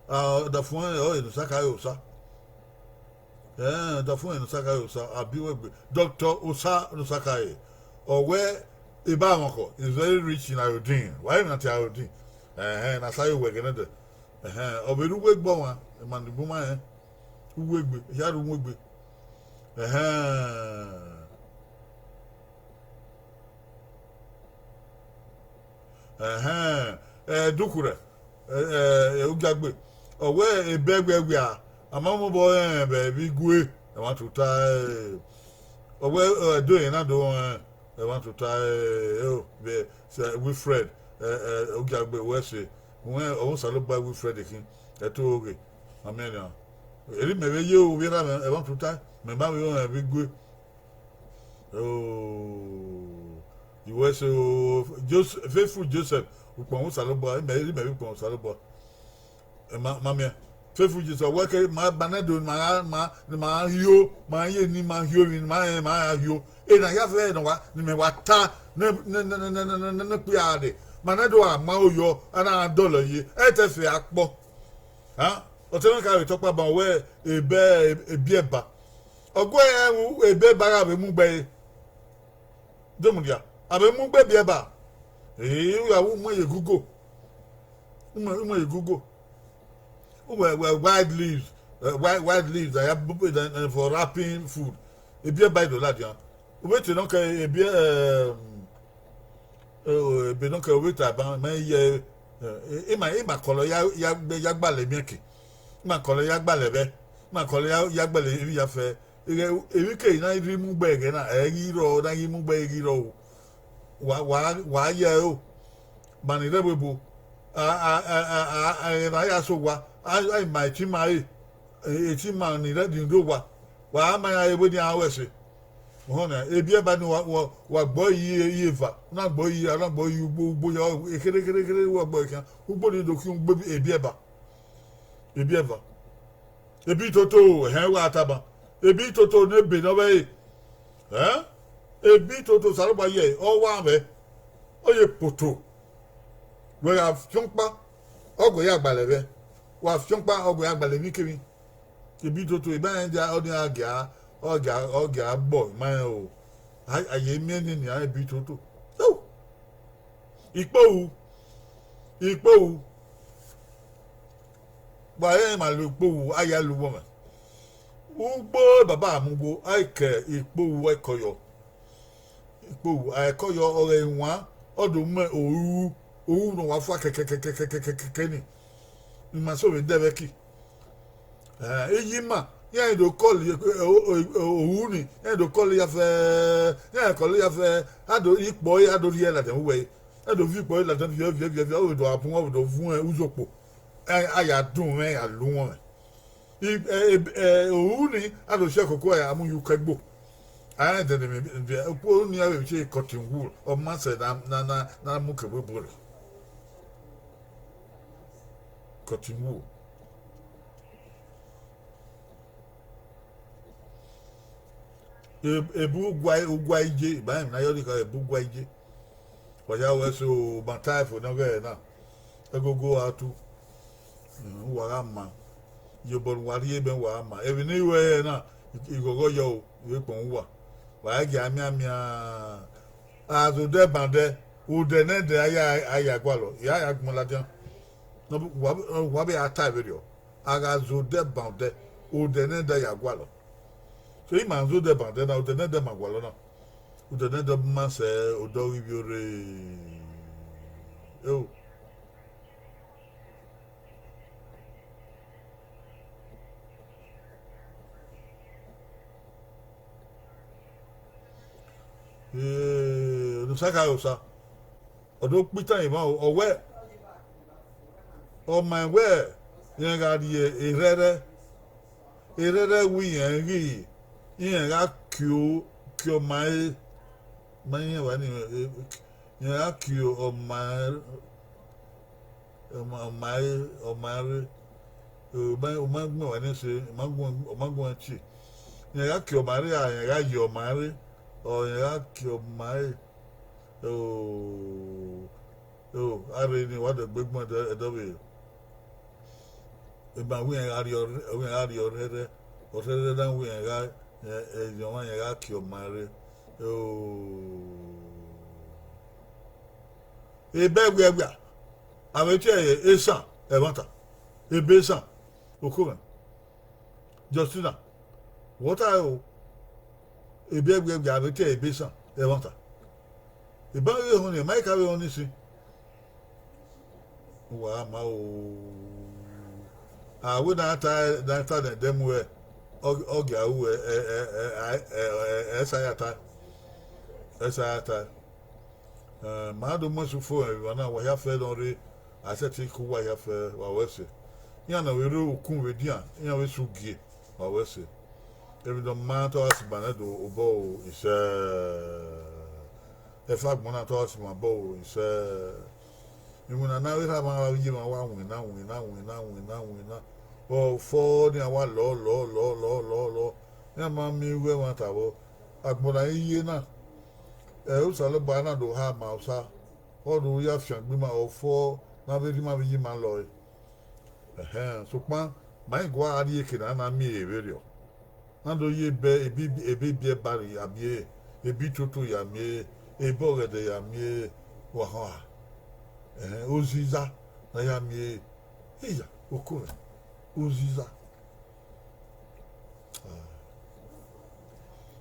Ah, ọdafẹn ọre Nosa khare Osa. Eh, ọdafẹn Nosa khare Osa, a biẹ uwẹ gbe. Doctor Osa Nosa khare. Ọ wẹ eba mwẹ ọkhọ, is very rich in iodine. Wa i na tie iodine? Ẹhẹn, ne a sa ye wẹ ẹghẹ nẹdẹ. Ẹhẹn, ọ vbe rre uwu egbe ọmwa, emwa ni bun ma rẹn. Uwu egbe, hia rre uwu egbe. Ẹhẹn. Ẹhẹn, ẹ, Dukhurẹ, ẹ, ẹ, ẹ, Ugiagbe, ọ wẹ ebe ẹwia ẹwia, a ma mobọ rẹn vbe igue, ẹmwẹ tota, ẹ, ọ wẹ, ẹ, do rẹn na do rẹn, ẹmwẹ tota, ẹ, ẹ, o, vbe, sẹ, Wilfred, ẹ, ẹ, Ugiagbe wẹ ẹse, wẹ, ọ Osanobua Wilfred khin, ẹto ghe, ma miẹn nian. Erha mẹ vbe ye ovbi erha mwẹ, ẹmwẹ tota, mẹ ma vbe rẹn vbe igue. Oh, you were so Joseph, faithful Joseph, ukpọn Osanobua, imẹ, imẹ vbe ukpọn Osanobua. Ẹ ma, ma miẹn. Faithful Joseph, wẹ ke ma, ma nẹ do, ma, ma, ma hio, ma ye ni ma hio, ni ma, ma hio. Ena ya fẹ ne wa, ni mẹ wa ta, ne, ne, ne kpia de. Ma nẹ do a ma oyọ, a na dọlọ ye. Ẹ te fẹ akpọ. Ha? Ọtẹn na ka vbe tọkpa ban wẹ ebe, ebiẹba. Ọ gu ẹre ru ebe ba gha vbe mu gbe ẹre. Demudia, a vbe mu gbe biẹ ba. Ee, u gha wu mu ye gugo. U mu, u mu ye gugo. U wẹ, wẹ wide leaves, eh, wide, wide leaves, that you put it in, in for wrapping food. Ebiẹ ba i do ladian. U vbe te nọ kẹ ebiẹ, eh, eh, ebe nọ kẹ u vbe ta ban, mẹ ye, eh, ima, ima kọlọ ya, ya, ya gbalẹ miẹn ke. Ima kọlọ ya gbalẹ vbẹ. Ima kọlọ ya, ya gbalẹ emwi ya fẹ. Ighẹ emwi ke na rhie mu gbe ẹghẹ na, ẹ i ghi rrọọ, na ghi mu gbe, ẹ i ghi rrọọ o. Wa, wa, wa ye ẹre o. Ma ni rre ẹvbo ebo. A, a, a, a, a, a, ẹghẹ ne a ya sẹ owa, a, a i ma etin ima re, e, etin ima ni rre, ni rre owa. Wa ma iran re wẹ ne iran ru ẹse. Uhunmwu nian, ebiẹ ba ni wa, wa, wa gbọ yi, yi eva, u na gbọ yi, a na gbọ yi ugbo, ugbo ya, ekhere, ekhere, ekhere, wa gbọ yi khian, ugbo ni do khian ugbo ebiẹ ba. Ebiẹ ba. Ebi toto, ẹhẹn, wa tama. Ebi toto ne ebe ne ọ vbe re. Ẹn? Ebi toto Osanobua ye, ọ wa mwẹ. Ọ ye poto. Wẹ gha fiọn ọkpa, ọ gbe ya gbalẹ vbẹ. Wa fian ọkpa, ọ wẹ a gbalẹ emwi kemwi. Ebi toto, iba rẹn dia, ọ ni a gia, ọ gia, ọ gia gbọ ima rẹn o. A, a ye miẹn nene iran ebi toto. So, ikpohu, ikpohu. Wa rẹn ma lo ikpohu, a ya lu vbọ mwẹ. Ugbo baba mu ugbo, a i ke ikpohu ẹkọyọ. Ikpohu, a ẹkọyọ ọghe iwan, ọ do mu oru, oru ne ọ wa fua kẹkẹkẹkẹkẹkẹkẹ ni. Ima so vbe dẹ vbe ẹki. Eh, iye ima, iran do kọl, eh, o-, o-, oru ni, iran do kọl ya fẹ, iran kọl ya fẹ, a do ikpọ ẹre, a do rhie ladian uwẹ, a do viọ ikpọ ẹre ladian viọ, viọ, viọ, viọ, ọ vbe do a bun, ọ vbe do vuọn uzokpo. Eh, a ya dun mwẹ, ya lu wọn mwẹ. I, eh, eh, eh, oru ni, a do si ẹkoko ẹre, a mu ye uko ẹgbo. A rẹn dẹdẹ mẹ, okhuo ni a vbe tie cotton wool, ọ ma sẹ na, na, na, na mu ke vbe ebo rẹ. Cotton wool. E-, ebu ugua, ugua ije, iba rẹn na yọ rhie kha ebu ugua ije. Wa ya wẹ so, ma ta ẹfo ne ọ ghẹ na, ẹgogo a tu, mm, uwa gha ma, iyobọ ne uwa rhie bẹn uwa gha ma. Emwi ne I ru ẹre na, ighọghọ yọ o, I vbe kpọnmwẹ uwa. Wa i gia mianmian, a zẹ odẹ ban odẹ, odẹ nẹdẹ a ya, a ya gualọ, I ra ya gbọn ladian. Ne ọ bu-, uwa, uwa vbe a ta vberriọ, a gha zẹ odẹ ban odẹ, odẹ nẹdẹ ya gualọ. So, ima zẹ odẹ ban odẹ na, odẹ nẹdẹ ma gualọ na. Odẹ nẹdẹ ma sẹ odẹ ọghe ivbiorre. Eo. Eh, Onosa kha re osa. Ọ do kpe itan emwa o, ọ wẹ, ọ ma wẹ irẹn gha rhie erhẹrhẹ, erhẹrhẹ wẹ irẹn ghi, irẹn gha kio, kio ọma ẹre, ma irẹn wa ni, irẹn gha kio ọma ẹre, ọma, ọma ẹre, ọma ẹre, ọ ma, ọ ma gbẹn wa ni ẹse, ọ ma gu-, ọ ma guan tie. Irẹn gha kio ọma ẹre, a, irẹn gha ye ọma ẹre, ọ, irẹn gha kio ọma ẹre. O, o, a rre ni wa dẹ gbe gbọn ẹdẹ, ẹdẹ vbe. Ima wẹ irẹn gha rhie ọrhẹ-, wẹ irẹn gha rhie ọrhẹrhẹ, ọrhẹrhẹ na wẹ irẹn gha, ẹ, ẹ, emwa irẹn gha kio ọma ẹre. O, ebe ẹwiẹwia, a vbe tie ẹre esan ẹmwata, ebe esan, oko mwẹ. Justina, wẹ ọ ta ẹre o, ebe ẹwiẹwia a vbe tie ẹre ebe esan ẹmwata. Eba ghi họn ni, ma i ka vbe họn ni sin. Uwa ma o. A wẹ ne a ta, ne a ta ne ẹdẹ mu ẹ, ọ, ọ gia ru ẹ, ẹ, ẹ, ẹ, ẹ, ẹ, ẹ sa ya ta. Ẹ sa ya ta. Eh, ma do mu ẹse ufo, emwa na, wa hia fẹ ne ọ rre, a sẹtin ke uwa hia fẹ, wa wẹ ẹse. Iran ne ọ vbe rre ukun vbe edian, iran vbe sẹ ugie, wa wẹ ẹse. Emwi ne ọ ma te ọ gha si ma nẹ do obọ o, isẹ. Ẹfe agbọn na te ọ gha si ma obọ o, isẹ. Iwinna ne avbe erha mwa gha ye emwa wa winna, winna, winna, winna, winna. Ọ fọ ne iran wa lọ, lọ, lọ, lọ, lọ, lọ. Iran ma miẹn igho ẹmwata vbọ. Agbọn ne a i ye na, ẹ, Osanobua na do ha ma Osa, ọ do ya fiangbe ima, ọ fọ ne avbe erha ima vbe ye ima lọe. Ẹhẹn, sokpan ma i gua rrie eke na na miẹn ehe vberriọ. Na do ye ebe, ebe, ebe ibiẹba ya miẹn ehe, ebe itoto ya miẹn ehe, ebe ọghẹdẹ ya miẹn ehe, wa họn a. Ẹhẹn, oziza na ya miẹn ehe. Iya, oko mwẹ, oziza. Ah.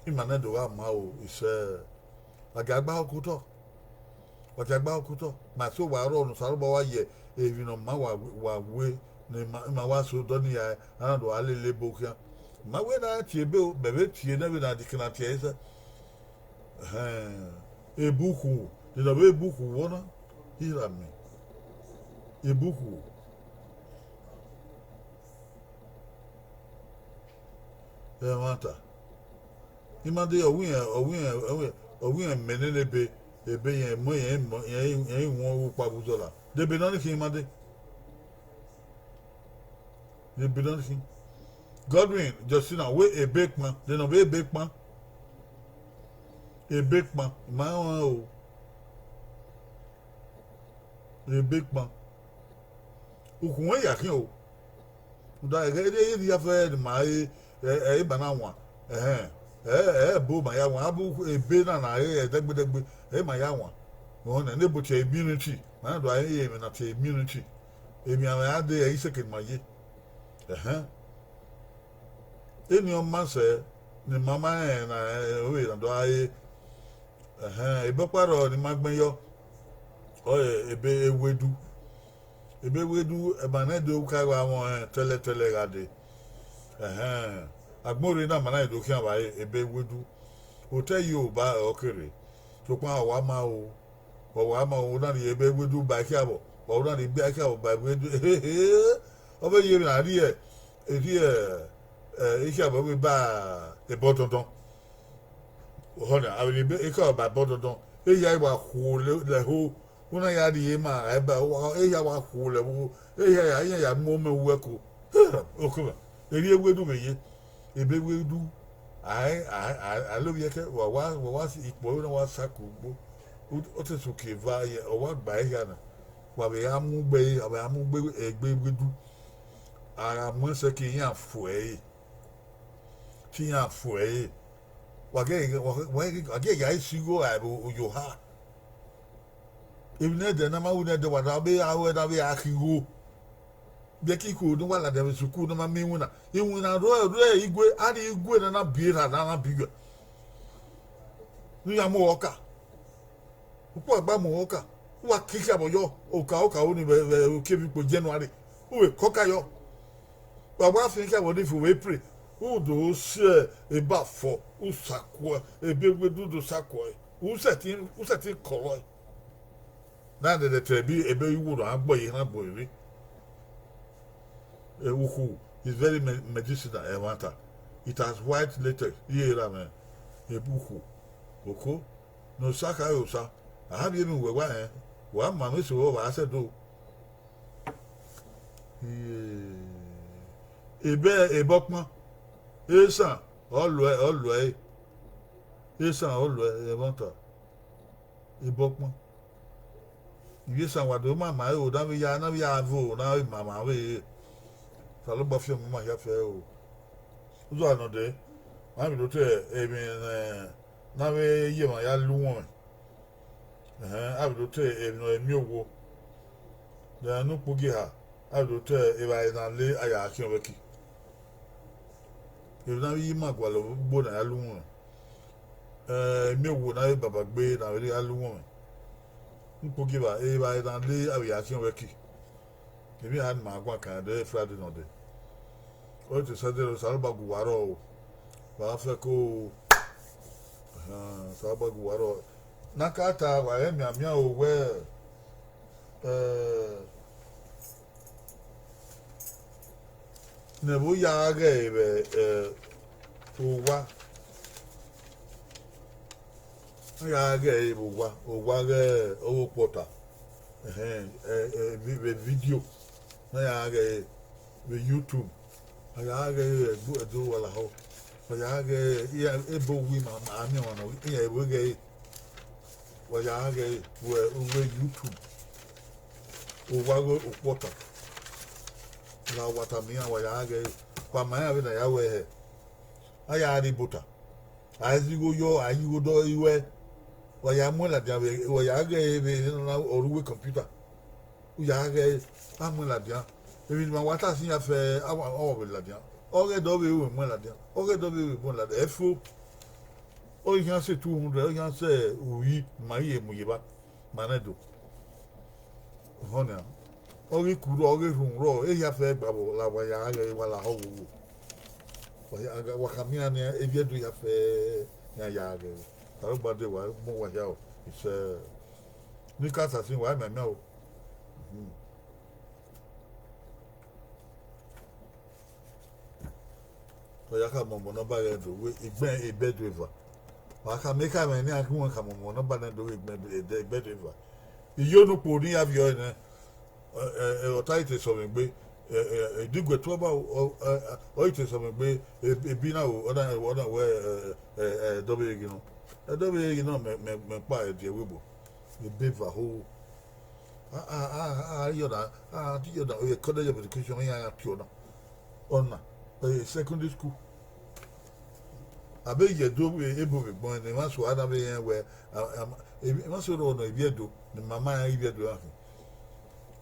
Ima nẹ do gha ma o, isẹ, wa gia gba okotọ. Wa gia gba okotọ. Ma so wa rrọọ ne Osanobua wa ye emwi ne ọ ma wa, wa we, ne ima, ima wa so odọ ni ya, a na do gha lele ebo khian. Ma wẹ ne a tie ebe o, mẹ vbe tie nẹ vbene a dikẹ na tie ẹre sẹ. Ẹhẹn, ebe ukhu, de nọ vbe ebe ukhu vbọ na? Ira mi. Ebe ukhu. Ẹmwata. Ima de, ọ wẹ irẹn, ọ wẹ irẹn, ọ wẹ irẹn, ọ wẹ irẹn mẹ nene ebe, ebe irẹn mu, irẹn mu, irẹn, irẹn wọn ukpa vbe uzọla. De ebe nọ ni khin ima de. De ebe nọ ni khin. Godwin, Justina, wẹ ebe kpan, de nọ vbe ebe kpan. Ebe kpan, ima rẹn o. Ebe kpan. Ukhunmwu ya khian o. Rhunmwuda ẹghẹ ne iyẹn ya fẹ ne ima re, ẹ, ẹ, ima na wan. Ẹhẹn, ẹ, ẹ, ẹbo ma ya wan, abọ ebe na na re ẹdẹgbedẹgbe, ẹ, ima ya wan. Ọhọn nẹ, ne ebo tie immunity, ma na do a re emwi na tie immunity. Emwi a mwẹ a dee, ẹ i seke ne ima ye. Ẹhẹn. Eni ọ ma sẹ ne ima ma rẹn na, ẹ, ove na do a re. Ẹhẹn, ebe ọkpa rrọọ ne ima gbẹn yọ, ọre ebe ewedu. Ebe ewedu, ẹmwa ne do ka gha mwẹ tẹlẹtẹlẹ gha dee. Ẹhẹn, agbọn rre na ma na do khian vba ebe ewedu. Otọ Yoruba ọ kere, sokpan ọ wa ma o, ọ wa ma o, na rhie ebe ewedu ba ikhiavbọ, ọ na rhie ebe ikhiavbọ ba ewedu. Ọ vbe ye emwi na rhie, rhie, ẹ, ikhiavbọ vbe ba ebọ dọndọn. Ọhọ na, a vbe rhie ebe ikhiavbọ ba ebọ dọndọn, ehia wa khuo lẹ, lẹ ẹho, u na ya rhie ma, a ba, ehia wa khuo lẹ ẹvbo, ehia ya, iran ya mu ọmọ ẹvbo ẹko. Okhuo, erriọ ewedu vbe ye, ebe ewedu, a, a, a, a lovbiẹ kẹ, wa wa, wa wa si ikpọ na wa sa ku ugbo, u, ọ te so ke eva ye, ọ wa gba ehia na, wa vbe a mu gbe, a vbe a mu gbe egbe ewedu, a gha mu ẹsẹ ke iran fo ẹre, te iran fo ẹre, wa gie, wa gie, wa gie ya isi igho ra vbe oyoha. Emwi ne ẹdẹ na ma ru ne ẹdẹ, wa da vbe a ru ẹre na vbe a khin igho. Biẹ ke ikhuo ne uwa ladian vbe sukuru ne ọ ma miẹn iwinna, iwinna rrọọ rre igue, a rhie igue ne a na biẹ erha ne a na biẹ iyuẹ, ne u ya mu ọka. Ukpọn gba mu ọka, u wa ke ikhiavbọ yọ, oka oka ro ni vbe, vbe okievi kpo January, u vbe ke ọka yọ. Wa wa fian ikhiavbọ ni fo vbe April, u do si eba fọ, u sa kuẹ, ebe ewedu do sa kuẹ, u sẹtin, u sẹtin kọrọe. Na nẹdẹ te ebe, ebe iwo na gbọ ye erhan gbe ere. Eh, ukhu is very me-, medicinal, ẹmwata. It has white latex, iye ra mwẹ, ebe ukhu. Oko, ne osa kha re osa, a ha vbiẹ emwi uwẹ wa rẹn, wa ma mwẹ eso vbe ọ wa sẹ do. Iye, ebe, ebe ọkpan, esan, ọ luẹ, ọ luẹ ẹre. Esan, ọ luẹ, ẹmwata. Ebe ọkpan. Ivbi esan wa do ma ma ẹre o, na vbe ya, na vbe ya vo, na vbe ma ma vbe re. Osanobua fian mu ma hia fẹ o. Uzuaghẹ nọ dẹ, ma vbe do te emwi ne, ne a vbe ye emwa ya lu uwọnmwẹ. Ẹhẹn, a vbe do te emwi ne ọ miẹn owo. Then ne ukpogieva, a vbe do te evbare ne a le a ya khian ọvbẹki. Emwi ne a vbe ye ima gualọ ugbo ne a ya lu uwọnmwẹ. Eh, imiẹn owo ne a vbe baba gbe ne a vbe rhie a lu uwọnmwẹ. Ne ukpogieva, evbare ne a le a vbe ya khian ọvbẹki. Emwi hia ne ima guan kan ẹdẹ Friday nọ dẹ. Ọ te Saturday, Osanobua gu uwa rrọọ o. Wa fẹ ko, ahan, Osanobua gu uwa rrọọ. Ne a ka ta, wa ghẹ mianmian o wẹ, eh, ne ẹvbo ya ghẹ vbe, eh, owa. A ya ghẹ vbe owa, owa ghẹ ọghe okpọta. Ẹhẹn, eh, eh, vi-, vbe video. Ne a ya ghẹ vbe YouTube. A ya ghẹ vbe Ẹdo, Ẹdo Uwalahọ. A ya ghẹ iran ebo wi ma, ma, a miẹn ọmwa nọ, iran vbe ghẹ ẹre. Wa ya ghẹ vbe, vbe YouTube. Owa ghẹ okpọta. La wa tama iran, wa ya ghẹ ẹre. Wa ma iran vbene a ya ru ẹre hẹ. A ya rre ibota. A zẹ igho yọ, a ya igho dọ ruẹ. Wa ya muẹn ladian vbe, wa ya ghẹ ẹre vbe ne ọ na, ọ rre uwu computer. U ya ghẹ ẹre, a muẹn ladian. Emwi ne ima wa ta sin iran fẹ, a wa, ọ vbe ladian. Ọ ghẹ dọ vbe ru muẹn ladian. Ọ ghẹ dọ vbe ru muẹn ladian. Ẹfo, ọ i khian sẹ two hundred, ọ i khian sẹ uri, ma i ye mu ye evba, ma nẹ do. Ọhọn nian, ọ ghi kuru, ọ ghi rhunmwurọ, ehia fẹ gba vbọ la wa ya ghẹ, wa lahọ wowo. Wa ya gha, wa khama iran nian, evbi Ẹdo hia fẹ iran ya ghẹ. Osanobua de wa mu wa hia o, isẹ. Ne I ka ta sin wa, mianmian o. Mhm. Ọ ya khama ọmọ ne ọ ba ghẹ do wẹ igbẹn ebe Ẹdo eva. Wa khama ekhọe mwẹ ne a gu mwẹ khama ọmọ ne ọ ba nẹ do wẹ igbẹn ebe Ẹdo eva. Iyo ne ukpo ne I ya viọ ẹre nẹ, ẹ, ẹ, ẹ, ọ ta i te sẹ mwẹ egbe, ẹ, ẹ, ẹ, Idigue tuẹ ba, ọ, ọ, ẹ, ọ i te sẹ mwẹ egbe, e-, ebi na o, ọ na, ọ na wẹ, ẹ, ẹ, ẹ, Ẹdọvbeghe ghi nọ, Ẹdọvbeghe ghi nọ, mẹ, mẹ, mẹ kpa ẹdẹ ẹvbo ebo. Ebe eva ho. A, a, a, a, yọ na, a, ti yọ na, o ye college of education, iran ya tiọ na. ọna, secondary school. A vbe ye Ẹdo ebo vbe gbọn ne emwa so a na vbe rẹn wẹ, emwa so rọ nọ Ivbi Ẹdo ne mama rẹn Ivbi Ẹdo ra khin.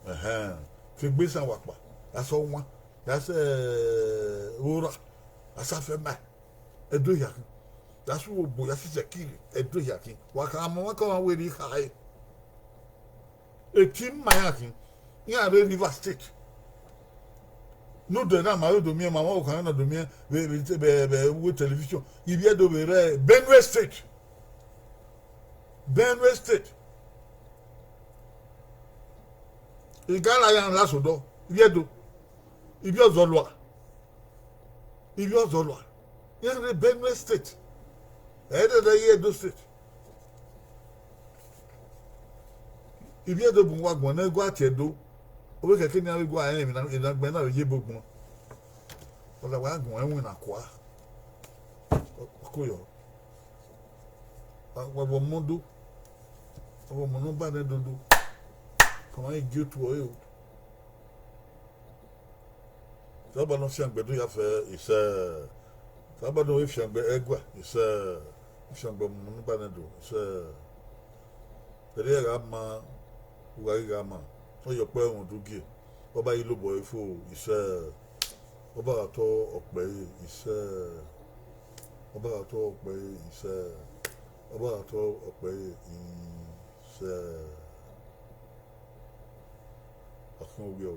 Ẹhẹn, fi egbe san wa kpa, ya sẹ ọwan, ya sẹ ora, ya sa fẹ ma, Ẹdo hia khin, ya sẹ obo, ya sẹ Isẹkiri, Ẹdo hia khin. Wa kha ma ọmwa ke ọmwa wẹ ne I khare. Eti ma iran khin, iran rre Rivers State. Ne odẹ na ma vbe do miẹn, ma ọmwa okhan na do miẹn vbe, vbe, vbe, vbe television, Ivbi Ẹdo vbe rre Benue State. Benue State. Igala iran la sẹ odọ, Ivbi Ẹdo, Ivbi Ọzọlua, Ivbi Ọzọlua, iran rre Benue State, ẹ i rre Edo State. Ivbi Ẹdo bun wa guan ne ẹguae tie Ẹdo, ọ vbe khẹke ne iran vbe gua rẹn emwi ne agbọn na vbe ye ebo gbọn. Ọ da wa guan ẹwẹn na kua, ọ ko yọ, wa vbe ọmọ do, wa vbe ọmọ ne ọ ba nẹ dodo, ka ma gie otu ọre o. Osanobua ne ọ fiangbe Ẹdo ya fẹ, isẹ. Osanobua ne ọ vbe fiangbe ẹguae, isẹ. Fiangbe ọmọ ne ọ ba nẹ do, isẹ. Ẹre gha ma, u gha ghi gha ma, ọ ye ọkpẹ ẹmwẹ udugie, ọ ba ghi lobọ ẹre fo, isẹ. Ọ ba gha tọ ọkpẹ ẹre, isẹ. Ọ ba gha tọ ọkpẹ ẹre, isẹ. Ọ ba gha tọ ọkpẹ ẹre, isẹ. Ọ khian ovbiẹ o.